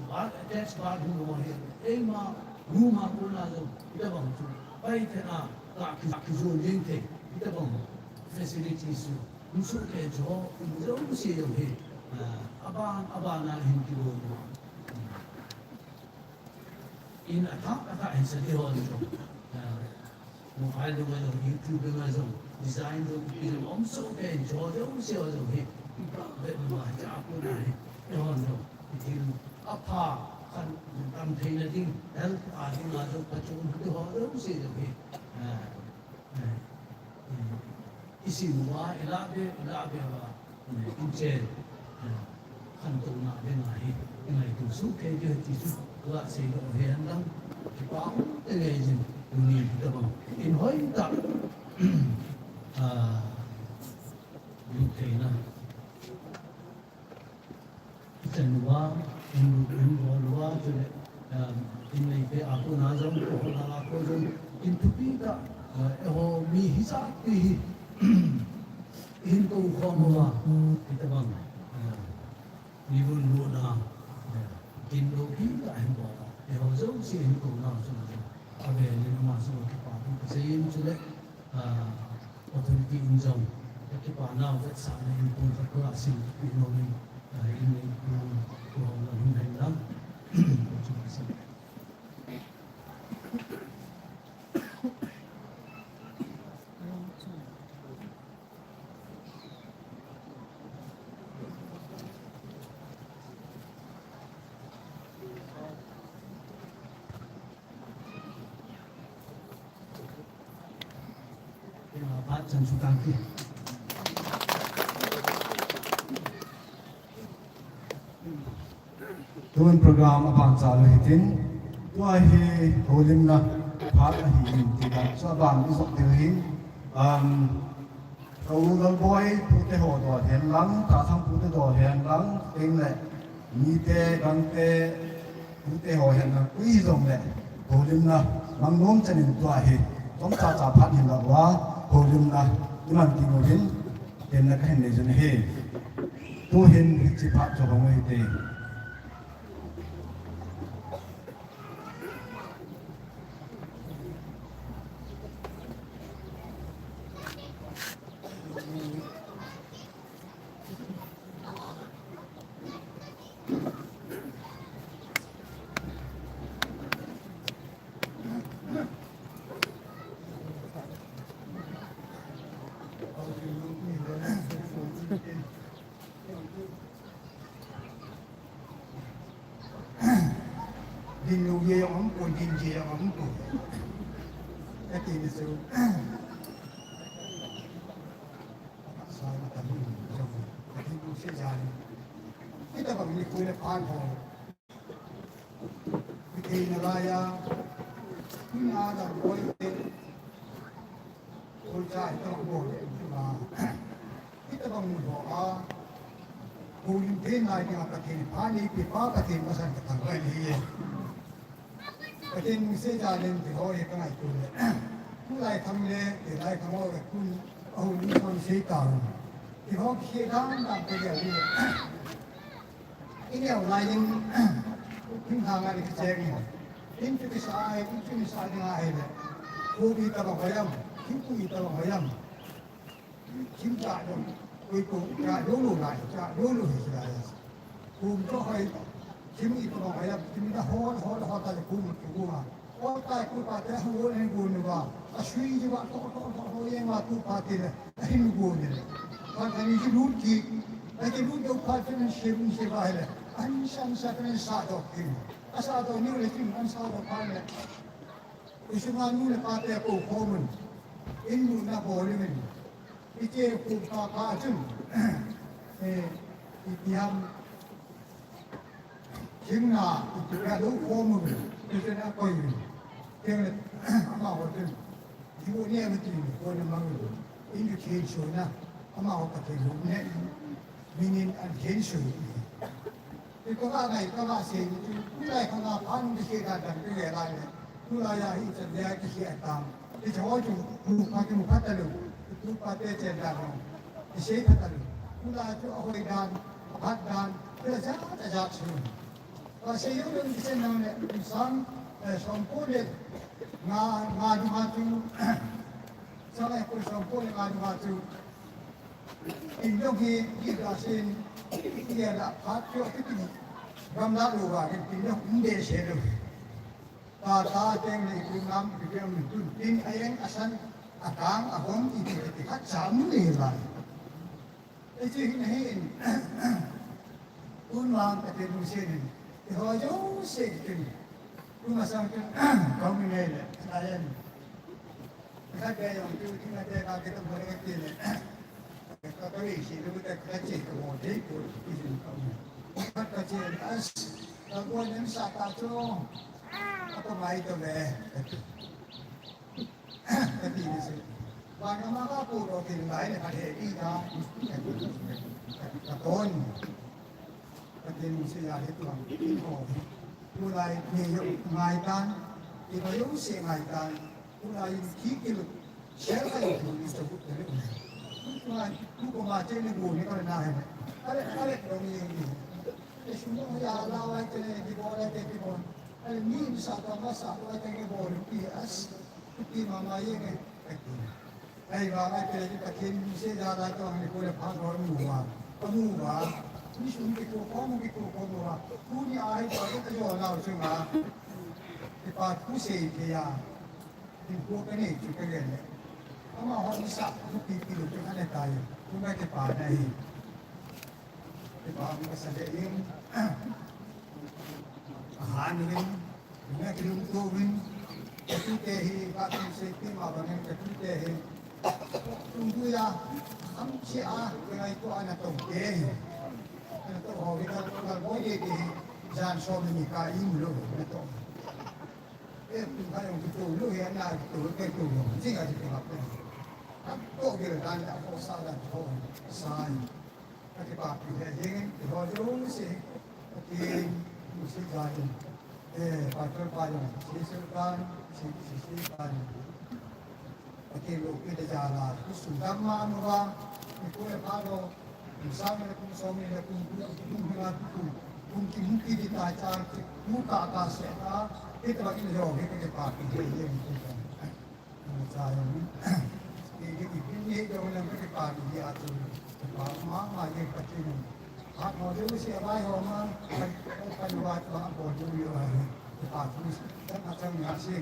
Ba, attached bathroom ho hi. Eima, room a kona jong, tobang chu. Pai thei a, ka ki, kijon jing thei, tobang. Facilities chu. Musu ke jo, musu se jong hi. Ah, aban, aban a hin kibol. In athah, athah hin sa ti ho jong. Ah, mobile jong, YouTube jong, design jong, ipi jong, um soh kei, jo jong, se jong hi. Ve ma, ja ko na hi. Ti ho jong. Itin apha, khan, tam theina ding, health a ding a jong, pachun ti ho jong, se jong hi. Ah, ah, ah. Isim uva, ilah be, ilah be uva, inchen, eh, khantouna ding ahi, ingaito soh kei ding ahi ti chu, tua sei lou hen lang, kipa um tei ngai jin, tuni tabang, in hoi tah, ah, lut theina. Ichan uva, in, in bol uva, chule, um, in neite a kona jong, ko ho la la ko jong, in thupi tah, uh, eiho mi hijat pi hi, in kou khom uva, hitabang, uh, mi bun bu na, uh, in loupi tah hin bol uva, eiho jouse in kou na jong jong, avel in ama jong kipa thu kasei in chule, Ah, authority in jong, ka kipa nau vetsahna in pun khat ka sim pi nom in, ah, in in pun ko hong lang hin hen lang. Chung ka sim. Phat chan chu tang ke. Tun program abang chalu hitin. Tua hi houlimna phat ahi in ti dan. So abang i jop diu hin. Um, Ka u Lalboi pute ho dol hen lang, Tathang pute dol hen lang, teng le, mite, gangte, pute ho hen lang, koi hijong le, houlimna, mang nom chan in tua hi, chomcha cha phat hin la uva, houlimna, i man ti nom hin, ken na ka hin nei jun ahi. Tu hin, hiche phat chu hong ahi te. Ding lou ye jong um pon, ding je jong um pon. Ka ti ni chu. Sa ma ta ni jong. Ka ti ni se jan. Hitabang nikho le phat ho. Hithei nalai a, hina Lalboi te, Kolchai hitabang bol le, hitabang, hitabang mun ho a, Houlim thei lai dinga Pathen in phat eipeh pa Pathen masang kathangvah in ahi. Pathen lungset jal in keiho hi kangaito le. Tulai khang le, tulai khang ho le, tun a houlim khang sei tau. Keiho kikhel dan dan kagel le. Ineo lai in, thing hang a ni kicheng in. In chu kisa ai, in chu kisa ding ahi le. Kou itobang hoiam, thingkung itobang hoiam. Thing cha dong, koi kou cha dong lou lai, cha dong lou hi sila ya. Kou cho hoi, thing itobang hoiam, thing da ho, ho, ho ta le kou mu chu kou ma. Kou ta kou pa te hu wo le kou nu ba. A sui ji ba, to, to, to, to, yeng ma kou pa te le. Ahin gu ni le. Pan ani ji lut ki. Ai ki lut deu phat pen an shem ni se ba le. An san sa pen an sa dok ki. A sa dok ni le kin an sa dok pan le. Isunga nu le pa te ko khomun. In nu na bo le min. Ite ku pa pa chun. Eh, itiam. Thingna, iti ka lo khomun. Ite na koi min. Thing le, amaho chun. Ju ne ma ti ni, ko na mang ni. In ju khen so na, amaho ka khen so ne, minin an khen so ni. Ni ko ka ngai, ko ka se ni, tu, tu lai ko na pan ni se ka dan, tu le lai ne. Tu lai ya hi chan ya ki se tang. Ni cho chu, mu pa ki mu pa ta lu. Tu pa te chen dan no. Ni se pa ta lu. Tu lai chu a hoi dan, a phat dan, tu la ja, ta ja chu. Ka sei jong jong kichen nang le, sang, eh, som ko le, nga, nga du nga chu, sang eh, ko som ko le nga du nga chu. In jong hi, ki da sin, ki ya da, phat chu, ki ti, gam la lu wa, ki tin jong, in de se lu. Ta, ta, teng le, ku nam, ki teng, tun, tin, a yeng, a san, a tang, a hom, i ti, ki ti, khat sa mu le lai. Ei chu hin ahin. Tun vang Pathen lungset in. Eiho jouse kin. Tun masang kin. Kau mi nei le. Ayan. Ka be jong chu kin ate ka ke to mo le ke le. Ka ka ri si lu te ka che ka mo de ko ki sin ka mo. Ka ka che as. Ka ko nem sa ta chu. Ka ko mai to le. Ka ti ni se. Bang ama ka pu ro tin lai le ka he i ta. Ka ton. Ka tin se ya he tuang. Ko. Tulai ni yo ngai tan. Iba jouse ngai tan. Tulai ki ki lu. Share ka yo ni so ku le. Tulai ku ko ma che ni bu ni ka na he. Ale ale ko ni ni. Te su mo ya la wa te ni bo le te ki bo. Ale ni sa ta ma sa wa te ni bo ni as. Ti mama yeng e. Ai, vang ai, pele ki Pathen lungset jal a tong ni ko le phat ho mu va. Ka mu va. Ni sum ki ko ko mu ki ko ko mu va. Tuni a hi pa ka jo na u chunga. Kipa thu sei thei a. Tin ko ka nei chu ka le le. Amaho ni sa thu pi pi lu chu ka ne tai. Thu ka kipa na hi. Kipa ka sa le in. Ahan in. Nga kilungto uvin, ka tute hi, ka kin sei pi ma bangin ka tute hi. Tungduya, hamse a, ka ngaito a natong te hi. Natong ho hi ka, ka boi de te hi, jan som ni ka im lo, natong. E, tung ka jong kito lo hi, ana kito lo, ka kito lo, jing a kito lo. Ka to gil dan la ko sa dan ko, sa. Ka kipapi le jing, keiho jouse, Pathen lungset jal in. Eh, Pastor pa jong, sei sei tan, sei, sei sei tan. Pathen loupina jal a, kum sung dam ma mu va, ni ko le pa lo, kum sang le kum som le kum, kum, kum, kum, kum ki mu ki di ta cha, mu ka ka se ta, kita ba ki jo, kita kipapi le jing. Cha jong, i, i, i, i, jong lang kipa ni a tu, kipa ma, ma, ye pa ti ni. Ha, mo de si a bai ho ma, kan, kan wa, wa, bo ju yo ha. Kipa tu, kan a chang ya si,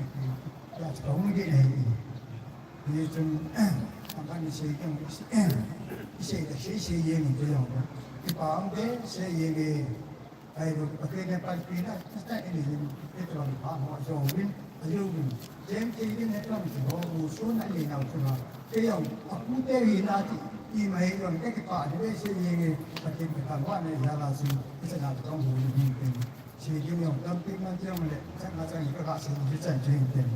ya chong de ni. Ni chung, ang kan ni si jong, si, si, si, si ye ni jong. Kipa ang de, si ye ni. Ai lo, Pathen in panpina, tah in hin, keiho pha ho, ajo uvin, ajo uvin. Jem kei uvin, keiho, u sun a ni nau chunga. Kei jong, a pu te hi na ti, i ma hi jong, kei kipa, ni ve se ni nge, Pathen in thangvah na jal a sin, kei sana tong hu ni hin pen. Se jong jong, tampi man jong le, chang na chang ni ka ka se ni chan jing pen.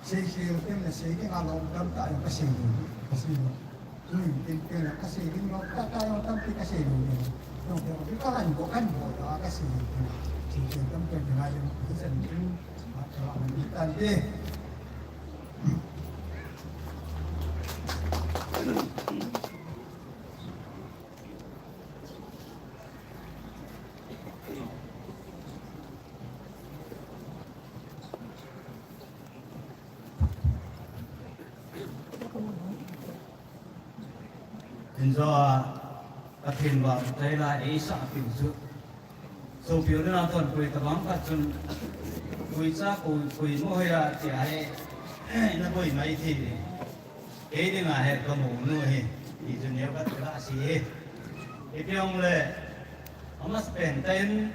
Sei sei lo pen le sei ding a lom dam ta jong ka sei lo, ka sei lo. Ui, pen pen le ka sei ding lo, ka ka jong tampi ka sei lo ni. Inzo a Pathen vahchoi la eisah piu chu. Sopi u le nao, tonpui tabang khat chun, koi cha, koi, koi mo hoi a tia hi, na boi mai thei. Kei dinga hi ka monu hi, ti chu neo khat ka sei hi. Ipi hung le, amasapen tah in,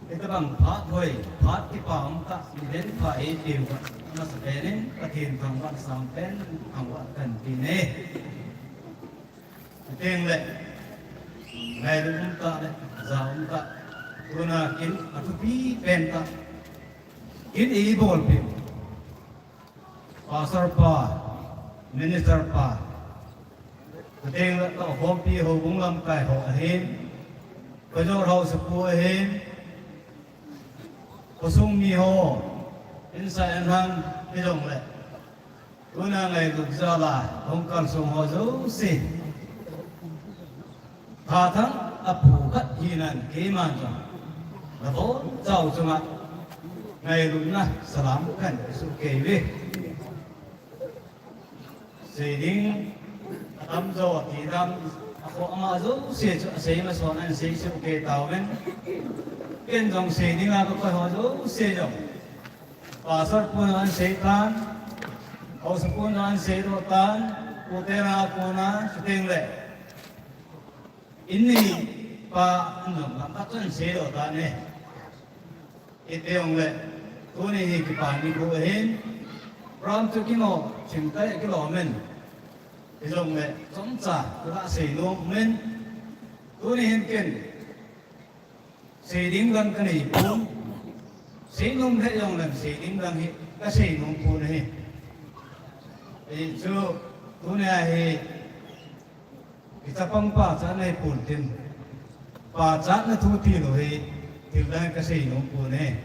Hitabang phat hoi, phat kipa um tah, milen pha eipeu, amasapen in Pathen thangvah, sangpen thangvah kahin pe e. Chuteng le, ngailut um tah le, ja um tah, tuna kin athupi pen tah, kin eibolpeh. Pastor pa, Minister pa, chuteng le ka khompi houbung lamkai ho ahin, Pajor House pu ahin, khosung mi ho, insung inlhang hijongle, tuna ngailut jal a hung kalsong ho jouse. Thathang apu khat hinan keiman jong nabonchau chunga ngailutna salam kahin soh kei uve. Sei ding atamjo ti dam, akhoh ama jouse chu asei mason ahin sei soh kei tauvin. Ken jong sei dinga kakoi ho jouse jong Pastor pun ahin sei tan, House pun ahin seidoh tan, Pu Tera pun a, chuteng le Inni pa injong lamkhat chun seidoh tan e. Iti jongle, tuni hi kipa nikho ahin, program chu kimo, chimtah kilom in. Hijongle, chomcha, kaga seinom in. Tuni hin ken, sei ding dang kanei pon. Seinom lheh jongle, sei ding dang hi, kaseinom pon ahi. Hichu, tuni a hi, Kichapang pachatna hi pon tin. Pachatna thu tilou hi, thil dang kaseinom pon e.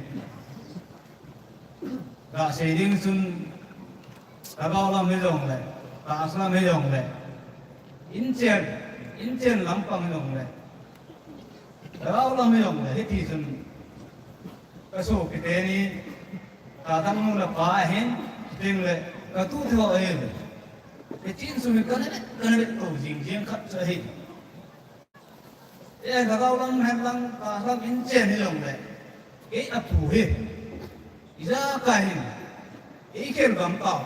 Kasei ding chun, lhagao lam hijongle, tahsa lam hijongle, inchen, inchen lampang hijongle, lhagao lam hijongle, hiti chun, kasopite ni, kathang nu le pa ahin, chuteng le, katu te ho ahin. Hiche insung hi kana vet, kana vet lou jing jing khat chu ahi. E, lhagao lam hen lang, tahsa lam inchen hijongle, kei apu hi, ijakai hin, eikhel gam tau.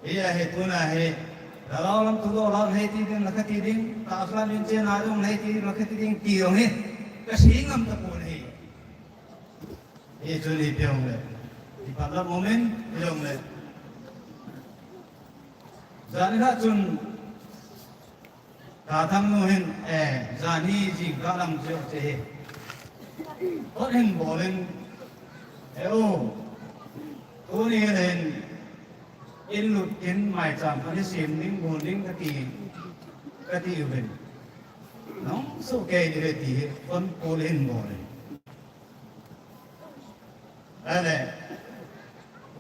Hia hi tuna hi, lhagao lam thudoh lam hiti ding, la kati ding, tahsa lam inchen a jong hiti ding, la kati ding, ti jong hi, kasei ngam tapon ahi. Hichu ni pe jongle, ipat lam um in, pe jongle. Jan khat chun, kathang nu hin, eh, jan hi jingkah lang chu che hi. Kot hin bol in, eh, o, tuni hin, in lut in maicham khat hi sem ding, bol ding kati, kati uvin. Nung soh kei ding ve ti hi, kon bol hin bol in. Ahile,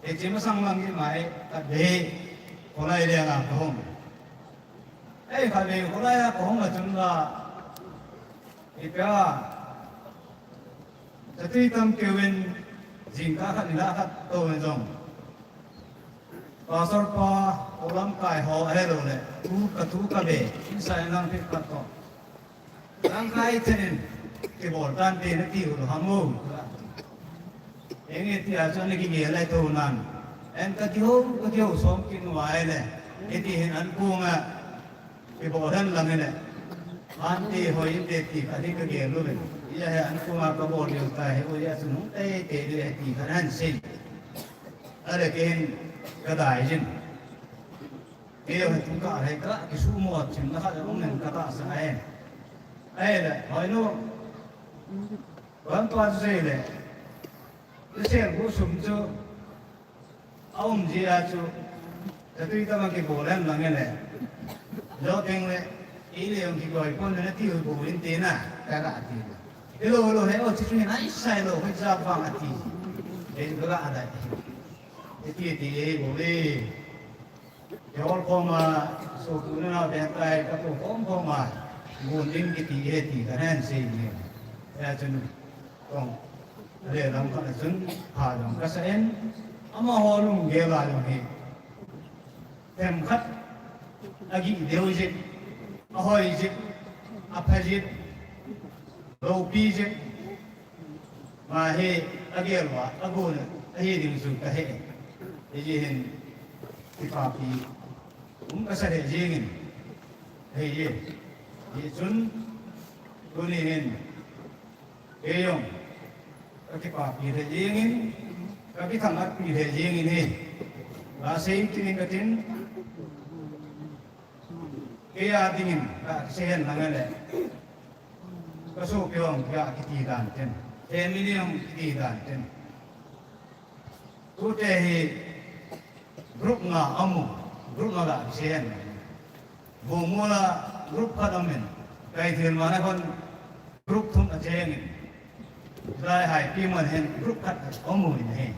hiche masang lang hi mai, khatvei, kholai lenga kahung. Ei, khatvei, kholai a kahung a chun la, ipi a, chatui tam keuvin, jingkah khat nilhah khat touvin jong. Pastor pa, lamkai ho, ahilou le, tu katu kabe, insung lang pit pat to. Langkai chenin, kibol tante nati u lou ham o. Eng e tia chu ana kigel lai tou nan. En kakihou, kakihou som kit uva ahile. Hiti hin ankunga, kibol hen lang hile. Ante hoi inte ti khat hi kagel uvin. Hia hi ankunga kabol diu tai hi, hia chu nung teitei diu ahi ti khat ahin sei. Ahile kei hin kadai jin. Kei jong hi tung kah lheh kah, kisuhmo chimna khat jong um in katahsan ahi. Ahile, hoinu, vanpa chu sei le, kisel gu sum chu, aum jeh a chu, chatui tobang kibol hen lang hile, jo teng le, Ei le jong kikoi kon na ti u bo in te na, ka ga ti. Hello, hello, he o chi chu nai sai lo, he ja vang ati. Ei ga ga dai. Iti ti ei bo le. Ke hol khom a, so tu na na ben tai ka tu khom khom a. Gun ding kiti he ti ka hen sei ni. Ya chun kong le lam ka chun pha jong ka sa en. Amaho lunggel a jong hi. Themkhat, agih deu jeh, ahoi jeh, apha jeh, loupi jeh, ma hi agel uva, agon, ahi ding chu kahe. Hijeh hin, kipapi, um kasa lheh jengin, hei e, hijeh chun, tuni hin, Kei jong, ka kipapi lheh jengin, ka kithangatpi lheh jengin hi. Ka sei tin katin, kei a dingin, ka kisei hen lang le. Ka sopi jong, ka kiti dan tin. Family jong kiti dan tin. Tute hi group nga amu, group nga la kisei hen. Bungula group khat amin. Kai thil mana kon group thum achengin. Lai hai pi man hin group khat amu in hi.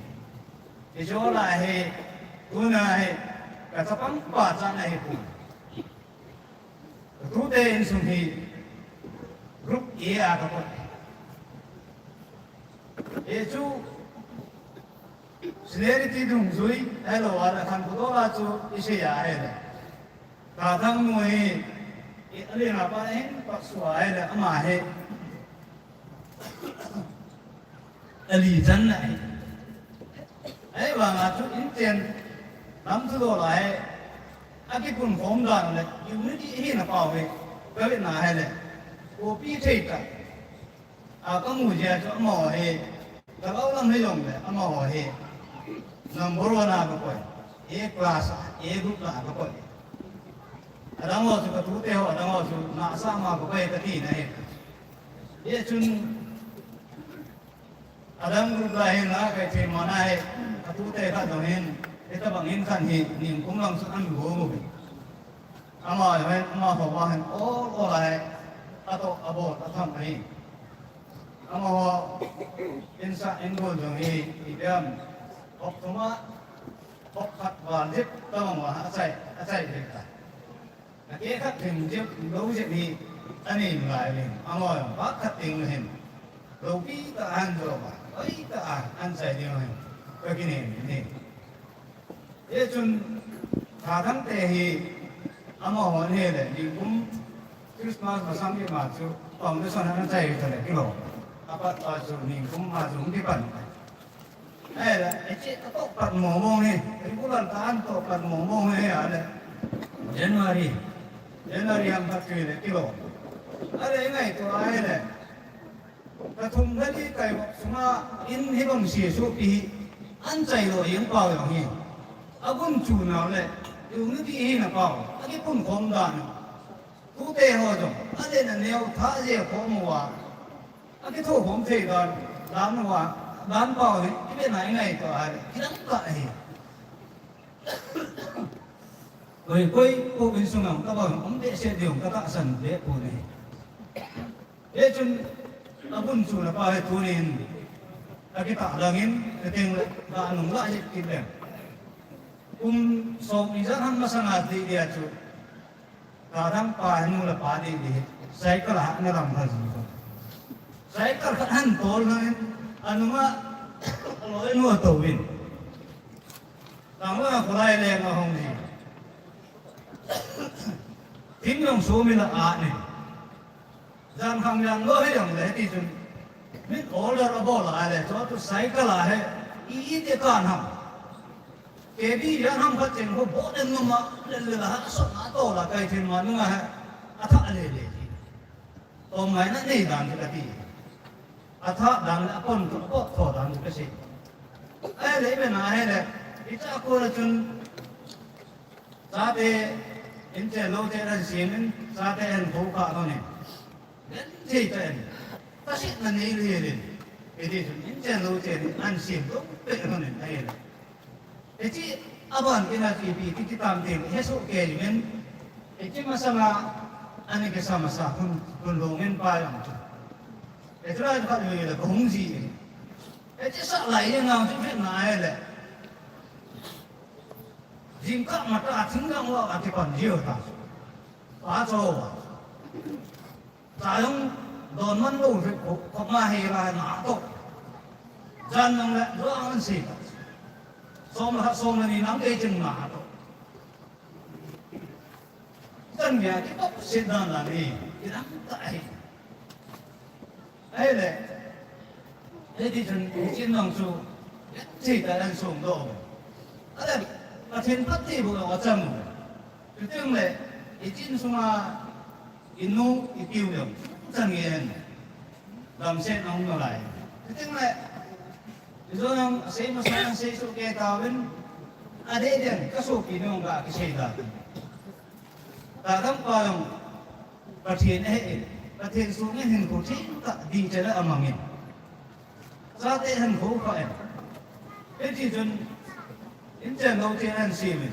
Ijola hi, tuna hi, ka chapang pa chana hi pu. Tute insung hi group A a ka pot. E chu Seniority dungjui, ahilou a le khankho dola chu isei a ahile. Kathang nu hi, i, alina pa hin, pasua ahile, ama hi. Ali jan na hi. Ahivanga chu inchen, lam chu dola hi, akipun khom dan le, unity hina pau hi, kavet na ahile. Copy thei ta. A, kamu jeh chu amaho hi, ka lo lam hi jong le, amaho hi, number one a kakoi, A class a, A group la kakoi. Adang ho chu katute ho, adang ho chu nasa ma kakoi kati na hi. Hijeh chun, adang group la hin la, kai thei mana hi, katute khat jong hin, hitabang hin khan hi, ningkum lang chu an go go hi. Ama hin, amaho va hin, ol ol a hi, ato, abol, atham ahi. Amaho, insa, inbol jong hi, ipi ham, hop thum a, hop khat val jep, tabang va, achai, achai jep ta. Akeh khat thim jep, lou jep hi, anei nalai uvin, amaho jong, va khat teng hin, loupi tah a ahin jo va, oi tah a, ahin chai ding hin, kakinem in ahi. Hichun, Thathang te hi, amaho hin ahile, ningkum Christmas masang ima chu, foundation ana chai tale, kilo. Apat pa chu, ningkum ma chu, hung kipan. Ahile, hiche, atoh pat mong mong hi, regular tah a atoh pat mong mong hi, ahile. January. January ham khat chu ahile, kilo. Ahile, ingaito ahile. Kathum lali kai vop sunga in hibang se sopi hi, ahin chai lou jeng pau jong hi. Agun chu nau le, unity hina pau, akipun khom dan. Tute ho jong, alen aneo tha je khom uva. Akitho khom thei dan, dan uva, dan pau hi, ipi na ingaito a, kilang ka hi. Koi, koi, ko in sunga, ka bang, um behseh ding, ka tahsan be pon ahi. Hichun, abun chu na pa hi tunin, akitah langin, ka teng le, ka nung la jep kit le. Kum som ijat ham masanga ti dia chu, Thathang pa nu le pa di di, cycle a na lam kha ji ko. Cycle khat ahin tol na in, anunga, aloi nu atouvin. Tang la khulai le nga hong ji. Thing jong sumil a ne. Jan khang jang lo hi jong le ti chun. Min order abol a le, chu tu cycle a he. I, i te kan ham. K B jan ham khat cheng ho bo den no ma, le le la ha, so na to la kai thin ma nunga he. Atha le le. To mai na nei dan ka ti. Atha dan le apon to, apot to dan ka si. Ai le be na he le. Icha ko le chun. Chate, inche lote ahin simin, chate ahin kho kha lhonin. Len thei ta in. Tasetna nei lhonin. Hiti chun, inche lote ahin sim lou peh lhonin, ahi. Hiche, aban kina kipi, kiti tam tin, hesoh kei min. Hiche masanga, Ani kisa masa hun hun longin pa jong chu. Etra khat le le kong ji. Eti sa lai ye ngau chu fit na ai le. Jingkah mata thingdang wa ati pan jiu ta. Pa cho wa. Cha jong don man lo ri ko, ko ma he la na to. Jan nang le do an si ta. Som la som la ni nang ke jing na to. Chan gei a kitop set dan dan hi, kidang tah ahi. Ahile, hiti chun, hiche nung chu, hiche ta dan sung doh. Ale, Pathen phat ti bu a chang. Chuteng le, hiche sunga, inu, ipiu jong, chang gei hen. Damset ahung nalai. Chuteng le, ijo jong, sei masa, sei soh kei tauvin, adeh den, kasopi nu jong ga kisei da. Tathang pa jong Pathen ahe in, Pathen sung in hinkho thengtah ding chan a amang in. Chate hinkho pha in. Hiti chun inchen lou te ahin sem in.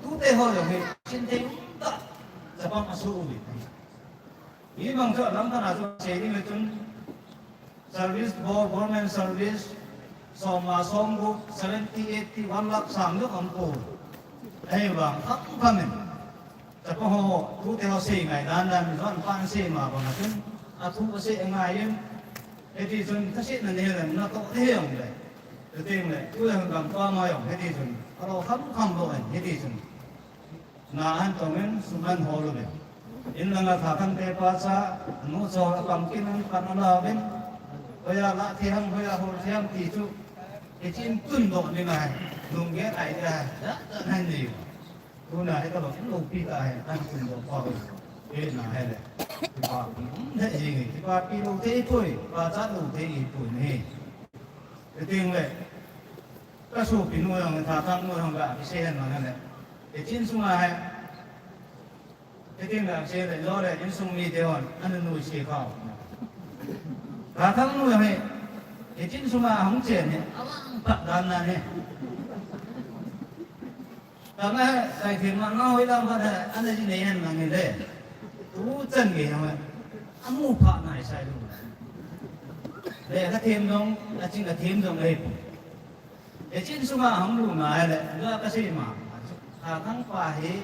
Tute ho jong hi, chin thengtah chapang asoh uvin. Hibang chu alam khat a chu sei ding le chun Service bo, government service, som nga, som gup, seventy, eighty, one lakh sang jong um poi. Ahivang kham kham in. Chapang ho, tute ho sei ngai dan dan, jong pan sei ma bang a chun, athu asei ngai in. Hiti chun, thase na nei le, natoh thei jong le. Chuteng le, tu le hung gam pa ma jong, hiti chun. Alo kham kham lou in, hiti chun. Na ahin tong in, sum ahin hol uvin. In langa Thathang te pa cha, nu cho a pang kin an pan ana uvin. Hoiya lah thei ham, hoiya hol thei ham ti chu. Hiche in tundoh ding ahi. Lunggel idea ahi. Ja, ja ahin nei. Tuna hi tabang in loupi tah ahi. Ahin tundoh pau. Hina hile. Kipapi um thei jing e. Kipapi lou thei poi. Pachat lou thei poi ne. Chuteng le. Kasopi nu jong, Thathang nu jong ga kisei hen lang le. Hiche in sunga hi. Hitin ga kisei le, jo le, insung mite hon, ana nuisat kha. Thathang nu jong hi, hiche in sunga ahung chen hi, avang phat dan nan hi. Tama hi, sai thim ma, na hoi lam phat hi, ana ji nei hen lang hi le. Tu chan gei jong hi, amu phat nai sai lu. Le, ka thim jong, aching ka thim jong le. Hiche in sunga ahung lut nai le, ja kasei ma, Thathang pa hi,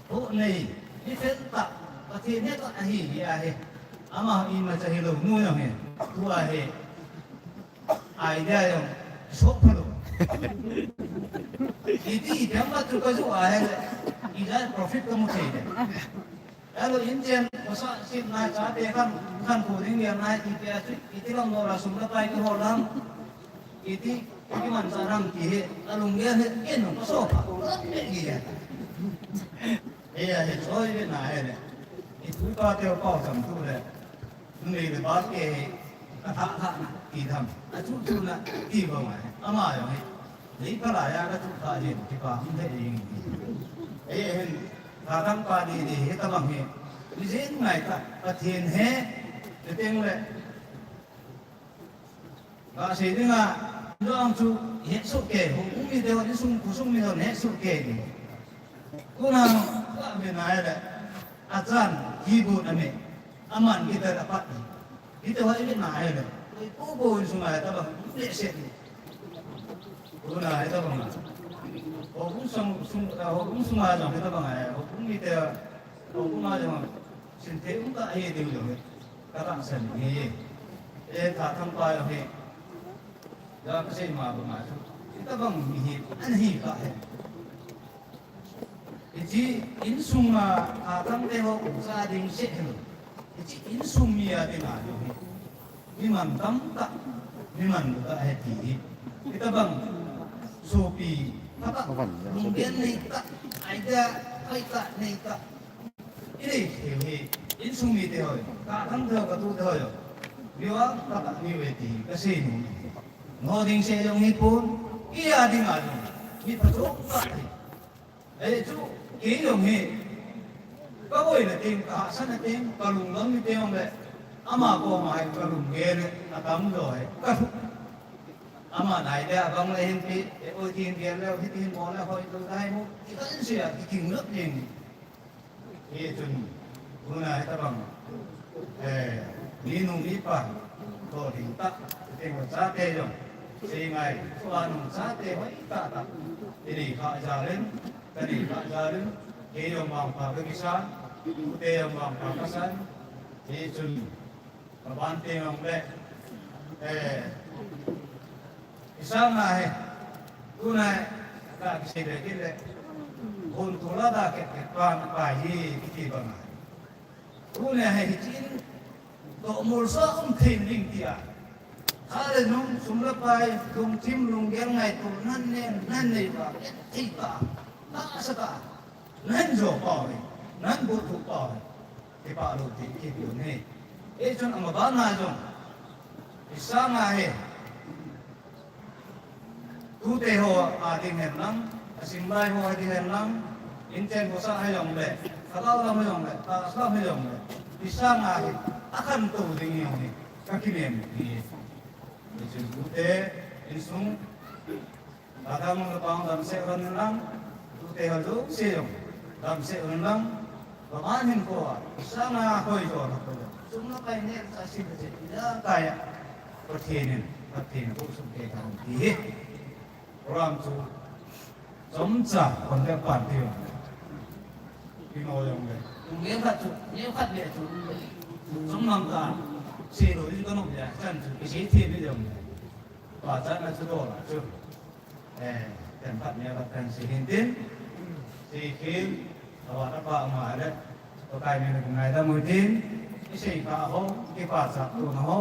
tu nei, mi fel tah, Pathen hetah ahi, hi ahi. Ama imacha hilou, nu jong hi, tu ahi. Idea jong, soh phalou. Iti, ipi ham khat chu kajoh ahi le, ija profit kamu thei le. Alo inchen, khosa sipna chate khan, khankho ding gel nai, ipi a chu, iti lam lou la sum la pai kihol lam. Iti, iti manchah lam ti hi, alunggel hi, ken nung kaso pha, lam pe gi ya. Eya hi, choi ve na he le. Itu pa teu pau cham tu le. Numei le ba ke hi, katha tha na, ti tham. Achu chu na, ti bang a hi. Ama jong hi. Nei phalai a kachu tha jeng, kipa hung thei jeng. Ei hin, Thathang pa ni ni, hitabang hi. Mi jeng ngai ta, Pathen he, chuteng le. Gasei dinga, jong chu, hetsoh kei, houbung mite hon, insung, khosung mite hon, hetsoh kei. Tuna, ka ve nai le, achan, kibut ame, aman guitar apat. Guitar ho ive nai le, koi po po insung a tabang, le se. Tuna hitabang a. Houbung sung, sung, houbung sunga jong hitabang a, houbung mite, houbung a jong, sinte um ta ahi diu jong. Katahsan hi. E, Thathang pa jong hi. Ja kasei ma bang a chu. Hitabang mi hi, ana hi kha hi. Hiche insung a, Thathang te ho, cha ding se hi. Hiche insung mi a ding a jong hi. Mi mantam tah, mi manlu tah ahi ti hi. Hitabang, sopi, phatah, lunggel nei tah, idea, phatah nei tah. Inei thei hi, insung mite ho, Thathang te ho, katu te ho. Miva, phatah nei uve ti hi, kasei nom. Noding se jong hipon, kei a ding a jong, mi phatah tah hi. Ei chu, kei jong hi, kaboina teng, kahahsatna teng, kalungdonna teng le, ama koma hi kalunggel le, atam jo hi, ka, ama nai le abang le hin pi, e oi tin gel le, hiti hin bol le, hoi tu dai mu, ti kahin sei a, kiking lop jeng. Hichun, Tuna hitabang, eh, minu mipa, to ding ta, teng chate jong, sei ngai, tua nung chate hoi ta ta, ini kha jalin, kani kha jalin, kei jong vangpha kakisan, ute jong vangpha kasan, hichun, Ka ban te jong le, eh, isang a hi, tuna hi, ka kisei le kit le, hun tula da kit kit pa, pa hi, kiti bang a. Tuna hi, hichin, to mul sa um thim ding tia. Kha le nung, sum le pai, lungthim, lunggel ngaito, nan ne, nan nei ba, kit thei ta, ta sa ta. Nan jo pau hi, nan bu thu pau hi. Kipa lou ti, kipa lou ni. Hichun ama bana jong. Isang a hi. Tute ho a ding hen lang, asinglai ho a ding hen lang, inchen khosa hi jong le, khalou lam hi jong le, tahsa lam hi jong le. Isang a hi, akhantou ding hi jong hi. Kakinem hi. Hichun tute, insung, Lhadang le pang damsel un lang, tute ho jouse jong damsel un lang, vang hin ko a, isang a hoi jo na ko. Sum le pai ne sa si le se, ila kaya, Pathen in, Pathen in, ko sum ke ka ti hi. Program chu, chomcha, kon le pan ti jong. Pi no jong le. Tung le khat chu, ne khat le chu. Chom mang ka, se lo in ko no ya, chan chu, ki se the ni jong. Pa chan na chu do la chu. Eh, kan phat nia kan sei hin tin. Sei khin, awa ta pa ma le. Pakai nia ngaidam u tin. Isei kha ho, kipachat tona ho.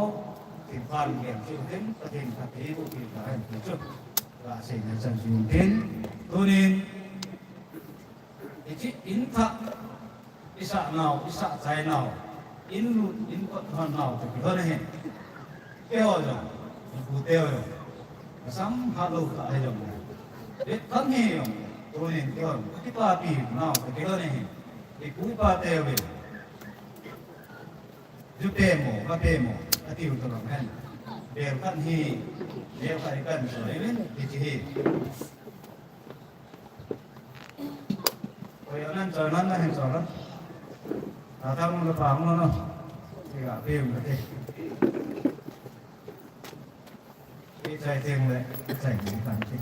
Tin pan gen chu tin, Pathen phatthei boh peh tahen ti chu. Ka seina chan chu hin tin. Tunin, Hiche in thah, isah nau, isah chai nau, in lut, in kot hon nau, toh kilhon ahin. Keiho jong, in pute ho jong, asam hat lou tah hi jong. Vet tham hi jong, tunin keiho jong, kipapi nau, toh kilhon ahin. Ipu ipa teho jong. Ju pe mo, va pe mo, ati u tobang hen. Bel khat hi, bel khat hi kan so, amen, hiche hi. Oi, anan choi nan na hin choi nan. Ta ta mo na pa mo na. Ti ga pe mo te. Ti chai teng le, chai ni kan ti.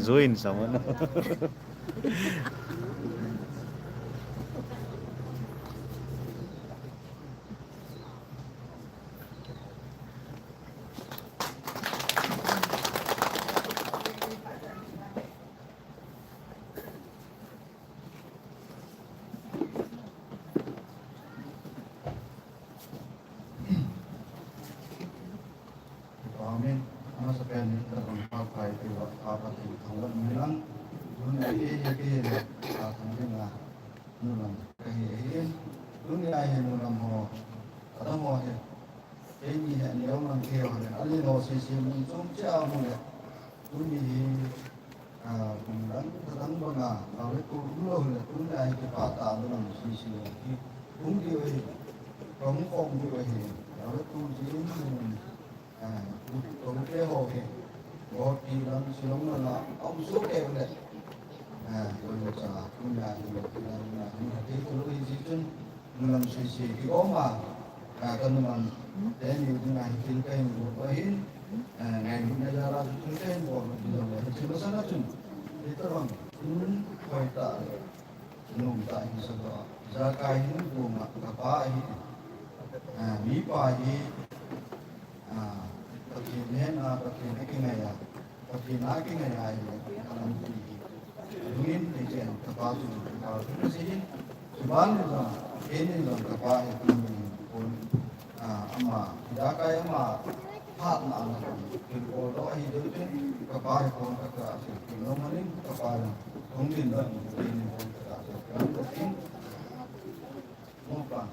Join someone. Amen. Amasapen in tabang pha phai tiva pha pha thei thangvat milang. Tun a ke he ke he le a thang ding a. Nulam ka he he. Tun a he nulam ho. Kadam ho he. Keini he neo nang ke ho le. Ali ho si si mun chung cha mu le. Tuni hi, ah, kum dang, dang banga, ah, le tu umlou le, tuni a hi kipah tah a lang sisi hi. Hung diu ahi, kahung khom diu ahi, ah, le tu jin, ah, tu, tu te ho hi. Guwahati lang Shillong lang a, um, so ke le. Ah, ko le cha, tuni a hi, lang, lang, hi, hi, tu hi ji chun. Nulam sisi ki oma, ah, ka nulam teni dinga hi thil kahin bol ahin, ah, ngailutna jal a thil kahin bol ahin, thil masang a chun, hitabang, um, koi ta, nom ta hi sa to, ijakai hi nung a, ka pa hi, ah, mi pa hi, ah, Pathen henga, Pathen a kingai a, Pathen a kingai a, ahi, alam ti hi. Tuni in, ti chen, ka pa tu, ka pa tu, si hin, suban ni jong, ken ni jong, ka pa hi, tuni in, kon, ah, ama, ijakai ama, phat na ama, kin ko do ahi, do chen, ka pa hi, kon, ka ka, si, kin no manin, ka pa hi, kon din da, ken ni, kon, ka ka, si, kin, mo pa.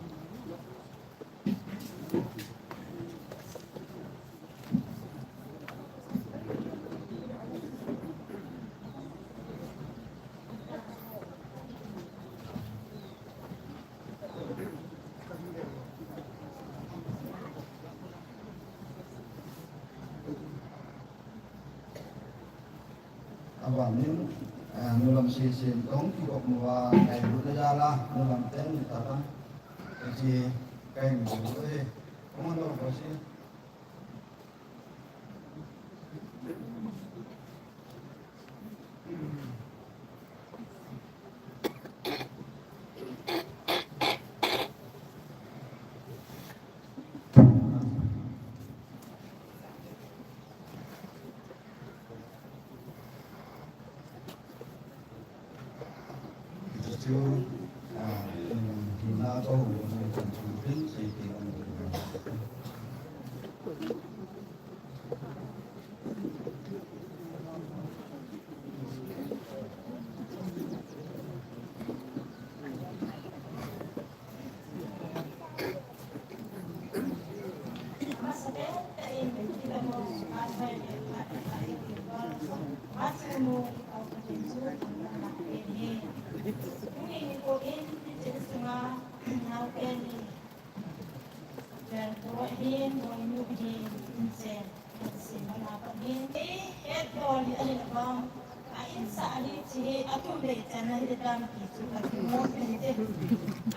Abanin, eh, nulam sisi in tong kikop nuva, eh, ngailutna jal a, nulam ten ni tata, iti, kahin bol e, kung ano ko si. Chu, ah, hina ko hu, kan chu tin,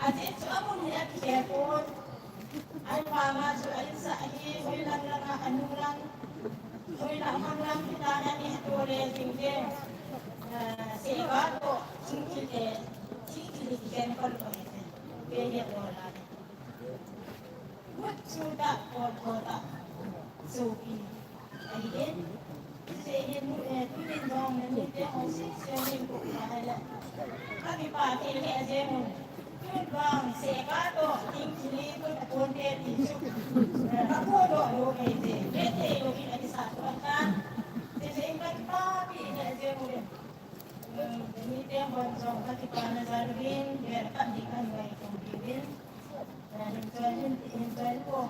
Ajeh chu amun hi akikhel pon. Ahivanga chu a insah hi hoilang langa anung lang, hoilang mang lang kita na ni to le jing le, eh, sega toh, thingkil le, thingkil le kigen kol kol le. Ke ye to la. Mut chu ta kol kol ta. Chu ki. Ahi e. Chu hi mu, eh, tunin jong na ni te hong si se ni ku ka le. Ka kipa thei le a jeng un. Tun vang sega toh, thingkil le, tun a pon te ti chu. Eh, a pon lo lo kei te. Ke te lo ki a kisa tu a ta. Te se in ka kipa pi le a jeng un. Eh, ni te hon jong ka kipa na jal vin, vel ka ni ka ni wai kong ki vin. Eh, hin choi vin, hin choi ko.